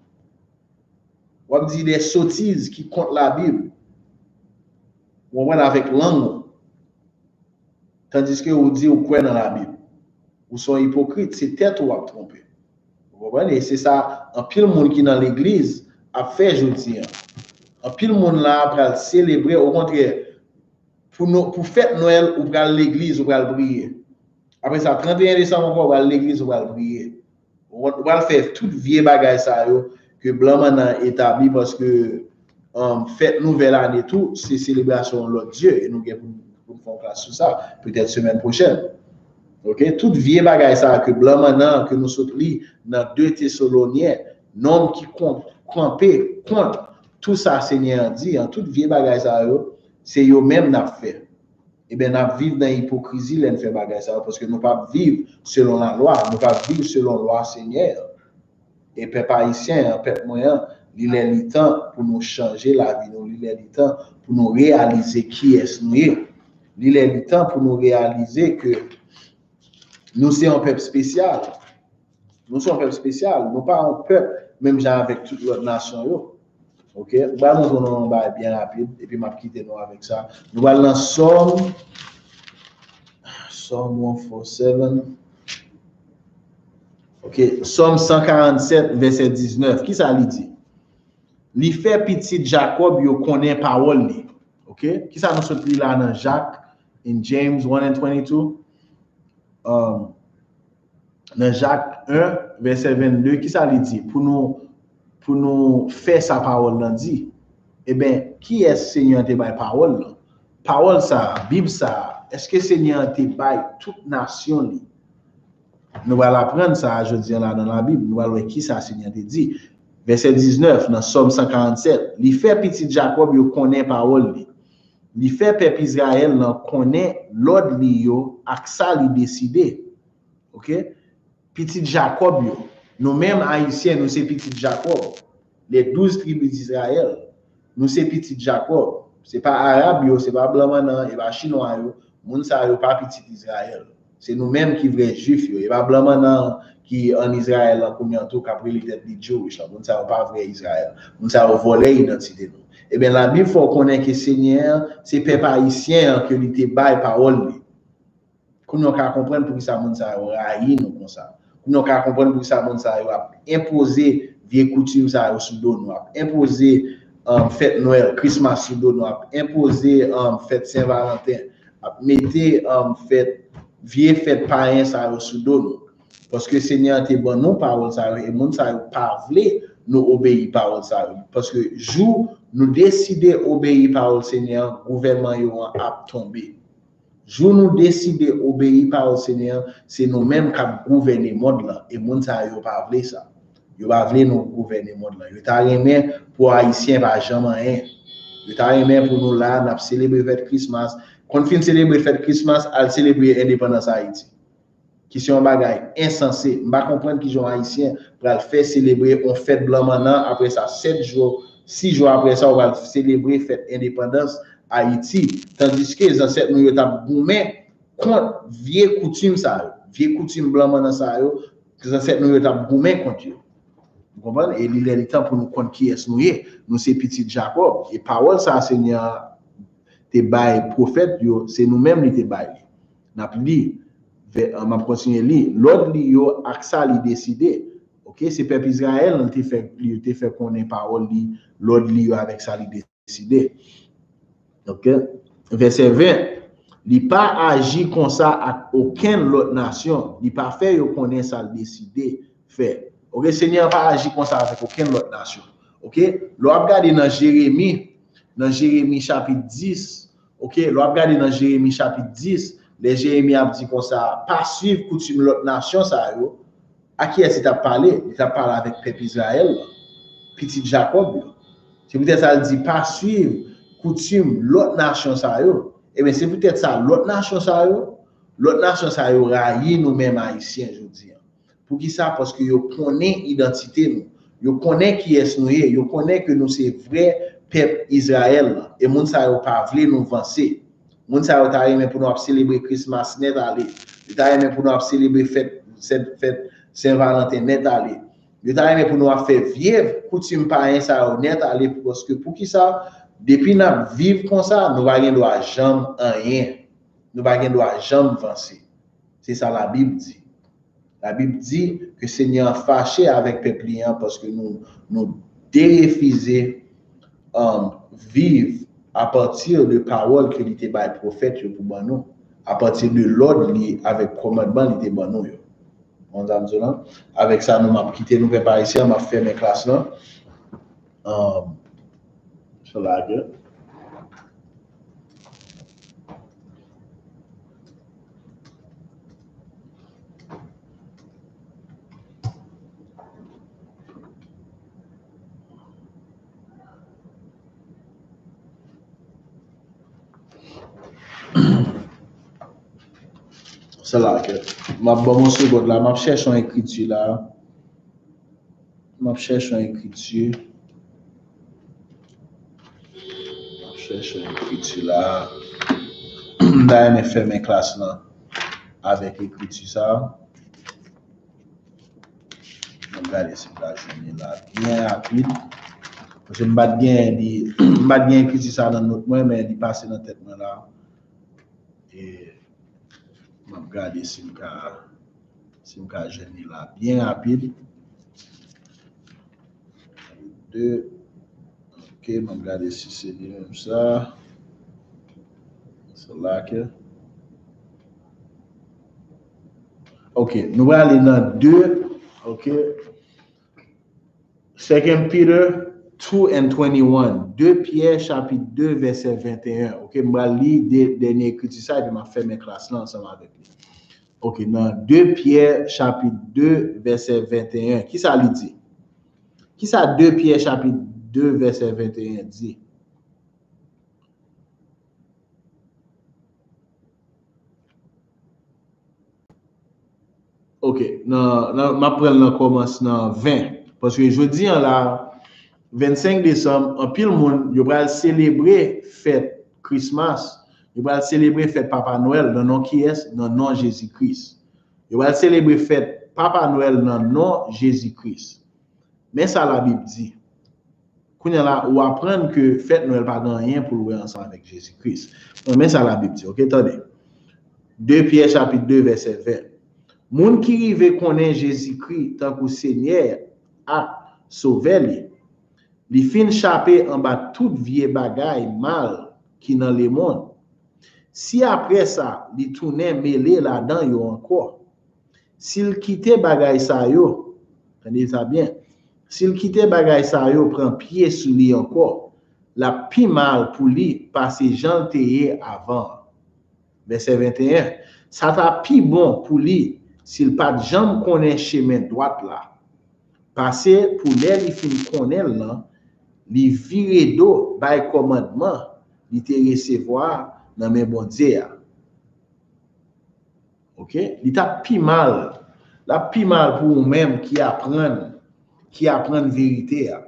W ap di de sotiz ki kont Labib. Ou konprann, avèk lang ou. Tandiske ou di ou kwè nan Labib. Ou se yon ipokrit, se tèt ou w ap twonpe. Ou konprann? E se sa anpil moun ki nan legliz ap fè jodi an. Anpil moun la pral selebre, okontrè, pou nou, pou fèt Nwèl, ou pral legliz, ou pral priye. Apre sa, tranteyen desanm ankò, ou pral legliz, ou pral priye. Ou, ou pral fè tout vye bagay sa yo ke blan mannan etabli paske, um, fèt nouvèl ane tou, se selebrasyon yon lòt dye e nou gen pou, pou n fè yon klas sou sa, petèt semèn pwochèn. Oke? Tout vye bagay sa ke blan mannan ke nou sot li nan de Tesalonyen, nonm ki kon-, kanpe kont tou sa Senyè an di an, tout vye bagay sa yo, se yo menm n ap fè. Ebyen, n ap viv nan ipokrizi lè n fè bagay sa yo, paske nou p ap viv selon lalwa, nou p ap viv selon lwa Senyè an. E pèp ayisyen an, pèp mwen an, li lè li tan pou nou chanje lavi nou, li lè li tan pou nou reyalize kiyès nou ye. Li lè li tan pou nou reyalize ke nou se yon pèp espesyal. Nou se yon pèp espesyal. Nou pa yon pèp menm jan avèk tout lòt nasyon yo. Oke? M pral montre nou yon bagay byen rapid, epi m ap kite nou avèk sa. Nou pral nan Sòm, Sòm one four seven. Oke, Sòm san karannsèt, vèsè diznèf. Kisa li di? Li fè pitit Jakòb yo konnen pawòl li. Oke? Kisa nou sot li la nan Jak, in James one and twenty-two? Um, nan Jak en, vèsè vennde, kisa li di? Pou nou, pou nou fè sa pawòl lan di. Ebyen, kiyès Senyè an te bay pawòl lan? Pawòl sa a, Bib sa a, èske Senyè an te bay tout nasyon li? Nou pral aprann sa a jodi an la nan Labib. Nou pral wè kisa Senyè an te di. Vèsè diznèf nan Sòm san karannsèt, li fè pitit Jakòb yo konnen pawòl li. Li fè pèp Izrayèl lan konnen lòd li yo ak sa li deside. Oke? Pitit Jakòb yo. Nou menm Ayisyen, nou se pitit Jakòb. Les douze tribus d'Israël. Nou se pitit Jakòb. Se pa Arab yo, se pa blan mannan, e pa Chinwa yo. Moun sa yo pa pitit Izrayèl. Se nou menm ki vrè Jwif yo. E pa blan mannan ki ann Izrayèl lan kounye a tou k ap rele tèt li Jewish lan. Moun sa yo pa vrè Izrayèl. Moun sa yo vòlè idantite nou. Ebyen, Labib fè w konnen ke Senyè a, se pèp ayisyen an ke li te bay pawòl li. Kounye a w ka konprann poukisa moun sa yo rayi nou konsa. Kounye a w ka konprann poukisa moun sa yo ap enpoze vye koutim sa yo sou do nou, ap enpoze um, fèt Nwèl, Christmas sou do nou, ap enpoze um, fèt Sen Valanten, ap mete um, fèt, vye fèt payen sa yo sou do nou. Paske Senyè a te ban nou pawòl sa yo, e moun sa yo pa vle nou obeyi pawòl sa yo. Paske jou nou deside obeyi pawòl Senyè a, gouvènman yo an ap tonbe. Jou nou deside obeyi pawòl Senyè a, se nou menm k ap gouvène mond lan, e moun sa yo pa vle sa. Yo pa vle nou gouvène mond lan. Yo ta renmen pou Ayisyen pa janm anyen. Yo ta renmen pou nou la, n ap selebre fèt Christmas. Konn fin selebre fèt Christmas, al selebre endepandans Ayiti. Ki se yon bagay ensanse. M pa konprann kijan yon Ayisyen pral fè selebre yon fèt blan mannan, apre sa, sèt jou, sis jou apre sa, ou pral selebre fèt endepandans Ayiti. Tandiske zansèt nou yo t ap goumen kont vye koutim sa yo. Vye koutim blan mannan sa yo, zansèt nou yo t ap goumen kont yo. Ou konprann? E li lè li tan pou nou konn kiyès nou ye. Nou se pitit Jakòb. E pawòl sa a Senyè a te bay pwofèt yo, se nou menm li te bay li. N ap li, vè, m ap kontinye li. Lòd li yo ak sa li deside. Oke, se pèp Izrayèl li te fè, li te fè konnen pawòl li, lòd li yo avèk sa li deside. Oke, vèsè ven, li pa aji konsa ak okenn lòt nasyon, li pa fè yo konnen sa l deside fè. Oke, Senyè a pa aji konsa avèk okenn lòt nasyon. Oke, lè w ap gade nan Jeremi, nan Jeremi chapit dis, oke, lè w ap gade nan Jeremi chapit dis, lè Jeremi ap di konsa, pa swiv koutim lòt nasyon sa yo, a kiyès li t ap pale? Li t ap pale avèk pèp Izrayèl la, pitit Jakòb yo. Se poutèt sa l di, pa swiv koutim lòt nasyon sa yo. Ebyen, se poutèt sa, lòt nasyon sa yo, lòt nasyon sa yo rayi nou menm Ayisyen jodi a. Poukisa? Paske yo konnen idantite nou. Yo konnen kiyès nou ye. Yo konnen ke nou se vrè pèp Izrayèl lan. E moun sa yo pa vle nou vanse. Moun sa yo ta renmen pou nou ap selebre Christmas nèt ale. Yo ta renmen pou nou ap selebre fèt, fèt, fèt Sen Valanten nèt ale. Yo ta renmen pou nou ap fè vye koutim payen sa yo nèt ale, paske poukisa? Depi n ap viv konsa, nou pa gen dwa janm anyen. Nou pa gen dwa janm vanse. Se sa Labib di. Labib di ke Senyè a fache avèk pèp li an paske nou, nou derefize um, viv apati de pawòl ke li te bay pwofèt yo pou ban nou, apati de lòd li avèk kòmandman li te ban nou yo. Konn sa m di w lan? Avèk sa, nou m ap kite nou pèp ayisyen, m ap fèmen klas lan. Um, so lage. Sa la ke m ap ban m yon segond la, m ap chèche yon ekriti la. M ap chèche yon ekriti. M ap chèche yon ekriti la. M ta renmen fèmen klas lan avèk ekriti sa. M ap gade si m ka jwenn li la byen rapid. Paske m pa t gen li, m pa t gen ekriti sa nan nòt mwen, men li pase nan tèt mwen la. E m ap gade si m ka, si m ka jwenn li la byen rapid. De. Ok, m ap gade si se li menm sa. Se la ke. Ok, nou prale nan de. Ok. Second Peter two and twenty-one. De Pyè chapit de vèsè venteyen. Ok, m pral li de, dènye ekriti sa epi m ap fèmen klas lan ansanm avèk li. Ok, nan de Pyè chapit de vèsè venteyen. Kisa li di? Kisa de Pyè chapit de vèsè venteyen di? Ok, nan, nan, m ap pran l nan kòmansman ven. Paske jodi an la, vennsenk desanm, anpil moun, yo pral selebre fèt Christmas, yo pral selebre fèt Papa Nwèl nan non kiyès? Nan non Jezi Kris. Yo pral selebre fèt Papa Nwèl nan non Jezi Kris. Men sa Labib di. Kounye a la, ou aprann ke fèt Nwèl pa gen anyen pou l wè ansanm avèk Jezi Kris. Men, men sa Labib di, ok? Tande. De Pyè chapit de, vèsè ven. Moun ki rive konnen Jezikri tankou Senyè ak Sovè li, li fin chape anba tout vye bagay mal ki nan lemonn. Si apre sa, li tounen mele ladan yo ankò, si l kite bagay sa yo, tande sa byen, si l kite bagay sa yo pran pye sou li ankò, l ap pi mal pou li pase jan l te ye avan an. Vèsè venteyen. Sa ta pi bon pou li si l pa t janm konnen chemen dwat la, pase pou lè li fin konnen l lan, li vire do bay kòmandman li te resevwa nan men Bondye a. Ok? Li t ap pi mal. L ap pi mal pou ou menm ki aprann, ki aprann verite a.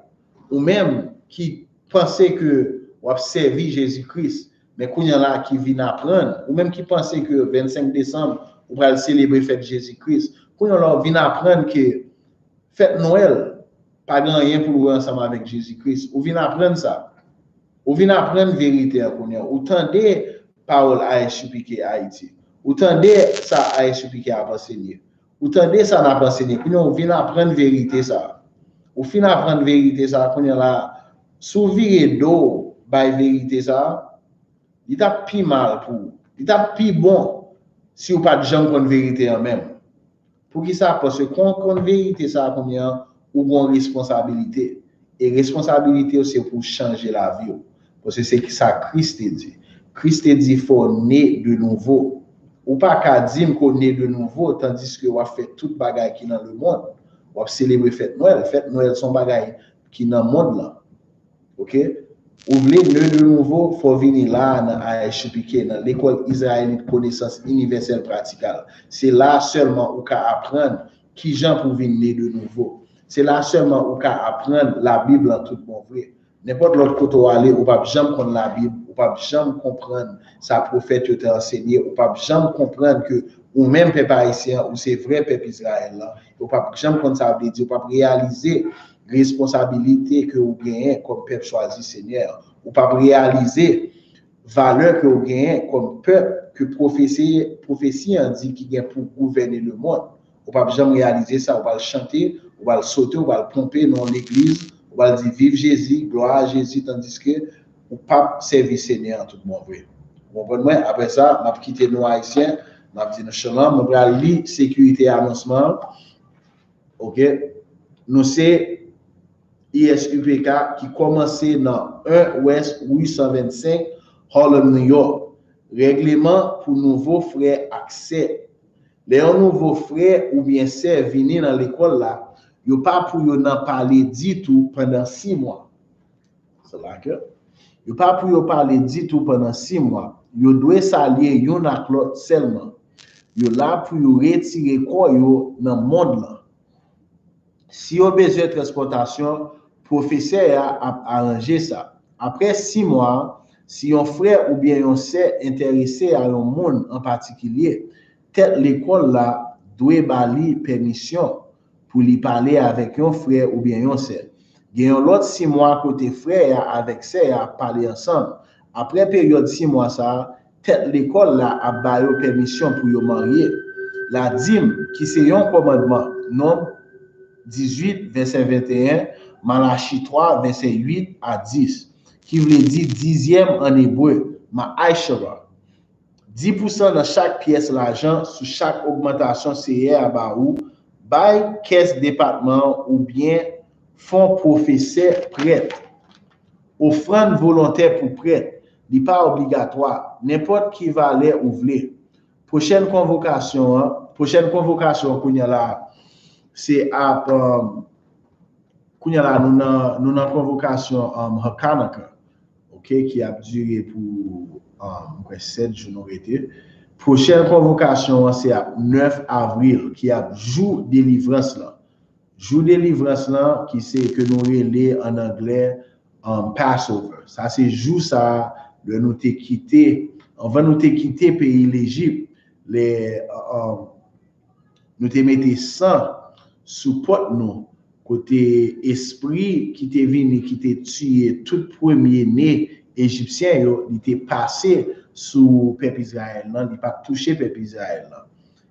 Ou menm ki panse ke w ap sèvi Jezi Kris, men kounye a la ki vin aprann, ou menm ki panse ke vennsenk desanm, ou pral selebre fèt Jezi Kris, kounye a la w vin aprann ke fèt Nwèl pa gen anyen pou l wè ansanm avèk Jezi Kris. Ou vin aprann sa. Ou vin aprann verite a kounye a. Ou tande pawòl A S U P K Ayiti. Ou tande sa A S U P K ap ansenye. Ou tande sa n ap ansenye. Kounye a, ou vin aprann verite sa. Ou fin aprann verite sa, kounye a la, si w vire do w bay verite sa, li t ap pi mal pou ou. Li t ap pi bon si w pa t janm konn verite an menm. Poukisa? Paske kon w konn verite sa a kounye a, ou gen yon responsabilite. E responsabilite w se pou w chanje lavi w. Paske se sa Kris te di. Kris te di fò w ne de nouvo. Ou pa ka di m ke w ne de nouvo, tandiske w ap fè tout bagay ki nan lemonn. W ap selebre fèt Nwèl. Fèt Nwèl se yon bagay ki nan mond lan. Ok? Ou vle ne de nouvo, fò w vini la a nan A S U P K, nan Lekòl Izrayelit Konesans Inivèsèl Pratikal. Se la a sèlman ou ka aprann kijan pou w vin ne de nouvo. Se la a sèlman ou ka aprann Labib lan tout bon vre. Nenpòt lòt kote w ale, ou p ap janm konn Labib, ou p ap janm konprann sa pwofèt yo te ansenye, ou p ap janm konprann ke ou menm pèp ayisyen an, ou se vrè pèp Izrayèl lan, ou p ap janm konn sa vle di, ou p ap reyalize responsabilite ke ou genyen kòm pèp chwazi Senyè an. Ou p ap reyalize valè ke ou genyen kòm pèp ke pwofesi, pwofesi an di ki gen pou gouvène lemonn. Ou p ap janm reyalize sa, ou pral chante, ou pral sote, ou pral ponpe nan yon legliz, ou pral di viv Jezi, glwa a Jezi, tandiske ou p ap sèvi Senyè an tout bon vre. Ou konprann mwen? Apre sa, m ap kite nou Ayisyen, m ap di nou shalom, mwen pral li sekirite anonsman an. Ok? Nou se I S U P K ki kòmanse nan en West Rue san vennsenk, Harlem, New York. Règleman pou nouvo frè ak sè. Lè yon nouvo frè oubyen sè vini nan lekòl la, yo pa pou yo nan pale ditou pandan sis mwa. Sela ke yo pa pou yo pale ditou pandan sis mwa. Yo dwe salye youn ak lòt sèlman. Yo la pou yo retire kò yo nan mond lan. Si yo bezwen transpòtasyon, pwofesè a ap aranje sa. Apre sis mwa, si yon frè oubyen yon sè enterese a yon moun an patikilye, tèt lekòl la dwe ba li pèmisyon pou li pale avèk yon frè oubyen yon sè. Gen yon lòt sis mwa kote frè a avèk sè a ap pale ansanm. Apre peryòd sis mwa sa a, tèt lekòl la ap ba yo pèmisyon pou yo marye. Ladim, ki se yon kòmandman, Nonb dizuit, vèsè venteyen, Malachi twa, vèsè uit a dis, ki vle di dizyèm an ebre, ma'ashara. Dis pousan nan chak pyès lajan sou chak ogmantasyon Seyè a ba ou, bay kès depatman an oubyen fon pwofesè prèt. Ofrann volontè pou prèt, li pa obligatwa, nenpòt ki valè ou vle. Pwochèn konvokasyon an, pwochèn konvokasyon kounye a la, se ap, um, kounye a la, nou nan, nou nan konvokasyon, um, Hakanaka, ok, ki ap dire pou, um, mwen kwè, sèt jou nou rete. Pwochèn konvokasyon an se ap nèf avril, ki ap jou delivrans lan. Jou delivrans lan, ki se ke nou rele an anglè, um, Passover. Sa se jou sa a, lè nou te kite, anvan nou te kite peyi Lejip, lè, um, nou te mete san sou pòt nou, kote espri ki te vini, ki te tiye tout premye ne Ejipsyen yo, li te pase sou pèp Izrayèl lan, li pa t touche pèp Izrayèl lan.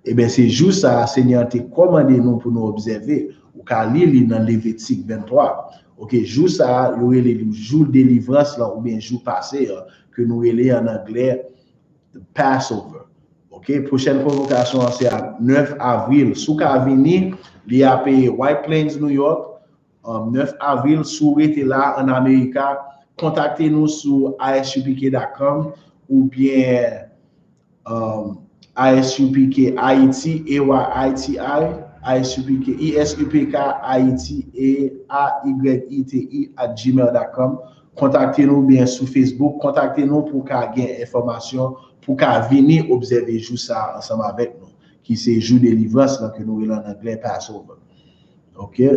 Ebyen, se jou sa a, Senyè an te kòmande nou pou nou obsève. Ou ka li li nan Levitik venntwa. Oke, jou sa a, yo rele li jou delivrans lan oubyen jou pase an, ke nou rele an anglè Passover. Oke, pwochèn konvokasyon an se a nèf avril. Si w ka vini, li ap White Plains, New York, um, nèf avril. Si w rete la, an Amerika, kontakte nou sou I S U P K dot com oubyen, um, I S U P K Haiti, A Y I T I, I S U P K, I S U P K Haiti, A Y I T I at gmail dot com. Kontakte nou byen sou Facebook, kontakte nou pou ka gen enfòmasyon, pou ka vini obsève jou sa a ansanm avèk nou, ki se jou delivrans lan ke nou rele an anglè Passover. Oke?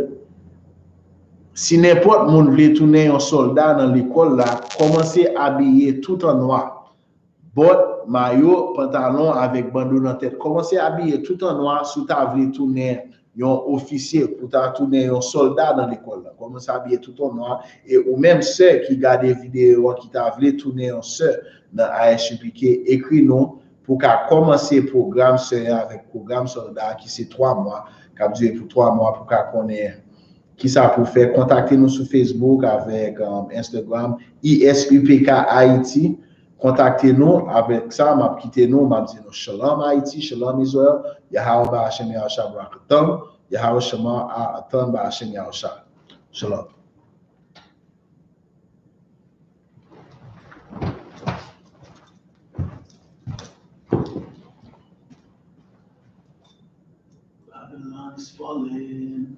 Si nenpòt moun vle tounen yon sòlda nan lekòl la, kòmanse abiye tout an nwa. Bòt, mayo, pantalon avèk bando nan tèt. Kòmanse abiye tout an nwa si w ta vle tounen yon ofisye, pou w ta tounen yon sòlda nan lekòl la. Kòmanse abiye tout an nwa. E ou menm, sè ki gade videyo an, ki ta vle tounen yon sè nan I S U P K, ekri nou pou ka kòmanse pwogram sè a avèk pwogram sòlda a ki se twa mwa, k ap dire pou twa mwa pou ka konnen kisa pou fè. Kontakte nou sou Facebook avèk, um, Instagram, I S U P K Haiti. Kontakte nou. Avèk sa, m ap kite nou, m ap di nou Shalom Haiti, Shalom Israel, Yahawah Ba'ashem Yahusha Barakatam, Yahawah Shema Atan Ba'ashem Yahusha. Shalom. Babylon is falling.